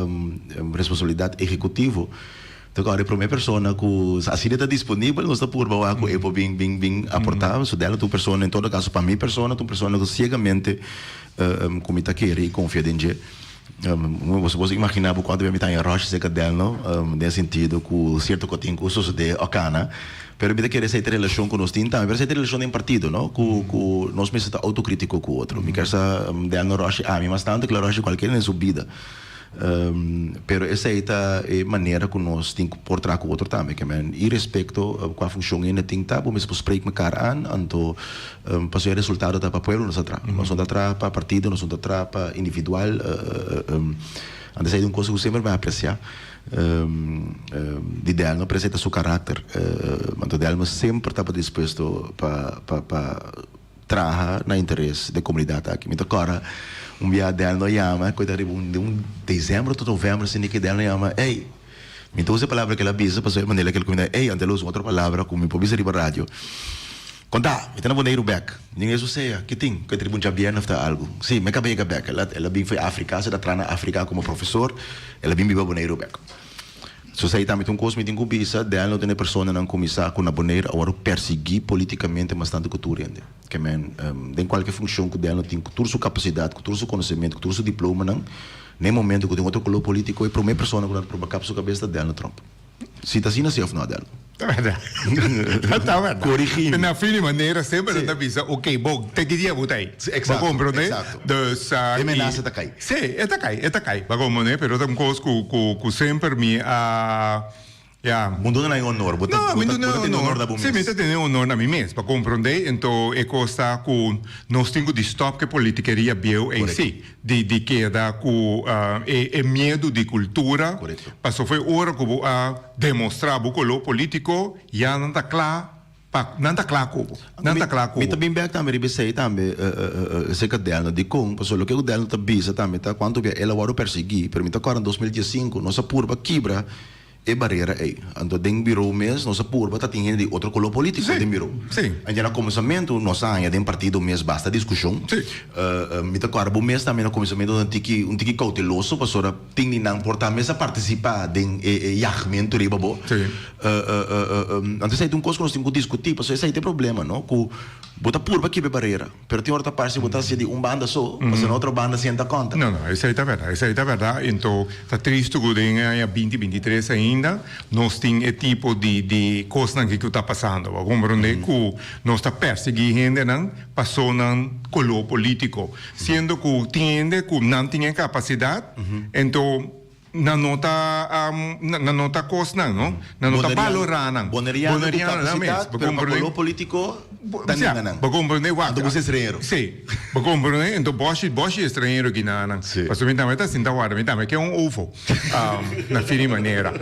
responsabilidat ehekutivo. Ta kòrda e promé persona ku asina ta disponibel nos ta purba wak ku e por bin bin bin aportá. So Delno ta un persona en todo kaso pa mi persona ta un persona ku siegamente ku mi ta kere i konfia den dje. Boso por imagina bo cuanto bia mi ta haña rush cerca Delno, den sentido cu cierto cos tin cu sucede o cana, pero mi ta kere esey ta relacion cu nos tin tambe, pero esey ta relacion den partido, no, cu cu nos mester ta autocritico cu otro. Mi kier sa Delno rush ami mas tanto cu el a rush cualkier den su bida, pero esey ta e manera cu nos tin cu por traha cu otro tambe, ke men irespecto cua funcion hende tin ta, bo mester por spreek mekaar aan, anto Pasobra e resultado ta pa pueblo nos ta traha. Nos no ta traha pa partido, nos no ta traha pa individual. Antes ei ta un cosa ku semper mi a apresiá di Delno, pero esei ta su karakter. Anto Delno semper tabata dispuesto pa pa pa traha na interes di komunidat aki. Mi ta kòrda un bia Delno a yama, ku e ta riba un den un desèmber òf novèmber asina ke Delno a yama, ey, mi ta usa e palabra ku el a bisa pasobra e manera ku el kuminda, ey, anto el a usa un otro palabra ku mi por bisa riba radio. Konta, mi ta na Boneiru bek. Nin eso sea, ki tin? Ku e tribu djabièrnè of ta algu? Sí, mi a kaba yega bek. El a, el a bin fo'i Afrika, se ta traha na Afrika komo profesor, el a bin biba Boneiru bek. So esei tambe ta un kos mi tin ku bisa, Delno ta un e personanan ku mi sa ku na Boneiru a wòrdu persiguí politikamente mas tantu ku tur hende. Ke men, den kualke funshon ku Delno tin, ku tur su kapasidat, ku tur su konosementu, ku tur su diplomanan, na e momento ku tin otro koló politiko, e promé persona ku nan ta proba kap su kabes ta Delno Tromp. Si ta asina si òf no, Delno? Ta bèrdat. Ta bèrdat. Korigí mi. Na fin di manera semper nan ta bisa, ok, bo, te ki dia bo ta ei? Sí, exacto, Bo komprondé? exacto. Dus, E menasa ta kai. Sí, e ta kai, e ta kai. Bo komprondé? Pero ta un kos ku, ku, ku semper mi a, ya. Bo duna nan e honor, bo ta, No, mi bo ta, duna bo ta tene honor. honor na bo Sí, mi mes. ta tene honor na mi mes. Bo komprondé? Anto e kos ta ku nos tin ku di stòp ku e politikeria bieu ei Korekto. sí. Di di keda ku e e miedu di kultura. Korekto. Paso fo'i ora ku bo a demostrá bo koló polítiko, ya nan ta kla pa, nan ta kla ku bo. Nan ta kla ku Mi ta bo. bin bèk tambe riba esei tambe, aserka Delno. Dikon? Pasobra loke ku Delno ta bisa tambe ta kuantu bia el a wòrdu persiguí, pero mi ta kòrda na 2015 nos a purba kibra E barera ei. Anto den birou mes nos a purba ta tin hende di otro koló polítiko den birou. Anto na kuminsamentu nos a haña den partido mes basta diskushon. Mi ta kòrda bo mes tambe na kuminsamentu un tiki un tiki kouteloso pasobra tin di nan por ta mes a partisipá den e yagmentu riba bo. Anto esei ta un kos ku nos tin ku diskutí pasobra esei ta e problema no ku bo ta purba kibra e barera. Pero tin ora ta parse bo ta hacié di un banda so, pasobra na otro banda sienta conta. No, no, esei ta berdad, esei ta berdad. Ento ta tristo cu den e aña binti binti tres ainda nos tin e tipo di di cosnan aki cu ta pasando. Bo a comprende cu nos ta persigui hendenan paso nan color politico, siendo cu tin hende cu nan tin e capacidad, ento Nan no ta, nan no ta kosnan, no? Nan no ta balorá nan. Boneriano ku kapasidat, pero pa koló polítiko ta ninga nan. Bo komprendé wak. Anto bo si estranhero. Sí. Bo komprendé? Anto bòshi, bòshi estranhero ki nan nan. Pasobra mi tambe ta sinta warda, mi tambe ke un ufo. Na fin di manera.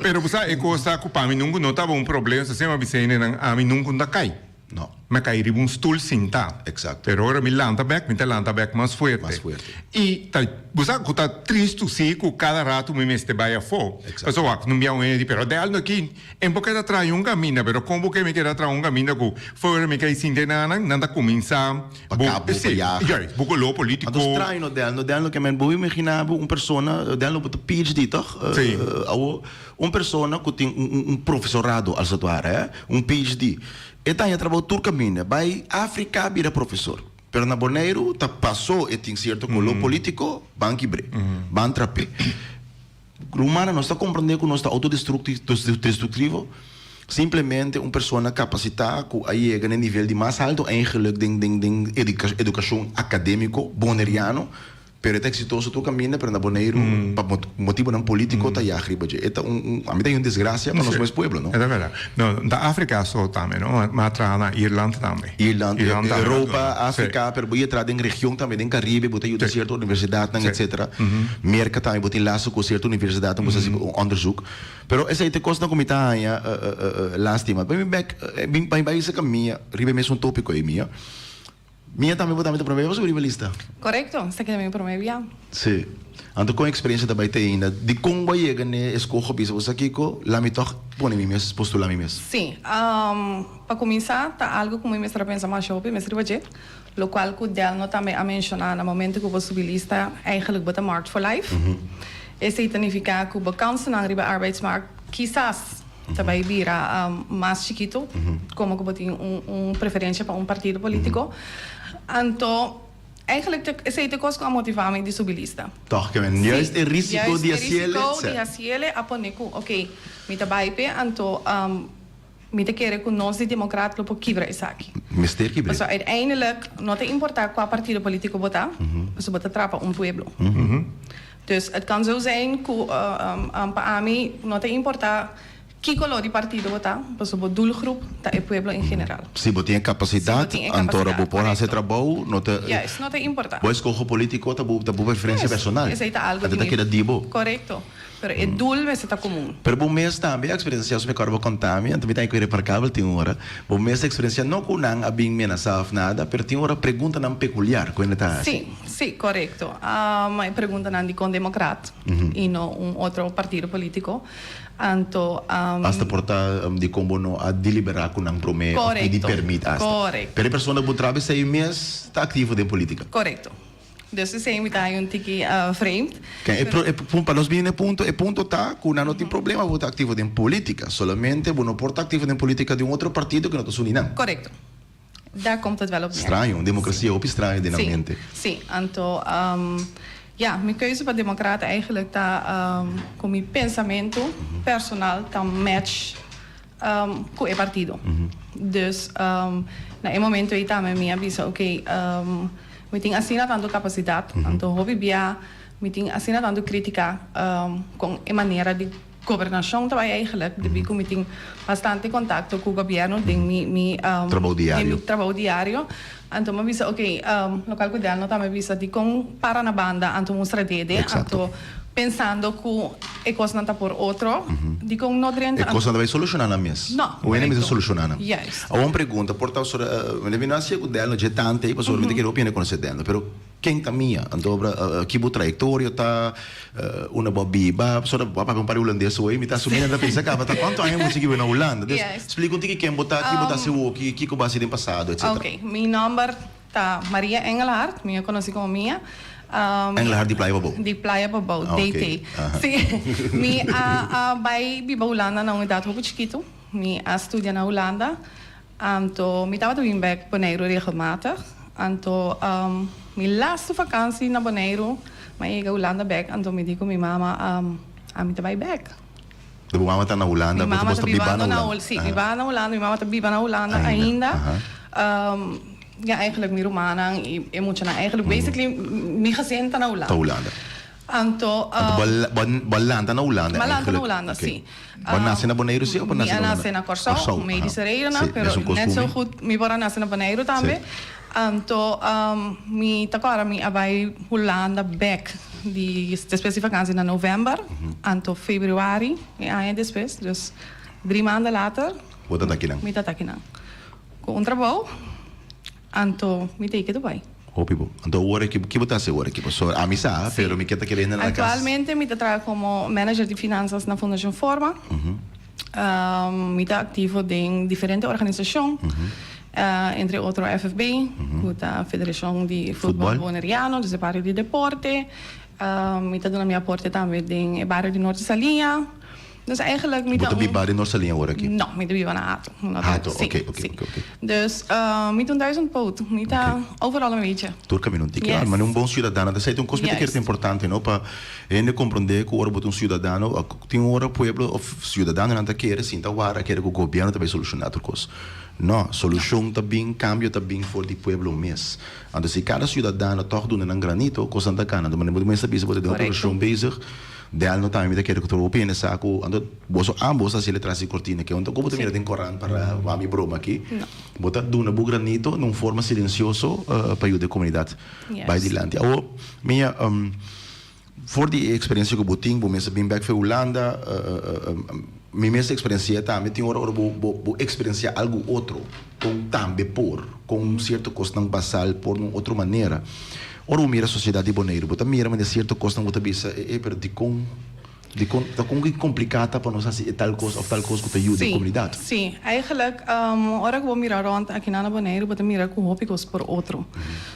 Pero bo sa e kos ta ku pa mi nunku no tabata un problema, so semper a bisa hendenan ami nunku no ta kai. No. Mi a kai riba un stul sintá. Exacto. Pero ora mi lanta bek, mi ta lanta bek mas fuerte. Mas fuerte. I ta, bo sa ku ta tristu si ku kada ratu mi mester bai afó. Exacto. Pasobra wak, no bia un hende di, pero Delno aki, en por keda traha un kaminda, pero kon bo ke mi keda traha un kaminda ku for ora mi kai sinta einan, nan ta kuminsá Pa kap bo, pa yaga. Juist, bo koló polítiko. Anto straño, Delno, Delno ke men, bo imaginá bo un persona, Delno bo ta PhD, tòg? Sí. Awor, Un persona ku tin un un profesorado als het ware, hè, un PhD, e ta haña trabou tur kaminda, bai Afrika bira profesor. Pero na Boneiru ta pasó e tin sierto koló polítiko, ban kibr'é, ban trap'é. Rumannan, nos ta komprendé ku nos ta outodestruktivo? Simplemente un persona kapasitá ku a yega na e nivel di mas alto eigenlik den den den edukashon akadémiko boneriano, Pero e ta exitoso tur caminda, pero na Boneiru pa motibonan politico ta yag riba dje. E ta un, un, a mi ta un desgracia pa nos mes pueblo, no? E ta verdad. No, ta Africa so tambe, no? Ma a traha na Irland tambe. Irland, Europa, Africa, pero bo a traha den region tambe, den Caribe, bo ta yuda cierto universidadnan, etcetera. Merca tambe bo tin lazo cu cierto universidadnan, bo ta haci onderzoek. Pero esey ta e cosnan cu mi ta haña lastima. Pa mi bek, pa mi bay cerca Mia, riba e mesun topico ey, Mia. Mia tambe bo tambe ta prome bia pasobra riba lista. Korekto, esaki ta mi prome bia. Sí. Anto kon eksperensia ta bai te ainda? Dikon bo a yega n'e eskoho bisa bo sa kiko? La mi tòg pone mi mes, postulá mi mes. Sí. Pa kuminsá ta algu ku mi mester a pensa masha hopi mes riba dje, lokual ku Delno tambe a menshoná na momento ku bo subi lista eigenlijk bo ta marked for life. Esei ta nifiká ku bo kansanan riba arbeidsmarkt kisas ta bai bira mas chikitu, komo ku bo tin un preferensia pa un partido politiko. Anto, eigenlijk ta esei ta e kos ku a motivá mi di subi lista. Tòg ke men juist e risiko di hasiele. Juist e risiko di hasiele a pone ku, oke, mi ta bai p'e, anto mi ta kere ku nos di Demokrat lo por kibra esaki. Mester kibr'é. Pasobra uiteindelijk no ta importá kua partido politiko bo ta, pasobra bo ta trapa un pueblo. Dus het kan zo zijn ku pa ami no ta importa ki kolor di partido bo ta, pasobra bo doelgroep ta e pueblo en general. Si bo tin e kapasidat, antora bo por hasi e trabou, no ta. Juist, no ta importa. Bo eskoho politiko ta bo ta bo preferensia personal. Esei ta algo di mi. Anto ta keda di bo. Korekto. Pero e doel mester ta komun. Pero bo mes tambe a eksperensiá, su mi akorda bo konta mi, anto mi ta ku remarkabel tin ora, bo mes a eksperensiá no ku nan a bin menasá òf nada, pero tin ora preguntanan pekuliar ku hende ta hasi. Sí, sí, korekto. E preguntanan dikon Demokrat i no un otro partido polítiko. Anto. Asta por ta dikon bo no a deliberá ku nan promé òf pidi pèrmit asta. Korekto. Pero e persona ku bo traba esei mes ta aktivo den polítika. Korekto. Dus esei mi ta haña un tiki vreemd. Ke e pa nos bini na e punto, e punto ta ku nan no tin problema bo ta aktivo den polítika, solamente bo no por ta aktivo den polítika di un otro partido ku no ta suni nan. Korekto. Daar komt het wel op neer. Straño, un demokrasia hopi straño den nan mente. Sí, sí. Anto, ja, mi keuze pa demokrat eigenlijk ta ku mi pensamentu personal ta match. um, ku e partido. Dus um, na e momento ei tambe mi a bisa oké, um, mi tin asina tantu kapasidat, anto hopi bia mi tin asina tantu krítika um, kon e manera di gobernashon ta bai eigenlijk, debí ku mi tin bastante kontakto ku gobièrnu den mi mi um, Trabou den diario. mi trabou diario. Anto mi a bisa oké, um, lokal ku Delno tambe a bisa dikon para na banda anto mustra dede, Exacto. anto pensando ku e kosnan ta por otro, dikon no drenta E kosnan ta bai solushoná nan mes. No, Wende mester korekto. solushoná nan. Juist. Awor un pregunta, por ta ora, mi no a siña ku Delno dje tante ei, pasobra mi ta kere hopi hende konosé Delno, pero ken ta Mia? Anto obra, ki bo trayektorio ta, unda bo a biba? Pasobra bo a papia un par di hulandes hoy, mi ta asumí nan ta pensa kaba ta kuantu aña bo sigui biba na Hulanda. Dus, Juist. splika un tiki ken bo ta, ki bo ta hasi awoki, kiko bo a hasi den pasado, etcetera. Oké, mi nòmber Ta Maria Engelhard, mi a conoci como Mia. Engelhard di Playa Pabou? Di Playa Pabou, Ah, DT. ok. Aha. Si. Mi a a bay biba Hulanda na un edad hopi chikitu. Mi a studia na Hulanda. Anto mi tabata bin bek Boneiru regelmatig. Anto mi lastu vakantie na Boneiru, mi a yega Hulanda bek, anto mi di cu mi mama, ami ta bay bek. De bo mama ta na Hulanda, Mi mama bo ta ta biba bibando na na Hulanda. Sí, biba na Hulanda, mi mama ta biba na Hulanda Ainda, ainda. aha. Um, ja, eigenlijk mi rumannan i e muchanan. Eigenlijk basically mi gezin ta na Hulanda. Ta Hulanda. Anto, Anto bo a bo a bo a lanta na Hulanda Mi a lanta na eigenlijk. Hulanda, Oké. sí. Bo a nase na Boneiru sí of bo a Mi nase a na Hulanda? nase na Kòrsou, Kòrsou, aha. medische redenen, Sí, pero mesun kos net ku zo mi. goed mi por a nase na Boneiru tambe. Sí. Anto, um, mi ta kòrda mi a bai Hulanda bèk di despues di vakantie na novèmber, anto februari e aña despues, dus dri maanda later, Bo ta takinan? mi ta takinan. Ku un trabou, anto mi ta yega Dubai. Hopi bo. Anto awor aki, ki bo ta hasi awor aki? Pasobra ami sa, pero mi ke ta kere hende na kas. Aktualmente mi ta traha komo manager di finansas na Fundashon Forma. Mi ta aktivo den diferente organisashon, entre otro FFB, ku ta Federashon di Futbòl Boneriano, dus e bario di deporte. Mi ta duna mi aporte tambe den e bario di Norte Saliña. Dus eigenlijk mi Bo ta ta un. biba den Norte Saliña awor aki? No, mi ta biba na Hato. Hato, Sí, oké, oké, sí. oké, oké. Dus mi ta un duizendpoot. Mi ta overal een beetje. Tur kaminda un tiki. Yes. Ma un bon siudadano. Ta esei ta un kos mi ta kere Juist. ta importante, no? Pa hende komprondé ku ora bo ta un siudadano, tin ora pueblo òf siudadanonan ta kere sinta wara, kere ku gobièrnu ta bai solushoná tur kos. No, solushon ta bin, kambio ta bin for di pueblo mes. Anto si kada siudadano tòg duna nan granito, kosnan ta kana. Anto manera bo mester bisa bo ta den un Korekto. operashon bezig, Delno tambe mi ta kere ku tur hopi hende sa ku anto boso ambos ta hasi letras di kortina ke unda ku bo ta mira den korant para wak mi broma aki. Bo ta duna bo granito na un forma silensioso pa yuda e komunidat bai dilanti. Awor, Mia, for di e eksperensia ku bo tin, bo mes a bin bek for Hulanda, mi mes a eksperensi'é tambe, tin ora ora bo bo eksperensiá algu otro kon tambe por, kon sierto kosnan basal por na un otro manera. Ora bo mira sosiedat di Boneiru, bo ta mira manera sierto kosnan bo ta bisa, e e, pero dikon, dikon, ta kon ki kompliká ta pa nos hasi e tal kos òf tal kos ku ta yuda e komunidat? Sí, eigenlijk ora ku bo mira rònt akinan na Boneiru bo ta mira ku hopi kos por otro.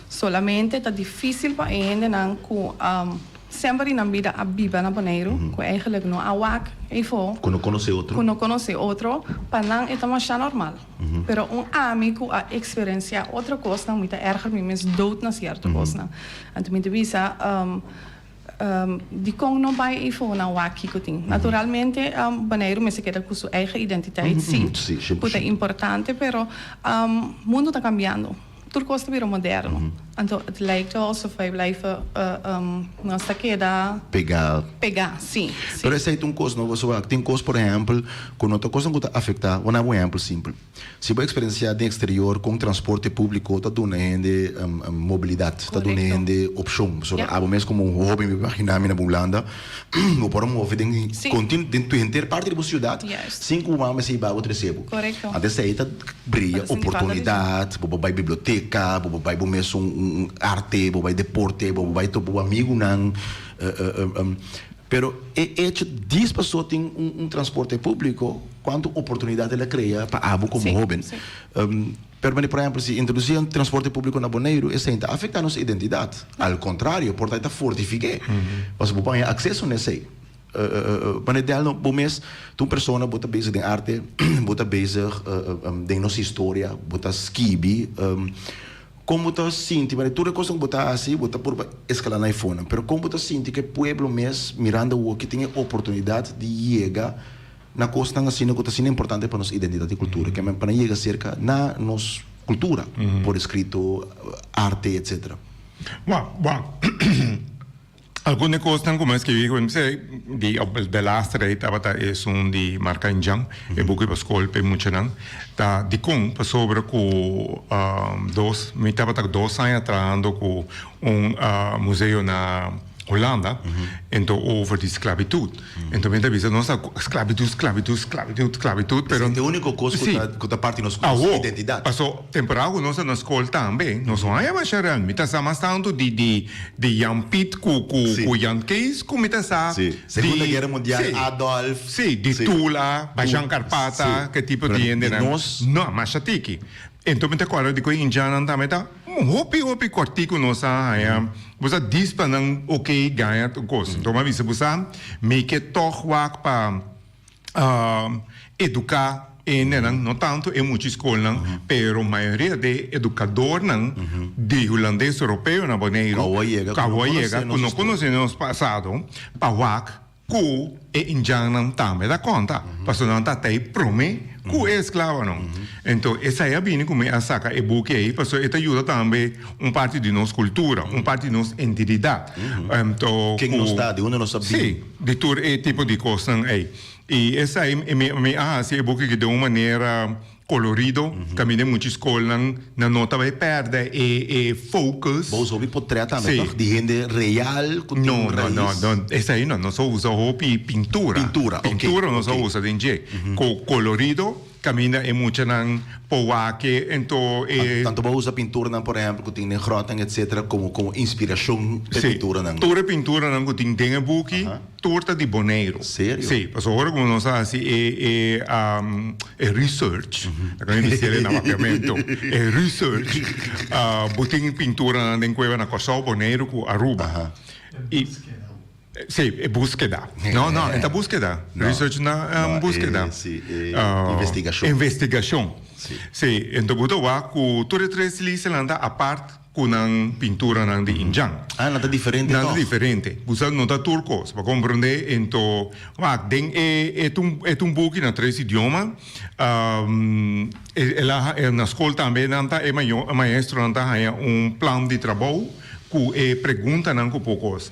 Solamente ta difísil pa e hendenan ku semper di nan bida a biba na Boneiru, ku eigenlijk no a wak eifó. Ku no konosé otro. Ku no konosé otro, pa nan e ta masha normal. Pero un ami ku a eksperensiá otro kosnan, mi ta erger mi mes dood na sierto kosnan. Anto mi ta bisa, dikon no bai eifó nan wak kiko tin? Naturalmente Boneiru mester keda ku su eigen identiteit, sí, ku ta importante, pero mundu ta kambiando. Tur kos ta bira moderno. Anto het lijkt wel alsof wij blijven, nos ta keda. Pegá. Pegá, sí, sí. Pero esei ta un kos no, pasobra tin kos por ehèmpel ku no ta kosnan ku ta afektá, bo na un ehèmpel simpel. Si bo eksperensiá den eksterior kon transporte públiko ta duna hende mobilidat, ta duna hende opshon. Pasobra abo mes komo un hóben mi por imaginá mi na Hulanda, bo por a move den kontin den tu henter parti di bo siudat sin ku bo mama mester hiba bo trese bo. Anto esei ta bria oportunidat, bo por bai biblioteka, bo por bai bo mes un arte, bo por bai deporte, bo por bai topa bo amigunan. Pero e echo dis paso tin un transporte públiko, kuantu oportunidat el a krea pa abo komo hóben. Pero por ehempel si introduci un transporte publico na Boneiru esei ta afecta nos identidad. Al contrario, por ta e ta fortifique. Pasobra bo por haña acceso na esei. Wanneer Delno, bo mes ta un persona, bo ta bezig den arte, bo ta bezig den nos historia, bo ta skibi. Con bo ta sinti, wanneer tur e cosnan cu bo ta haci, bo ta purba escala na e fonan. Pero con bo ta sinti cu e pueblo mes mirando awoki tin e oportunidad di yega. na kosnan asina ku ta asina importante pa nos identidat i kultura, ke men pa nan yega serka na nos kultura por eskrito, arte, etcetera. Wak, wak. Algun di kosnan ku mi a skibi ku mi bisa di de laatste rei tabata esun di Marka Indjan, e buki pa skol pa e muchanan. Ta dikon? Pasobra ku dos mi tabata dos aña trahando ku un museo na Hulanda, ento over di sklabitut. Ento mi ta bisa nos ta sklabitut, sklabitut, sklabitut, sklabitut, pero. Esei ta e úniko kos ku ta ku ta parti nos identidat. Awo, paso temporada ku nos ta na skol tambe, nos no haña masha real. Mi ta sa mas tantu di di di Jan Piet ku ku ku Jan Kees ku mi ta sa di. Segunda Guera Mundial, Adolf. Si, di Tula, Bajan Karpata, ke tipo di hendenan. No, masha tiki. Ento mi ta kòrda di ku e indjannan tambe ta hopi hopi kòrtiku nos a haña bo sa dis pa nan oke gaña tur kos. Enton mi a bisa bo sa mi ke tòg wak pa eduká e hendenan no tantu e mucha skolnan pero mayoria de edukadornan di hulandes europeo na Boneiru ku awor a yega ku no konosé nos pasado pa wak Ku e indjannan tambe ta konta, pasobra nan ta tei promé ku e esklavonan. Enton esei a bini ku mi a saka e buki ei, pasobra e ta yuda tambe un parti di nos kultura, un parti di nos identidat. Enton ku. Ken nos ta, di unda nos a bini. Sí, di tur e tipo di kosnan ei. I esei mi a hasi e buki aki den un manera. Colorido, caminda mucha scolnan nan no ta bay perde e e focus. Bo usa hopi potret tambe toch? Di hende real cu tin No, no, rais. no, no, esey no, nos a usa hopi pintura. Pintura, ok, Pintura nos a ok. usa den dje. Cu colorido caminda e muchanan por wak e, ento e. Tanto bo a usa pinturanan por ehempel cu tin den grotnan etcetera como como inspiracion p'e Sí, pinturanan. tur e pinturanan cu tin den e buki. Tur ta di Boneiru. Serio? Sí, pasobra ora ku nos a hasi e e e research, laga mi bis'el na papiamentu, e research, bo tin pinturanan den kueba na Kòrsou, Boneiru ku Aruba. I sí, e búskeda. No, no, e ta búskeda. Research na búskeda. Sí, e investigashon. Investigashon. Sí, enton bo ta wak ku tur e tres listanan ta apart. Ku nan pinturanan di indjan. Ah, nan ta diferente Nan ta tòg? diferente. Bo sa no ta tur kos. Pa komprondé ento, wak, den e e ta un e ta un buki na tres idioma. El a na skol tambe nan ta e mayo e maestronan ta haña un plan di trabou ku e preguntanan ku por kos.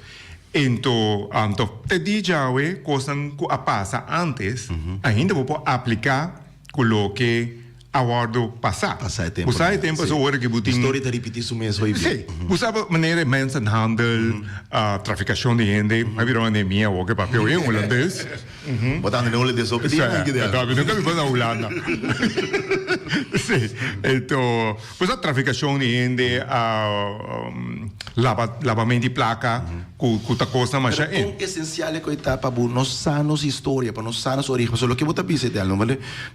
Ento, anto te di djawe kosnan ku a pasa ántes ainda bo por apliká ku loke a wòrdu pasá. Pasá e tempu. Bo sa e tempu Sí. ora ki bo tin. Historia ta ripití su mes hoy Sí. Bo sa manera e mensenhandel, trafikashon di hende. A bira un anemia awor ke papia hoy en hulandes. Bo ta anda den hulandes hopi dia nan kidea. Sí, mi nunka biba na Hulanda. Sí. Ento, bo sa trafikashon di hende, laba, labament di plaka, ku ku ta kosnan masha Pero kon esensial e ku e ta pa bo nos sa nos historia, pa nos sa nos origen. Pasobra loke bo ta bisa Delno,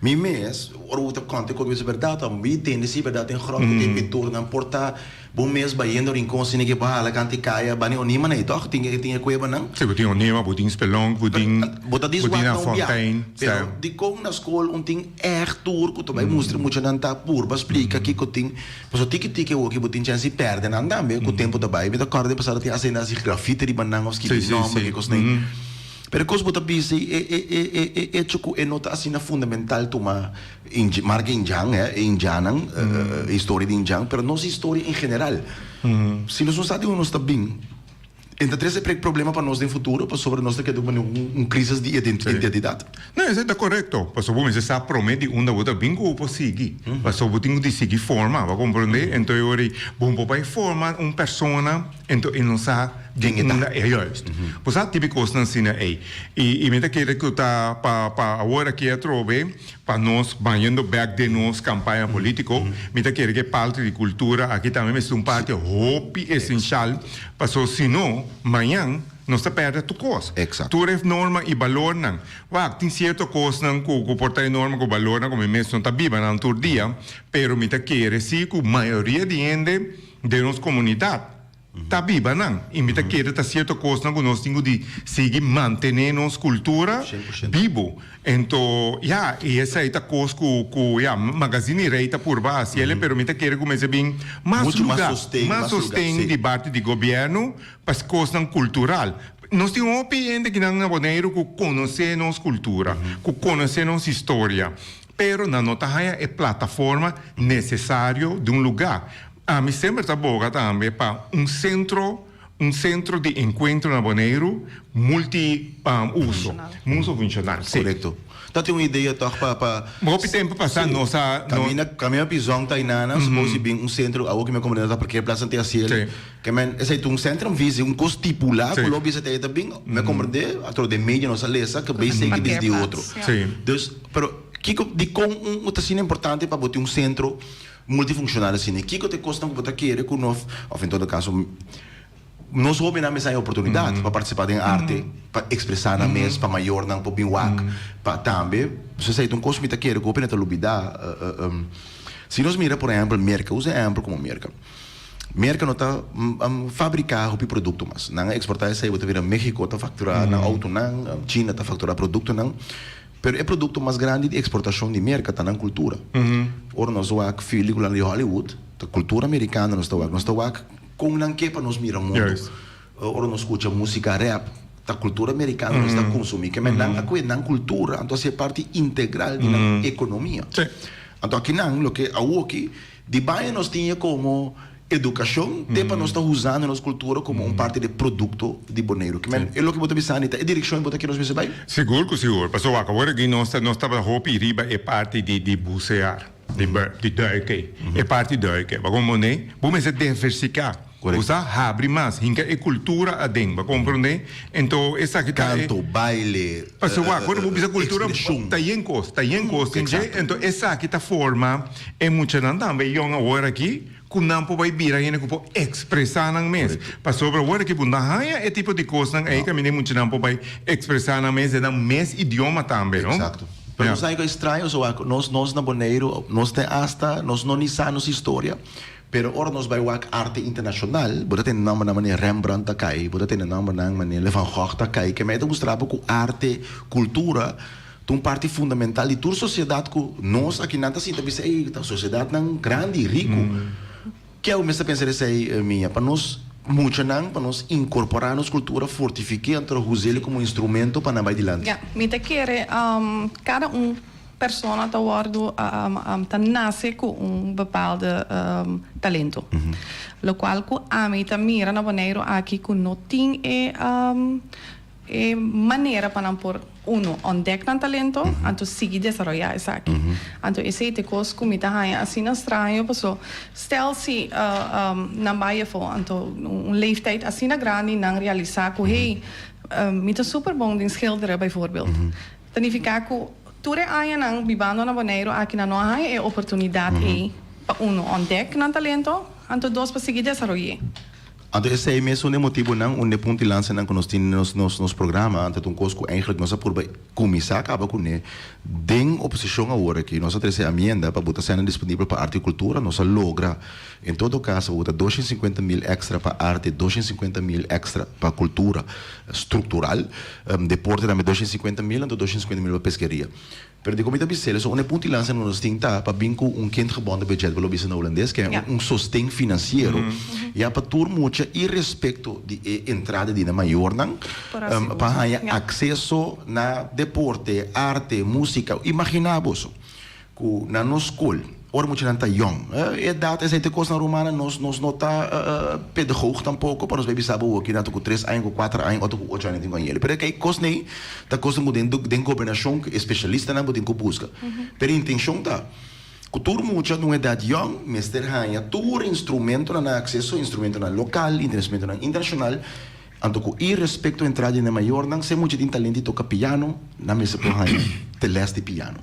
mi mes. Ora bo ta konta e kos bo bisa bèrdat ò mi tende si bèrdat den gròt ku tin pinturnan por ta bo mes bayendo rincon asina ke bo hala kanta e kaya bani Onima na ei tòg tin e tin e kuebanan. Si bo tin Onima bo tin Spelonk bo tin Bo ta bo tin diswak na na un bia Fontein pero dikon na skol un tin ègt tur ku ta bai mustra e muchanan ta purba splika kiko tin pasobra tiki tiki awoki bo tin chèns di pèrdè nan tambe ku tempu ta bai mi ta kòrda den pasado tin hasta hasi grafiti riba nan òf skibi nòmber ke kosnan ei. Pero e kos bo ta bisa ei, e e e e e echo ku e no ta asina fundamental tuma inj marka indjan, hè, e indjannan, e historia di indjan, pero nos historia en general. Si nos no sa di unda nos ta bin, e ta trese pre problema pa nos den futuro pasobra nos ta keda ku un un crisis di identidat. No, esei ta korekto, pasobra bo mester sa promé di unda bo ta bin ku bo por sigui, pasobra bo tin ku di sigui forma, bo a komprondé? Enton e ora ei bo no por bai forma un persona. Ento e no sa den unda e juist. Bo sa tipi kosnan asina ei. I i mi ta kere ku ta pa pa awor aki atrobe pa nos bayendo bek den nos kampaña politiko, mi ta kere ku e parti di kultura aki tambe mester un parti hopi esenshal, paso si no mañan nos ta pèrdè tur kos. Tur e norma i balornan. Wak, tin sierto kosnan ku ku por ta e norma ku balornan ku mi mes no ta biba nan tur dia, pero mi ta kere si ku mayoria di hende Den nos komunidat ta biba nan i mi ta kere ta sierto kosnan ku nos tin ku di sigui mantené nos kultura bibu. Ento ya i esei ta kos ku ku ya Magazine di Rei ta purba hasi el pero mi ta kere ku mester bin mas Muchu mas lugá sosten, mas mas lugá, sosten sí. di parti di gobièrnu pa kosnan kultural. Nos tin hopi hende kinan na Boneiru ku konosé nos kultura, ku konosé nos historia, pero nan no ta haña e plataforma nesesario di un lugá. Ami semper ta boga tambe pa un sentro, un sentro di enkuentro na Boneiru multi uso, uso funshonal, si. Korekto. Ta tin un idea tòg pa pa. Hopi tempu pasá nos a. Kaminda kaminda Pizon ta inana, suppose si bin un sentro, awor ku mi a komprende ta parkeerplaats nan tin hasiel. Ke men, esei ta un centrumvisie, un kos stipulá ku lo bisa ta bin, mi a komprendé, atro den media nos a lesa ku bay seki desdi otro. Dus, pero kiko, dikon un ta asina importante pa bo tin un sentro multifunkshonal asina? Kiko ta e kosnan ku bo ta kere ku no, òf en todo kaso, nos hóbennan mester haña oportunidat pa partisipá den arte, pa ekspresá nan mes, pa mayornan por bin wak, pa tambe, so esei ta un kos ku mi ta kere ku hóbennan ta lubidá. Si nos mira por ehèmpel Merka, usa e ehèmpel komo Merka. Merka no ta fabriká hopi produkto mas. Nan a eksportá esei, bo ta mira México ta fakturá nan outonan, China ta fakturá produktonan. Pero e produkto mas grandi di eksportashon di Merka ta nan kultura. Ora nos wak filikulan di Hollywood, ta kultura merikano nos ta wak. Nos ta wak kon nan ke pa nos mira mundu. Ora nos skucha músika rap, ta kultura merikano nos ta konsumí. Ke men nan a kue nan kultura, anto a ser parti integral di nan ekonomia. Anto akinan loke awoki. Di baña nos tin e komo edukashon te pa nos ta usando nos kultura komo un parti di e produkto di Boneiru. Ke men e loke bo ta bisa Anita, e direkshon bo ta kere nos mester bai? Sigur ku sigur. Pasobra wak awor aki nos ta nos tabata hopi riba e parti di di busear, di di duiken, e parti duiken. Bo a komprondé? Bo mester diversiká. Bo sa habri mas, hinka e kultura aden. Bo a komprondé? Ento esaki ta e. Kanto, baile, Pasobra wak, ora bo bisa kultura ekspreshon. ta yen kos, ta yen kos tin dje. Ento esaki ta forma e muchanan tambe yòn awor aki ku nan por bai bira hende ku por ekspresá nan mes. Pasobra awor aki bo no haña e tipo di kosnan ei kaminda e muchanan por bai ekspresá nan mes den nan mes idioma tambe, no? Eksakto. Pero bo sa ku e straño so wak, nos nos na Boneiru nos ten asta nos no ni sa nos historia. Pero ora nos bai wak arte internashonal, bo ta tende nòmbernan manera Rembrandt ta kai, bo ta tende nòmbernan manera Van Gogh ta kai, ke mei ta mustra bo ku arte, kultura ta un parti fundamental di tur sosiedat ku nos akinan ta sinta bisa ey ta sosiedatnan grandi, riku. Ke awe mester pensa di esei Mia? Pa nos muchanan, pa nos inkorporá nos kultura, fortifik'é anto us'el komo instrumento pa nan bai dilanti. Ya, mi ta kere kada un Persona ta wordo ta nace cu un bepaalde talento. Locual cu ami ta mira na Boneiru aki cu no tin e e manera pa nan por uno ontdek nan talento anto sigui desaroya esaki. Anto esey ta e cos cu mi ta haya asina straño paso stel si nan bay afo anto un leeftijd asina grandi nan realisa cu hey mi ta super bon den schilderen bijvoorbeeld. Ta nifiká ku tur e añanan bibando na Boneiru aki nan no a haña e oportunidat ei pa uno òntdek nan talento, anto dos pa sigui desaroy'é. Anto esei mes un e motibunan, un e punto di lansanan ku nos tin den nos nos programa, anto ta un kos ku eigentlik nos a purba kuminsá kaba kuné den oposishon awor aki. Nos a trese amienda pa bo ta sènnan disponibel pa arte i kultura, nos a logra en todo kaso pa bo ta 250 mil èkstra pa arte, 250 mil èkstra pa kultura. Structural, deporte tambe 250 mil, anto 250 mil pa peskeria. Pero di comita bisele, so un e punto di lansa cu nos tin ta pa bin cu un kindgebonden budget, bo lo bisa na Hulandes, ke un sosten financiero, ya pa tur mucha irrespecto di e entrada di nan mayornan, pa haya acceso na deporte, arte, musica. Imagina boso. Ku na nos skol, ora muchanan ta yòn, e edat esei ta e kosnan rumannan, nos nos no ta pedagoog tampoko pa nos bai bisa bo ki nan ta ku tres aña, ku kuater aña òf ta ku ocho aña tin ku añele. Pero e kosnan ei ta kosnan ku den den gobernashon ku e spesialistanan bo tin ku buska. Pero e intenshon ta ku tur mucha den un edat yòn mester haña tur instrumentonan na akseso, instrumentonan lokal, instrumentonan internashonal, anto ku irespekto entrada di nan mayornan, si e mucha tin talento di toka piano, nan mester por haña te lès di piano.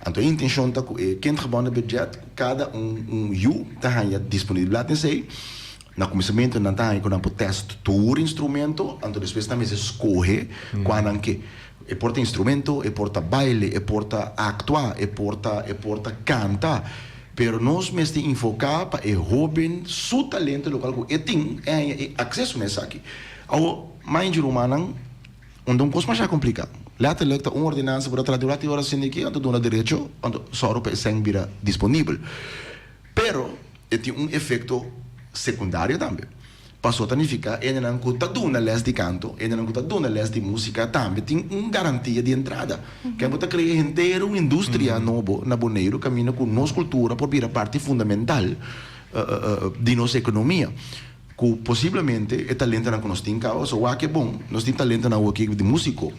Anto e intencion ta cu e kindgebonden budget cu cada un un yu ta haya disponibilidad den esey. Na cuminsamento nan ta haya cu nan por test tur instrumento, anto despues nan mester scoge cua nan ke. E por ta instrumento, e por ta baile, e por ta actua, e por ta e por ta canta. Pero nos mester infoca pa e hoben su talento locual cu e tin e haya e acceso na esaki. Awor, mind you rumannan. Unda un kos masha kompliká. Letterlijk ta un ordenansa por a traha durante e ora sende ki anto duna derecho anto sòru pa e sèn bira disponibel. Pero e tin un efekto sekundario tambe. Paso ta nifiká hendenan ku ta duna lès di kanto, hendenan ku ta duna lès di músika tambe tin un garantia di entrada. Ke bo ta krea henter un industria nobo na Boneiru kaminda ku nos kultura por bira parti fundamental di nos ekonomia. Ku posiblemente e talentonan ku nos tin kaba, so wak e bon, nos tin talentonan awoki di músiko.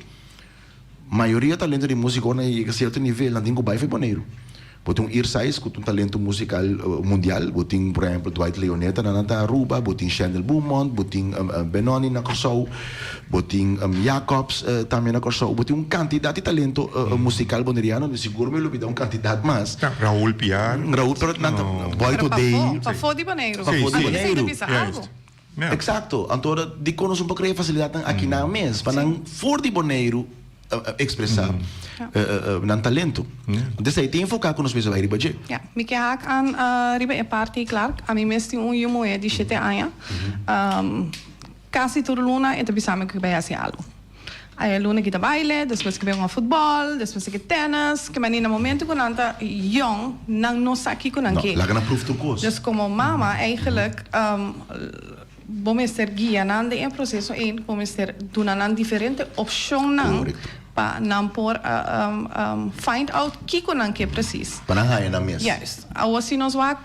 Mayoria talento di músiko ora nan yega sierto nivel nan tin ku bai for Boneiru. Bo tin un Irsais ku ta un talento musikal mundial, bo tin por ehèmpel Dwight Leoneta na nan ta Aruba, bo tin Shendel Beaumont, bo tin Benoni na Kòrsou, bo tin Jacobs tambe na Kòrsou, bo tin un kantidat di talento musikal boneriano, mi sigur mi lubida un kantidat mas. Raul Piar. Raul, pero nan ta Boy Today. Pafó di Boneiru. Pafó di Boneiru. Esei ta bisa algu. Exacto. Anto ora dikon nos no por krea fasilidatnan aki nan mes pa nan for di Boneiru ekspresá nan talento. Anto esei tin enfoká ku nos mester bai riba dje. Ya, mi ke hak aan riba e parti Clark. Ami mes tin un yu muhé di shete aña. Kasi tur luna e ta bisa mi ku e bai hasi algu. Aya luna ki ta baile, despues ki bai hunga futbòl, despues ki tènis. Ke manera na momento ku nan ta yòn, nan no sa kiko nan No, ke. laga nan pruf tur kos. Dus komo mama eigenlijk bo mester guia nan den e proseso ei, bo mester duna nan diferente opshonnan Korekto. pa nan por find out kiko nan ke presis. Pa nan haña nan mes. Juist. Awor si nos wak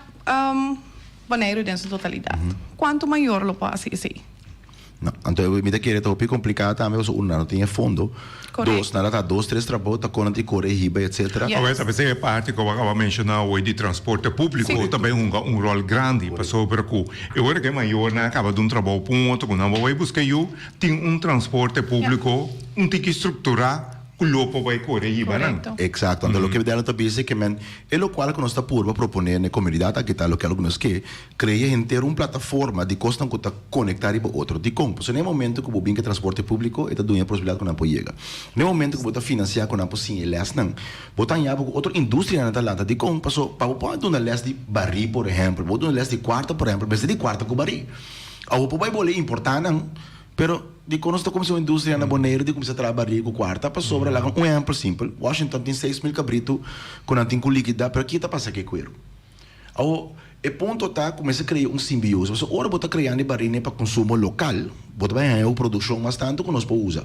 Boneiru den su totalidat, kuantu mayor lo por hasi esei? No, anto mi ta kere ta hopi kompliká tambe pasobra uno nan no tin e fondo, dos nan a ta dos tres trabou ta kon nan tin kore hiba etcetera. Awor ta p'esei e parti ku bo a kaba menshoná awor di transporte públiko ta bai hunga un ròl grandi pasobra ku e ora ku e mayornan a kaba di un trabou pa un otro ku nan bo bai buska yu tin un transporte públiko un tiki strukturá ku lo por bai kore hiba nan. Eksakto, anto loke Delno ta bisa ke men e lokual ku nos ta purba proponé na e komunidat aki ta loke algu nos ke Krea henter un plataforma di kosnan ku ta konektá riba otro. Dikon? Pasobra na e momento ku bo bin ku e transporte públiko e ta duña e posibilidat ku nan por yega. Na e momento ku bo ta finansiá ku nan por siña e lèsnan, bo ta haña bo ku otro industrianan ta lanta. Dikon? Pasobra pa bo por duna lès di barí por ehèmpel, bo duna lès di kuarta por ehèmpel, mester di kuarta ku barí. Awor bo por bai bole importá nan, pero dikon nos ta kuminsá un industria na Boneiru di kuminsá traha barí ku kuarta? Pasobra laga un ehèmpel simpel, Washington tin 6000 kabritu ku nan tin ku likidá, pero ki ta pasa ku e kueru? Awor, e punto ta ku mester krea un simbiosis. Pasobra ora bo ta kreando e barine pa konsumo lokal, bo ta bai haña un produkshon mas tantu ku nos por usa.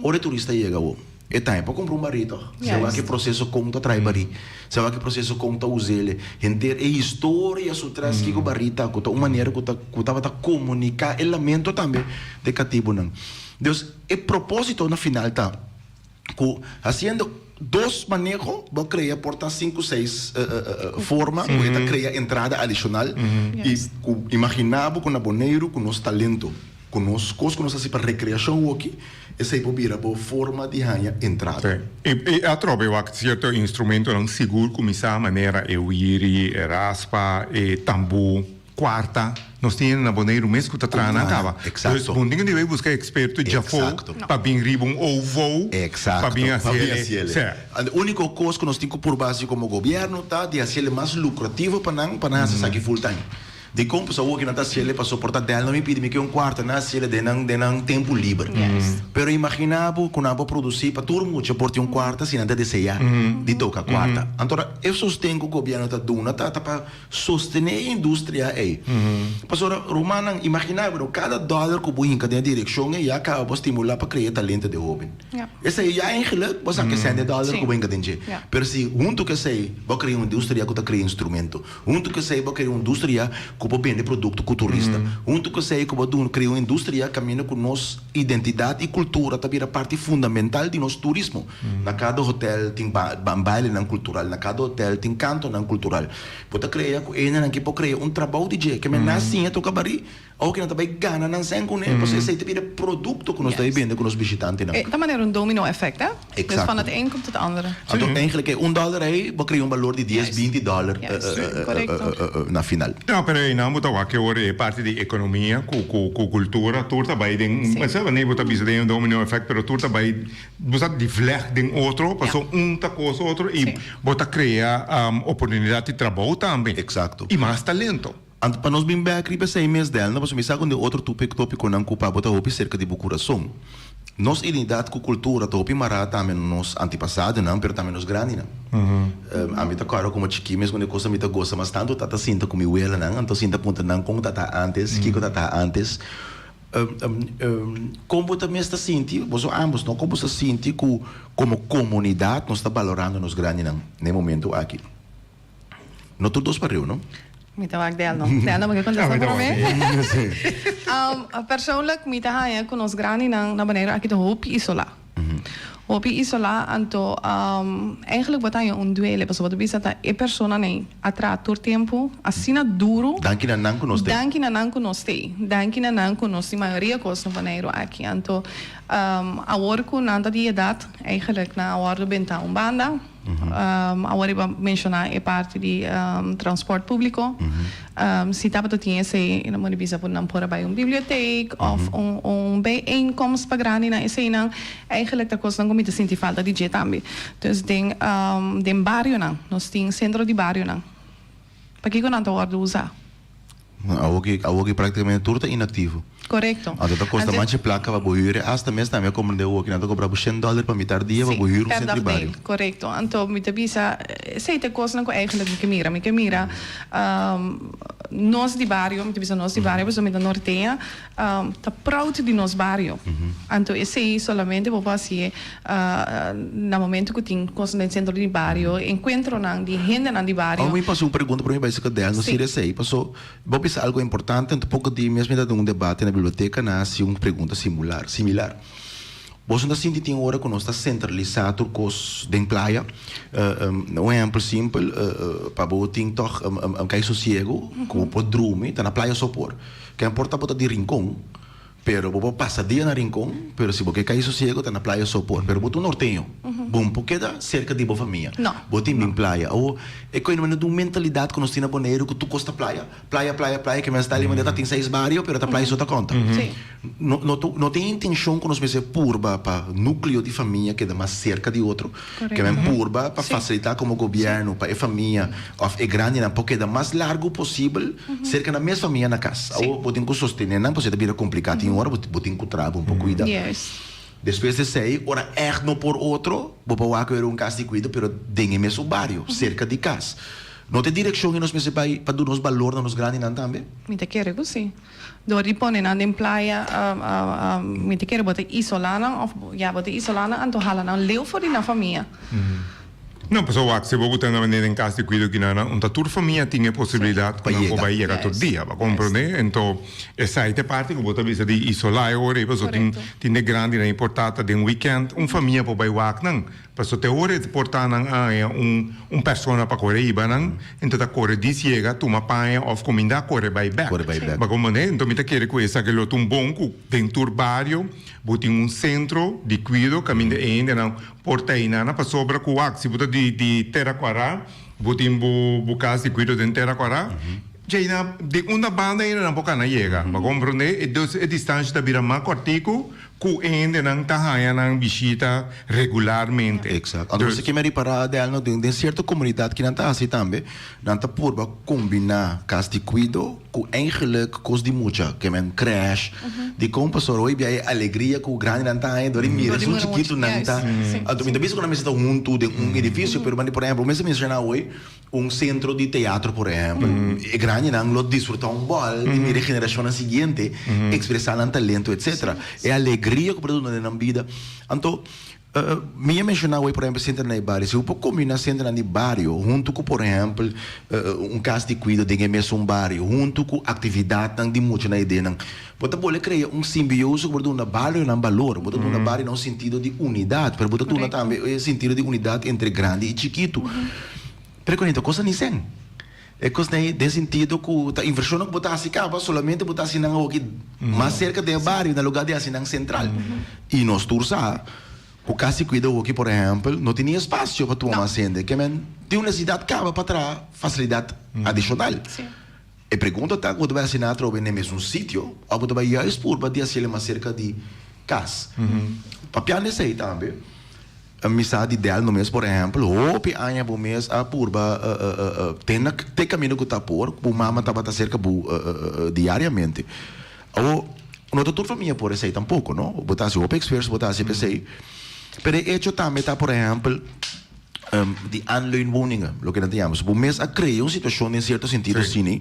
Ora e turista yega awor, e ta haña pa kumpra un barí tòg. Se wak e proseso kon ta trae barí, se wak e proseso kon ta us'el, henter e historia su tras kiko barí ta, ku ta un manera ku ta ku tabata komuniká e lamento tambe di katibunan. Dus, e propósito na final ta. Ku hasiendo dos maneho bo krea por ta sinku seis forma ku e ta krea entrada adishonal i ku imagina bo ku na Boneiru ku nos talento ku nos kos ku nos hasi pa rekreashon woki esei por bira bo forma di haña entrada. I atrobe wak sierto instrumentonan sigur kuminsá manera e wiri, e raspa, e tambú. Cuarta, nos tin hende na Boneiru mes cu ta traha nan caba. Dus bo no tin cu bay busca experto djafo pa bin riba un ovo pa bin haciele. E unico cos cu nos tin cu purba haci como gobierno ta di haciele mas lucrativo pa nan, pa nan haci esaki full time. Dicon? Pasobra awor ki nan ta haciele pa soporta Delno mi pidi mi ke un cuarto, nan haciele den nan den nan tempo liber. Pero imagina bo cu nan por produci pa tur mucha por tin un cuarta si nan ta desea di toca cuarta. Anto e sosten cu gobierno ta duna ta ta pa Sostené e industria ei. Pasobra, rumannan, imaginá bo, kada dòler ku bo hinka den e direkshon ei ya kaba bo stimulá pa krea talento di hóben. Esei ya eigenlik bo saka e sèn di dòler ku bo hinka den dje. Pero si huntu ku esei bo krea un industria ku ta krea instrumento, huntu ku esei bo krea un industria ku por bende produkto ku turista, huntu ku esei ku bo duna krea un industria kaminda ku nos identidat i kultura ta bira parti fundamental di nos turismo. Na kada hotèl tin bailenan kultural, na kada hotèl tin kantonan kultural. Bo ta krea ku hendenan ke por krea un trabou di dje, ke men na siña toka barí, awor ke nan ta bai gana nan sèn kuné, pasobra esei ta bira produkto ku nos ta bai bende ku nos bishitantenan. E ta manera un domino effect, hè? Dus van het een komt het andere. Anto eigenlijk e un dòler ei bo krea un balor di dies, binti dòler na final. No, pero einan bo ta wak e ora e parti di ekonomia ku ku kultura tur ta bai den, sa wanneer bo ta bisa den un domino effect, pero tur ta bai Bo sa di vleg den otro, paso un ta cos otro y bo ta crea oportunidad di trabou tambe. Exacto. Y mas talento. Anto pa nos bin bek riba esei mes Delno, pasobra mi sa cu den otro topiconan cu pa bo ta hopi cerca di bo curason. Nos identidat ku kultura ta hopi mará tambe na nos antepasadonan, pero tambe nos grandinan. Ami ta kòrda komo chikí mes un e kos mi ta gosa mas tantu ta ta sinta ku mi welanan, anto sinta puntra nan kon ta ta ántes, kiko ta ta ántes. Kon bo ta mes ta sinti, boso ámbos no, kon bo ta sinti ku komo komunidat nos ta balorando nos grandinan na e momentu aki? No tur dos pareu, no? Mi ta wak Delno. Delno, bo ke kontesta pa mi? Persoonlijk mi ta haña ku nos grandinan na Boneiru aki ta hopi isolá. Hopi isolá, anto eigenlijk bo ta haña un duele pasobra bo ta bisa ta e personanan ei a traha tur tempu asina duru. Danki na nan ku nos t'ei. Danki na nan ku nos t'ei. Danki na nan ku nos tin mayoria kos na Boneiru aki. Anto awor ku nan ta di edat eigenlijk nan a wòrdu bentá un banda. Awor riba menshoná e parti di transport públiko. Si tabata tin esei, nan por bisa ku nan por a bai un bibliotek òf un bijeenkomst pa grandinan. Eseinan eigenlijk ta kosnan ku mi ta sinti falta di dje tambe. Dus den den barionan, nos tin sentro di barionan. Pakiko nan ta wòrdu usá? Awoki awoki praktikamente tur ta inaktivo. Korekto. Anto ta kosta Antes. manchi plaka pa bo hür e asta mes tambe a komprende awoki nan ta kobra bo shen dòler pa mitar dia pa Sí, bo hür un per sentro di dag bario. deel, korekto. Anto mi ta bisa esei ta e kosnan ku eigenlijk mi ke mira. Mi ke mira nos di bario, mi ta bisa nos di bario pasobra mi ta norteña, ta proud di nos bario. Anto esei solamente bo por hasié na momento ku tin kos den sentro di bario, enkuentronan di hendenan di bario. Awor mi pasa un pregunta prome bai saka Delno si esei, paso bo bisa algo importante anto poko di mes mi ta den un debate na biblioteka nan hasi un pregunta simular, similar. Boso no ta sinti tin ora ku nos ta sentralisá tur kos den playa? Un ehèmpel simpel, pa bo tin tòg kai sosiego ku bo por drumi ta na playa so por. Ken por ta bo ta di Rincon, pero bo por pasa dia na Rincon, pero si bo ke kai sosiego ta na playa so por. Pero bo ta un norteño, bo no por keda serka di bo famia. Bo tin bin playa. Awor, e koe no ta un mentalidat ku nos tin na Boneiru ku tur kos ta playa. Playa, playa, playa, ke men sta li manera ta tin seis bario, pero ta playa so ta konta. No, no ta, no ta e intencion ku nos mester purba pa nukleo di famia keda mas serka di otro. Ke men purba pa fasilitá komo gobièrnu pa e famia òf e grandinan por keda mas largu posibel serka nan mes famia na kas. Awor bo tin ku sostené nan pasobra ta bira kompliká tin ora bo tin ku traha bo un poko kuida. Despues di esei ora ègt no por otro bo por wak wera un kas di kuido pero den e mesun bario serka di kas. No ta e direkshon e nos mester bai pa duna nos balor na nos grandinan tambe? Mi ta kere ku si. Dor di pone nan den playa mi ta kere bo ta isolá nan of ya bo ta isolá nan anto hala nan leu for di nan famia. No, pasobra wak si bo buta nan den kas di kuido kina nan un ta tur famia tin e posibilidat ku nan por bai yega tur dia, bo a komprende? Ento esai ta e parti ku bo ta bisa di isolá e ora ei pasobra tin tin de grandinan i por ta ta den wikènt un famia por bai wak nan. Paso te ora e por ta nan haña un un persona pa kore hiba nan, ento ta kore dis yega tuma paña of kuminda kore bai bek. Kore bai bek. Bo komprende? Ento mi ta kere ku esaki lo ta un bon ku den tur bario bo tin un sentro di kuido kaminda e hendenan por ta einan pasobra ku wak si bo ta di di Tera Kuará bo tin bo bo kas di kuido den Tera Kuará djeinan di unda banda hendenan por kana yega. Bo komprende? E dus e distansha ta bira mas kòrtiku Ku e hendenan ta haña nan bishita regularmente. Exacto. Anto esaki mi a ripará, Delno, den den sierto komunidat ki nan ta hasi tambe, nan ta purba kombiná kas di kuido ku eigenlijk kos di mucha, ke men krèsh. Dikon? Pasobra hopi bia e alegria ku grandinan ta haña dor di mira esun chikitunan ta. Anto mi ta bisa ku nan mester ta huntu den un edifisio, pero por ehempel, bo mester menshoná awor Un sentro di teatro por ehempel, e grandinan lo disfruta un bòl di mira e generashonnan siguiente ekspresá nan talento etcetera. E alegria ku por ta duna den nan bida. Anto, mi a menshoná awor por ehempel sentronan di bario. Si bo por kombiná sentronan di bario huntu ku por ehempel un kas di kuido den e mesun bario, huntu ku aktividatnan di muchanan i dennan, bo ta bolbe krea un simbioso ku por duna barionan balor, bo ta duna barionan un sentido di unidat, pero bo ta duna tambe e sentido di unidat entre grandi i chikitu. Pero ku no ta kosta ni sen. E kos nei den sentido ku ta invershonnan ku bo ta hasi kaba solamente bo ta hasi nan awoki mas serka den e bario na lugar di hasi nan sentral. I nos tur sa ku kas di kuido awoki por ehèmpel no tin ni espasio pa tuma mas hende. Ke men tin un nesesidat kaba pa traha fasilidat adishonal. E pregunta ta ku bo ta bai hasi nan atrobe na e mesun sitio òf bo ta bai juist purba di hasiel mas serka di kas. Papiando esei tambe. Mi sa di Delno mes por ehempel, hopi aña bo mes a purba te na te caminda cu ta por, bo mama tabata cerca bo diariamente. Awor, No ta tur famia por esei tampoko, no? Bo ta hasi hopi esfuerso, bo ta hasi p'esei. Pero e echo tambe ta, por ehèmpel, di aanleunwoningen, loke nan ta yama. So bo mes a krea un situashon den sierto sentido asina,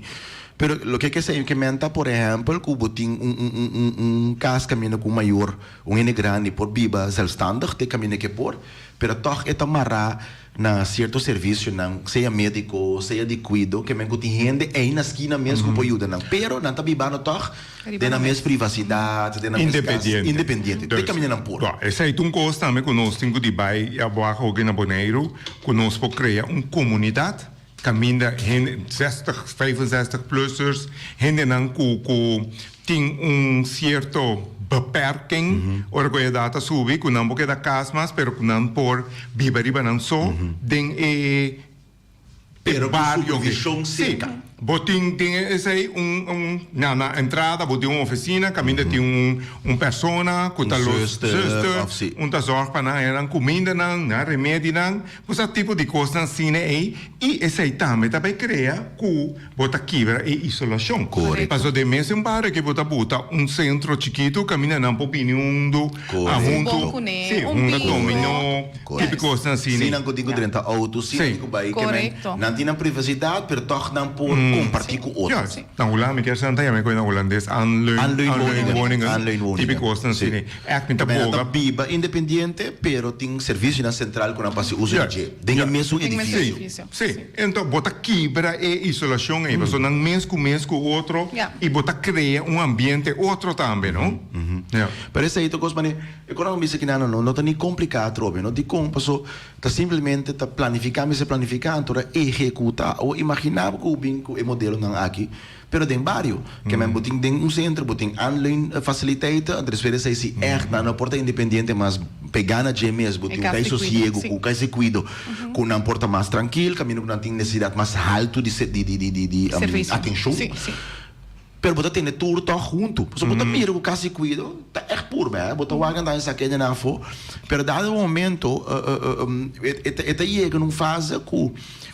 pero loke ke esei ke men ta, por ehèmpel, ku bo tin un un un un un kas kaminda ku un mayor, un hende grandi por biba zelfstandig te kaminda ke por, pero tòg e ta mará na sierto servisionan, sea médiko, sea di kuido, ke men ku tin hende ei na skina mes ku por yuda nan. Pero nan ta bibando tòg den nan mes privasidat, den nan mes kas, Independiente. independiente. Te kaminda nan por. Bo, esei ta un kos tambe ku nos tin ku di bai abaho hopi na Boneiru, ku nos por krea un komunidat kaminda hende zestig, 65 plussers, hendenan ku ku tin un sierto beperking ora ku e edat a subi, ku nan por keda kas mas, pero ku nan por biba riba nan so den e Pero ku bario. supervishon Sí, serka. bo tin den esei un un na na entrada bo tin un ofisina kaminda tin un un persona ku Un ta los zuster zuster, òf sí. un ta zòrg pa nan haña nan kumindanan, nan remedinan. Bo sa tipo di kosnan asina ei i esei tambe ta bai krea ku bo ta kibra e isolashon. Korekto. Pasobra den mesun bario ke bo ta buta un sentro chikitu kaminda nan por bini hundu, a Korekto. huntu, Bon kuné, si, un hunga piso. dominó, Korekto. tipo kosnan asina Sin ei. nan ku tin ku drenta outo, sin nan Si. tin ku bai ke men Korekto. nan tin nan privasidat pero tòg nan por kompartí ku otro. Ja, na Hulanda mi kier sa nan ta yama e kos na hulandes aanleun, Aanleunwoningen. aanleunwoningen, Aanleunwoningen. tipo kosnan Si. asina ei. Echt mi ta Nan ta boga. biba independiente, pero tin servisionan sentral ku nan por hasi uso di dje den e mesun Den mesun edifisio. edifisio. Sí, enton bo ta kibra e isolashon ei, pasobra nan mes ku mes ku otro Ja. i bo ta krea un ambiente otro tambe, no? Ja. Pero esei ta kos manera, e kos nan bisa kinan no, no ta ni kompliká atrobe, no? Dikon? Paso ta simplemente ta planifiká, mester planifiká, anto ta ehekutá. Awor imaginá bo ku bo bin ku e modelonan aki Pero den bario, ke men bo tin den un sentro, bo tin aanleun faciliteiten, anto despues di esei si ègt nan no por ta independiente mas pegá na dje mes, bo tin un kai sosiego, ku kai si kuido, ku nan por ta mas trankil, kaminda ku nan tin nesesidat mas haltu di di di di di atenshon. Pero bo ta tene tur tòg huntu. Pasobra bo ta mira ku kas di kuido ta ègt purba, bo ta wak nan ta esaki aña nan afó, pero dado momento e ta yega na un fase ku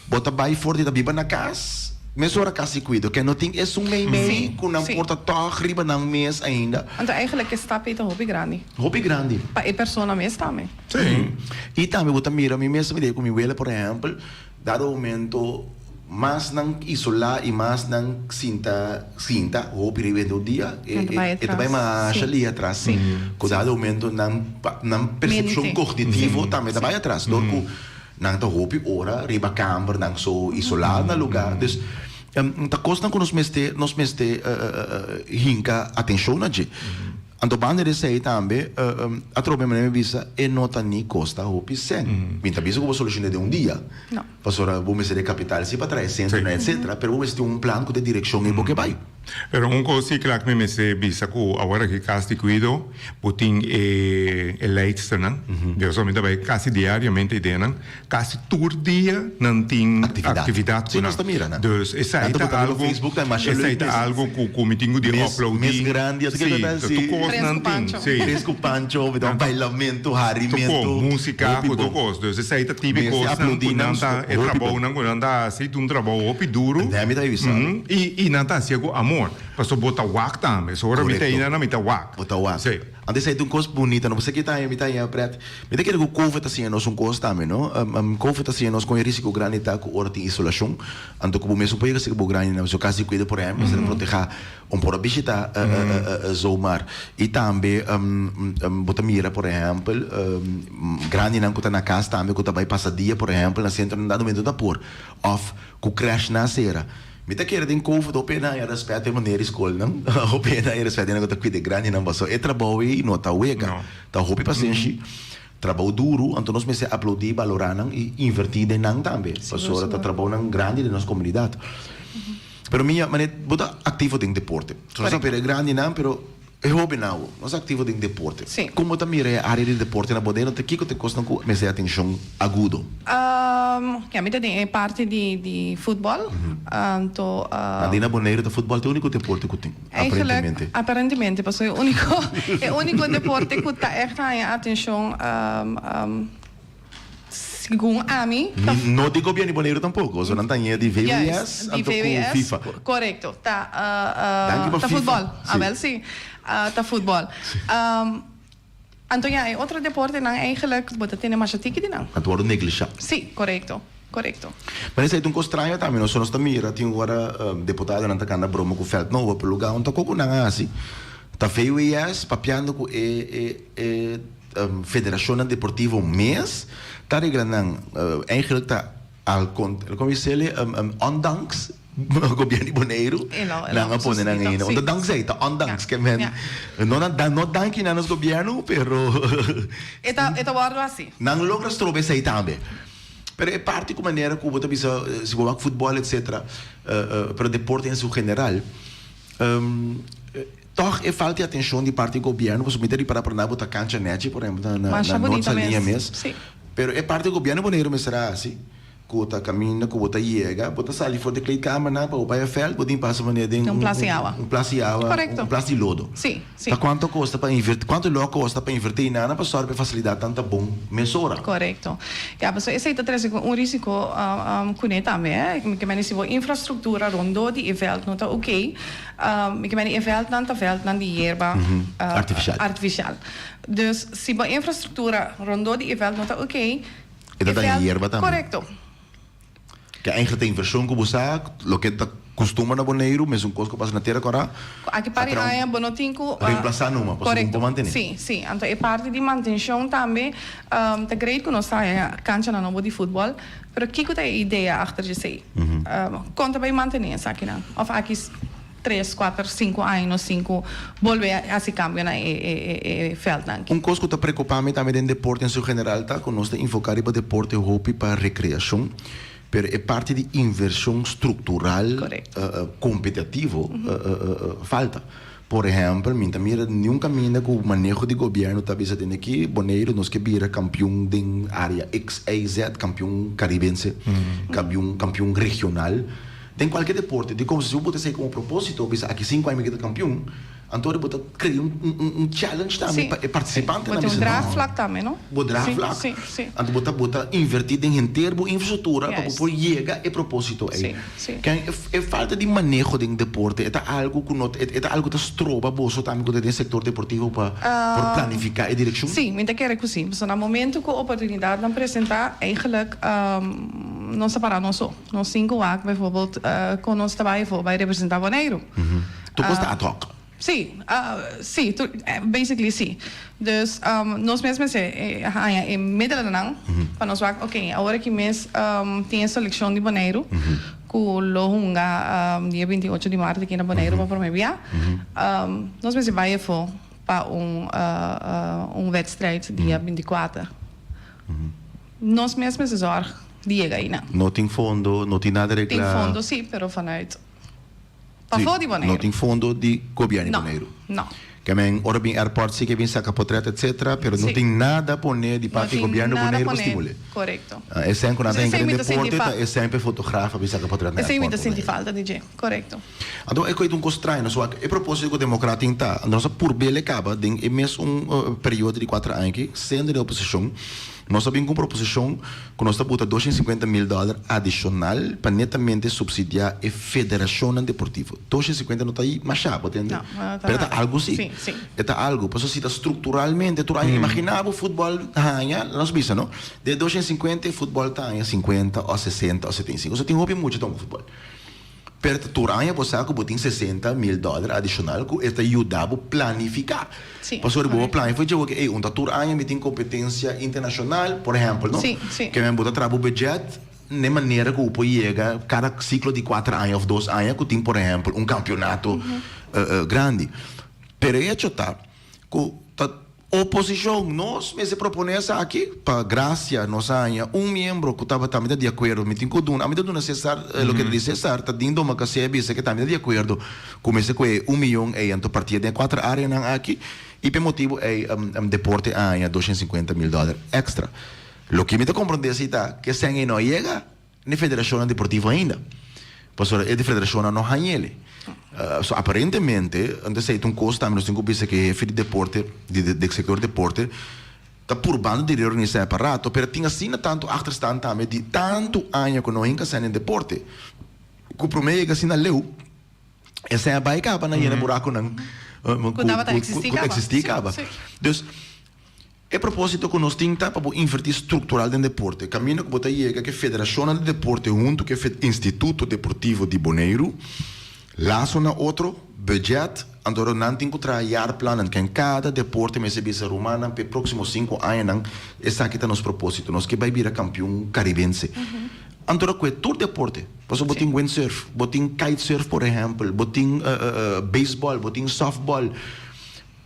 Bo ta bai for di ta biba na kas, mesora kas di kuido, ke no tin esun mei mei ku nan por ta tòg riba nan mes ainda. Anto eigenlijk e stap ei ta hopi grandi. Hopi grandi. Pa e persona mes tambe. Sí. I tambe bo ta mira, mi mes ta mira ku mi wela por ehèmpel, dado momento mas nan isolá i mas nan sinta sinta hopi riba henter un dia, e e ta bai masha lihe atras. Ku dado momento nan nan persepshon kognitivo tambe ta bai atras dor ku Nan ta hopi ora riba kamber, nan so isolá na lugá. Dus, ta kosnan ku nos mester, nos mester hinka atenshon na dje. Anto banda di esei tambe, atrobe manera mi bisa, e no ta ni kosta hopi sèn. Mi ta bisa ku bo solushoné den un dia. Pasobra bo mester e kapital si pa trae sentronan etsetera, pero bo mester tin un plan ku ta e direkshon ei bo ke bai. Pero un kos si kla ku mi mester bisa ku awor aki kas di kuido bo tin e e leidsternan, Dios mi ta bai kasi diariamente e den nan, kasi tur dia nan tin aktividat ku nan. Dus esei ta algu esei ta algu ku ku mi tin ku di aplaudí. Si, tur kos nan tin. Si. Mes ku Pancho, mi ta bailamento, harimento. Tur kos, musika ku tur kos. Dus esei ta tipi kosnan ku nan ta e trabounan ku nan ta hasi ta un trabou hopi duru. I i nan ta hacié cu amor, pasobra bo ta wak tambe. So ora mi ta Correcto. einan mi ta wak. Bo ta wak. Sí. Antes ei ta un cos bunita, no? Bo sa ki ta mi ta haña pret. Mi ta kere cu Covid ta siña nos un cos tambe, no? Covid ta siña nos con e risico grandi ta cu ora tin isolacion, anto cu bo mes no por yega cerca bo grandinan. So cas di cuido, por ehempel, mester proteha, un por a bishita zomaar. I tambe bo ta mira, por ehempel, grandinan cu ta na cas tambe cu ta bay pasa dia, por ehempel, na centro nan dado momento ta por, of cu crèche nan a cera. Mi ta kere den Covid hopi hende haña rèspèt e manera di skolnan, hopi hende haña rèspèt hende ku ta kuida e grandinan pasobra e trabou ei no ta wega, ta hopi pasenshi, trabou duru, anto nos mester aplaudí, balorá nan i invertí den nan tambe, pasobra ta trabounan grandi den nos komunidat. Pero mi ya, manera bo ta aktivo den deporte, so nos ta papia di e grandinan pero E hobennan awo, nos aktivo den deporte. Sí. Kon bo ta mira e área di deporte na Boneiru? Ta kiko ta e kosnan ku mester atenshon agudo? Ya, mi ta den e parti di di futbòl. Anto. Na den na Boneiru ta futbòl ta e úniko deporte ku tin, aparentemente. Eigenlijk, aparentemente, pasobra e úniko e úniko deporte ku ta ègt haña atenshon. Segun ami ta. No di gobierno di Boneiru tampoco, so nan ta ñe di VWS anto cu FIFA. Corecto, ta ta futbol, awel si, ta futbol. Anto ya e otro deportenan eigenlijk bo ta tene masha tiki di nan. Nan ta wordo neglisha. Si, corecto, corecto. Maar esei ta un cos straño tambe, nos nos ta mira tin ora deputadonan ta cana broma cu veld nobo pa lugar un ta cu nan a haci ta VWS papiando cu e e e federacionnan deportivo mes ta regla nan eigenlijk ta al con como dice ondanks gobierno di Boneiru nan a pone nan ainda unda dankzij ta ondanks ke men no nan no danki na nos gobierno pero E ta e ta wordo asi. Nan logra stroba esei tambe pero e parti ku manera ku bo ta bisa si bo wak futbol etcetera pero deporte en su general Tòg e falta di atenshon di parti di gobièrnu, pasobra mi ta ripará por na bo ta kancha nèchi, por ehèmpel na Masha na bunita Noord Saliña mes. mes. Sí. Pero e parti di gobièrnu Boneiru mester a hasi, ku ta kaminda ku bo ta yega, bo ta sali for di kleedkamernan pa bo bai e vèlt, bo tin pasa manera den Un plas di awa. un plas di awa, Korekto. un plas di lodo. Sí, sí. Ta kuantu kosta pa inverti, kuantu lo a kosta pa inverti einan pa sòru pa e fasilidatnan ta bon mesora? Korekto. Ya, pasobra esei ta trese ku un risiko kuné tambe, eh. Mi ke mende si bo infrastruktura rondó di e vèlt no ta oké, Mi ke mende e veldnan ta veldnan di yerba Artificial. artificial. Dus si bo infrastructura rondó di e veld no ta oké, E ta daña yerba tambe. Korekto. Ke eigenlijk ta invershon ku bo sa, loke ta kustumber na Boneiru, mesun kos ku pasa na Tera Kòrá. Ku aki par di aña bo no tin ku Reemplasa numa, pasobra bo no por mantené. Sí, sí. Anto e parti di mantenshon tambe ta great ku nos ta haña kanchanan nobo di futbòl, Pero kiko ta e idea achter djesei? Kon ta bai mantené esakinan? Òf aki tres, kuater, sinku aña nos tin ku bolbe hasi kambio na e vèldnan aki? Un kos ku ta preokupá mi tambe den deporte en su general ta ku nos ta enfoká riba deporte hopi pa rekreashon, pero e parti di invershon struktural kompetitivo falta. Por ehèmpel, mi ta mira niun kaminda ku maneho di gobièrnu ta bisa den aki, Boneiru nos ke bira kampion den área X, Y, Z, kampion karibense, kampion kampion regional, den kualke deporte. Dikon si bo put esei komo propósito, bisa aki sinku aña mi ke ta kampion, anto bo ta krea un un challenge tambe pa e partisipantenan Bo tin bisa un no. draagvlak tambe, no? Bo draagvlak. Anto bo ta bo ta invertí den henter bo infrastruktura pa bo por yega e propósito ei. Ken e falta di maneho den deporte e ta algu ku no e ta algu ta stroba boso tambe ku ta den sektor deportivo pa por planifiká e direkshon? Sí, mi ta kere ku sí. Pasobra na momento ku oportunidatnan presentá eigenlijk nos ta pará nos so. Nos tin ku wak bijvoorbeeld kon nos ta bai afó bai representá Boneiru. Tur kos ta ad hoc. Sí, sí, basically sí. Dus nos mes mester haña e middelenan pa nos wak, ok, awor aki mes tin e seleccion di Boneiru ku lo hunga dia 28 di maart aki na Boneiru pa prome bia. Nos mester bai afó pa un un wedstrijd dia 24. Nos mes mester zorg di yega einan. No tin fondo, no tin nada Tin reglá. fondo sí, pero vanuit. Pafó di Boneiru. No tin fondo di gobièrnu di Boneiru. No. Ke men ora bin airport si ke bin saka potret etcetera pero no tin nada pone di parti di gobièrnu Boneiru pa stimul'é. Korekto. Esei ku nan ta hinka den deporte ta esei pa e fotograf a bin saka potret na airport. Esei mi ta sinti falta di dje. Korekto. Anto e koe ta un kos straño. Nos wak e proposito ku demokrat tin ta nos a purb'el e kaba den e mes un periodo di kuater aña aki sendo den oposishon. Nos a bin ku un proposishon ku nos ta buta 250 mil dòler adishonal pa netamente supsidiá e federashonnan deportivo. 250 no ta mashá, bo tende? No, no ta Pero e ta nada. algu sí. Sí, sí. E ta algu. Pasobra si ta strukturalmente tur aña, imaginá bo futbòl haña, nos bisa no, den e 250 e futbòl ta haña 50 òf 60 òf 75. Osea tin hopi mucha ta hunga futbòl. Pero ta tur aña bo sa ku bo tin 60 mil dòler adishonal ku e ta yuda bo planifiká. Sí, Pasobra bo korekto. plania for dje wak ey un ta tur aña mi tin kompetensia internashonal, por ehèmpel no. Sí, sí. Ke men bo ta traha bo budget n'e manera ku bo por yega kada siklo di kuater aña òf dos aña ku tin por ehèmpel un kampionato grandi. Pero e hecho ta ku ta Oposishon, Nos mester proponé esaki pa gracia nos a haña un miembro ku tabata tambe ta di akuerdo. Mi tin ku duna, ami ta duna Cesar loke ta di Cesar, ta Dindo Makasé a bisa ke tambe ta di akuerdo ku mester kohe un miyon ei anto partié den e kuater areanan aki i pa e motibu ei deporte a haña 250 mil dòler èkstra. Loke mi ta komprondé si ta ke sèn ei no a yega. N'e federashonnan deportivo ainda, pasobra e di federashonnan no hañ'ele. So aparentemente, anto esei ta un kos tambe nos tin ku bisa ku e hefe di deporte, di di sektor deporte. Ta purbando di reorganisá e aparato, pero tin asina tantu achterstand tambe di tantu aña ku no hinka sèn den deporte, ku promé yega asina leu, e sèn a bai kaba na yena burakunan Ku tabata eksistí ku kaba. eksistí kaba. Dus, e propósito ku nos tin ta pa bo invertí struktural den deporte, kaminda ku bo ta yega ku e federashonnan di deporte huntu ku e Instituto Deportivo di Boneiru, Laso na otro, budget, anto ora nan tin ku traha jaarplannen ken kada deporte mester bisa rumannan p'e próksimo sinku añanan esaki ta nos propósito, nos ke bai bira kampion karibense. Anto ora ku e tur deporte, pasobra bo tin windsurf, bo tin kitesurf por ehèmpel, bo tin beisbòl, bo tin sòftbòl,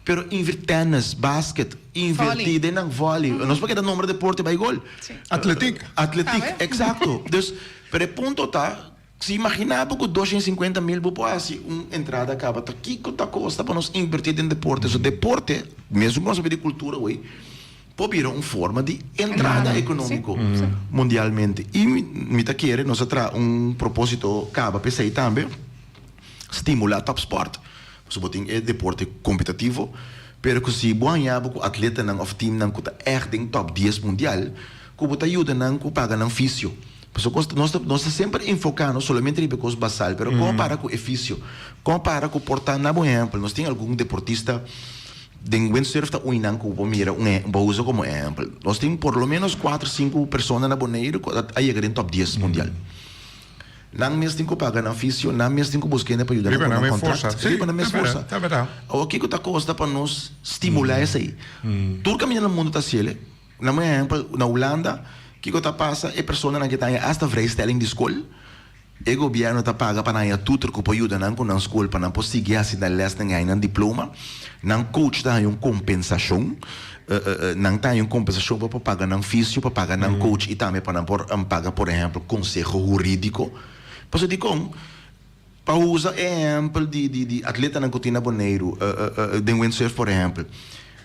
pero invertí tènis, basket, invertí den nan vòli, nos por keda nombra deporte bai gol. Atletiek. Atletiek, eksakto. Dus, pero e punto ta. Si imaginá bo ku 250 mil bo por hasi un entrada kaba, ta kiko ta kosta pa nos invertí den deporte? So deporte, mesun ku nos a pidi kultura awey, por bira un forma di entrada ekonómiko mundialmente. I mi ta kere nos a traha un propósito kaba p'esei tambe, stimulá tòpspòrt. Pasobra bo tin e deporte kompetitivo, pero ku si bo haña bo ku atletanan òf timnan ku ta ègt den tòp dies mundial, ku bo ta yuda nan ku paga nan fisio. Pasobra kos nos ta nos ta semper enfoká no solamente riba e kos basal, pero kon para ku e fisio, kon para ku por ta na bo ehèmpel, nos tin algun deportista den windsurf ta uinan ku bo mira un bo usa komo ehèmpel. Nos tin por lo menos kuater sinku persona na Boneiru ku a yega den tòp dies mundial. Nan mes tin ku paga nan fisio, nan mes tin ku buska hende pa yuda nan ku nan kontrakt. Riba nan mes forsa. Awor kiko ta kosta pa nos stimulá esei? Tur kaminda na mundu ta hasiel. Na un ehempel, na Hulanda, kiko ta pasa? E personanan ke ta haña asta vrijstelling di skol, e gobièrnu ta paga pa nan haña tutor ku por yuda nan ku nan skol pa nan por sigui hasi nan lèsnan i haña nan diploma. Nan coach ta haña un kompensashon. Nan ta haña un kompensashon pa por paga nan fisio, pa paga nan coach i tambe pa nan por paga, por ehempel, konseho hurídiko. Pasobra dikon? Pa usa e ehempel di di di atletanan ku tin na Boneiru den windsurf por ehempel.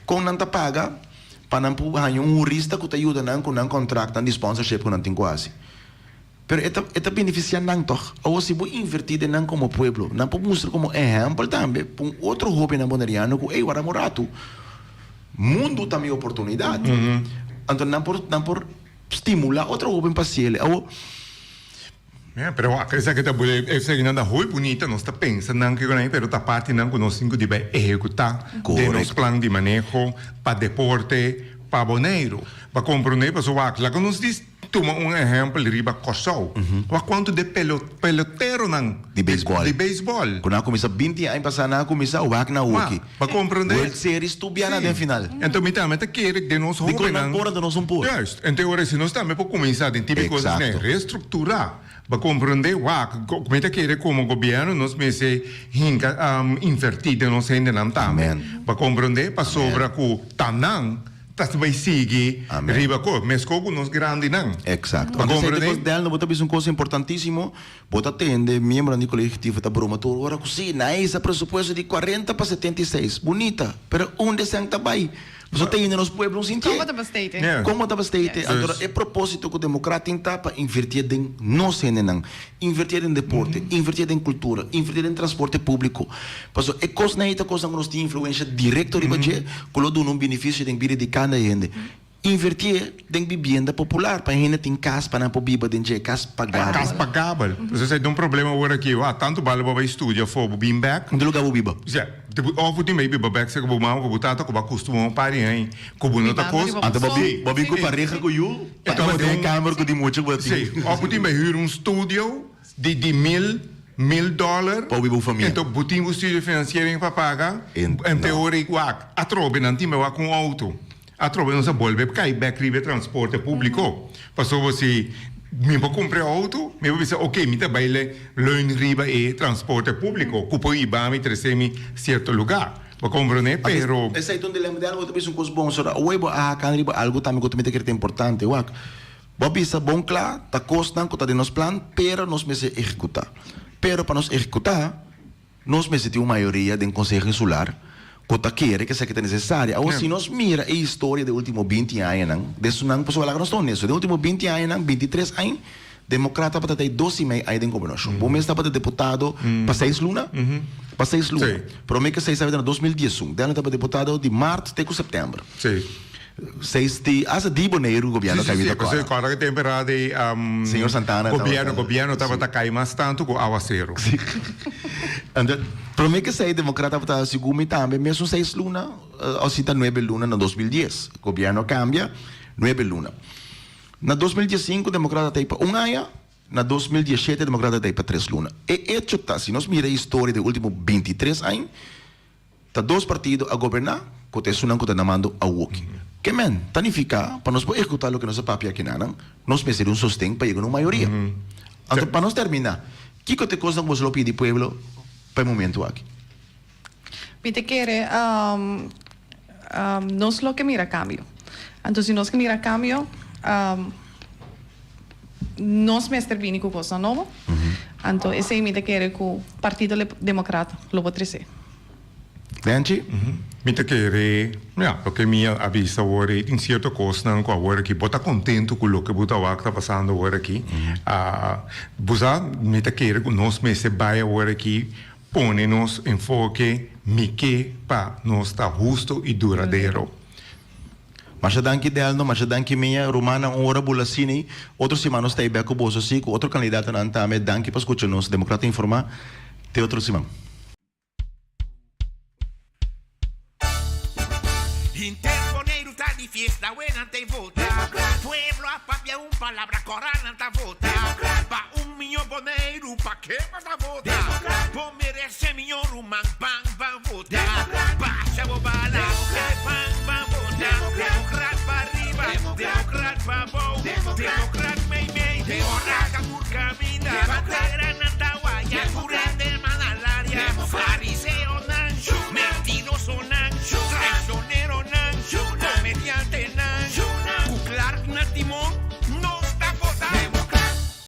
Kon nan ta paga pa nan por haña un hurista ku ta yuda nan ku nan kontraktnan di sponsorship ku nan tin ku hasi. Pero e ta e ta benefisiá nan tòg. Awor si bo invertí den nan komo pueblo, nan por mustra komo ehempel tambe pa un otro hóbennan boneriano ku ey wara un ratu, mundu ta mi oportunidat. Anto nan por nan por stimulá otro hóben pa hasiel. Awor. Ja, pero wak, esaki ta esaki nan ta hopi bunita, nos ta pensa nan kiko nan, pero ta partinan ku nos tin ku di bai ehekutá den nos plan di maneho pa deporte pa Boneiru. Pa komprondé pasobra wak, laga nos di tuma un ehèmpel riba Kòrsou. Wak kuantu de peloteronan Di beisbòl. di beisbòl. Ku nan a kuminsá binti aña pasá nan a kuminsá wak na hoki. Pa komprondé. World Series tur biaha den final. Enton mi tambe ta kere den nos Dikon hobennan. nan por anto nos un por? Juist. Enton ora si nos tambe por kuminsá den tipo di kosnan Exacto. restrukturá pa komprondé wak mi ta kere komo gobièrnu nos mester hinka invertí den nos hendenan tambe. Amen. Pa komprondé pasobra ku ta nan ta bai sigui Amen. riba ko meskos ku nos grandinan. Exacto. Pa Anto esei ta komprondé. kos Delno bo ta bisa un kos importantísimo. Bo ta tende miembronan di Kolegio Ejecutivo ta broma tur ora ku si, nan a hisa presupuesto di kuarenta pa 76. Bunita, pero unda esnan ta bai? Pasobra ta hende nos pueblo un sintié. Komo ta besteite? Komo ta besteite? Anto e propósito ku Demokrat tin ta pa invertié den nos hendenan, invertié den deporte, invertié den kultura, invertié den transporte públiko. Pasobra e kosnan ei ta kosnan ku nos tin influensha direkto riba dje ku lo duna un benefisio den bida di kada hende. Invertié den bibienda popular pa hende tin kas pa nan por biba den dje, kas pagabel. Kas pagabel. Entonces esei ta un problema awor aki. Wak, tantu bale bo bai studia afó, bo bin bek. Unda lugar bo biba? Ja, of bo tin bai biba bek serka bo mama ku bo tata ku bo a kustuma un par di aña ku bo no ta kos. Anto bo bin, bo bin ku pareha ku yu, pa bo den e kamer ku di mucha ku bo tin. Sí, of bo tin bai hür un studio di di mil, mil dollar. Pa bo biba un famia. Enton bo tin bo studio financiering pa paga. En teoria, wak, atrobe nan tin bai wak un auto. Atrobe nos a bolbe kai bek riba e transporte públiko. Pasobra si mi por kumpra e outo, mi por bisa oke mi ta bai leun riba e transporte públiko ku por hiba mi trese mi sierto lugá. Bo komprondé? Pero. Esei ta un dilema di algu bo ta bisa un kos bon. Sora awor bo a haka riba algu tambe ku ta mi ta kere ta importante. Wak, bo a bisa bon kla ta kosnan ku ta den nos plan, pero nos mester ehekutá. Pero pa nos ehekutá. Nos mester tin un mayoria den Konseho Insular ku ta kere ku esaki ta nesesario. Awor, si nos mira e historia den ultimo binti añanan, den su nan, pasobra laga nos ta honesto, den ultimo binti añanan, bintitres aña, Demokrat tabata ta e dos i mei aña den gobernashon. Bo mes tabata deputado pa seis luna? Pa seis luna. Prome ku seis tabata na 2011. Delano tabata deputado di mart te ku sèptèmber. Seis di, hasta di Boneiru gobièrnu Sí, kai sí, mi sí, ta pasobra kòrda. kòrda ku temperada di Señor Santana tabata. gobièrnu, gobièrnu tabata kai mas tantu ku awaseru. Sí. Anto, promé ku esei demokrat tabata segun mi tambe mesun seis luna òf si ta nuebe luna na 2010. Gobièrnu a kambia nuebe luna. Na 2015 demokrat a ta ei pa un aña. Na 2017 demokrat a ta ei pa tres luna. E echo ta, si nos mira e historia di e ultimo 23 aña, Ta dos partido a goberná ku ta esunnan ku ta na mando awoki. Ke men ta nifiká pa nos por ehekutá loke nos a papia akinanan, nos mester di un sosten pa yega na un mayoria. Anto pa nos terminá, kiko ta e kosnan ku boso lo pidi pueblo pa e momentu aki? Mi ta kere nos lo ke mira kambio. Anto si nos ke mira kambio, nos mester bini ku kosnan nobo. Anto esei mi ta kere ku Partido Demokrat lo por trese. Denchi? Mi ta kere, ya, loke mi a bisa awor ei, tin sierto kosnan ku awor aki bo ta kontentu ku loke bo ta wak ta pasando awor aki. Bo sa, mi ta kere ku nos mester bai awor aki pone nos enfoke mi ke pa nos ta husto i duradero. Masha danki Delno, masha danki Mia, rumannan un ora bula asina otro siman nos ta ei bek ku boso si ku otro kandidatonan tambe, danki pa skucha nos Demokrata Informá, te otro siman. Henter Boneiru ta di fiesta awe nan ta vota. Pueblo a papia un palabra kora nan ta vota. Pa un miño Boneiru pa ke bo ta vota? Bo merese miño ruman ban ban vota. Basha bo bala ban ban vota. Demokrat pa riba demokrat pa bou demokrat mei mei ora ta tur kaminda. Bandera nan ta.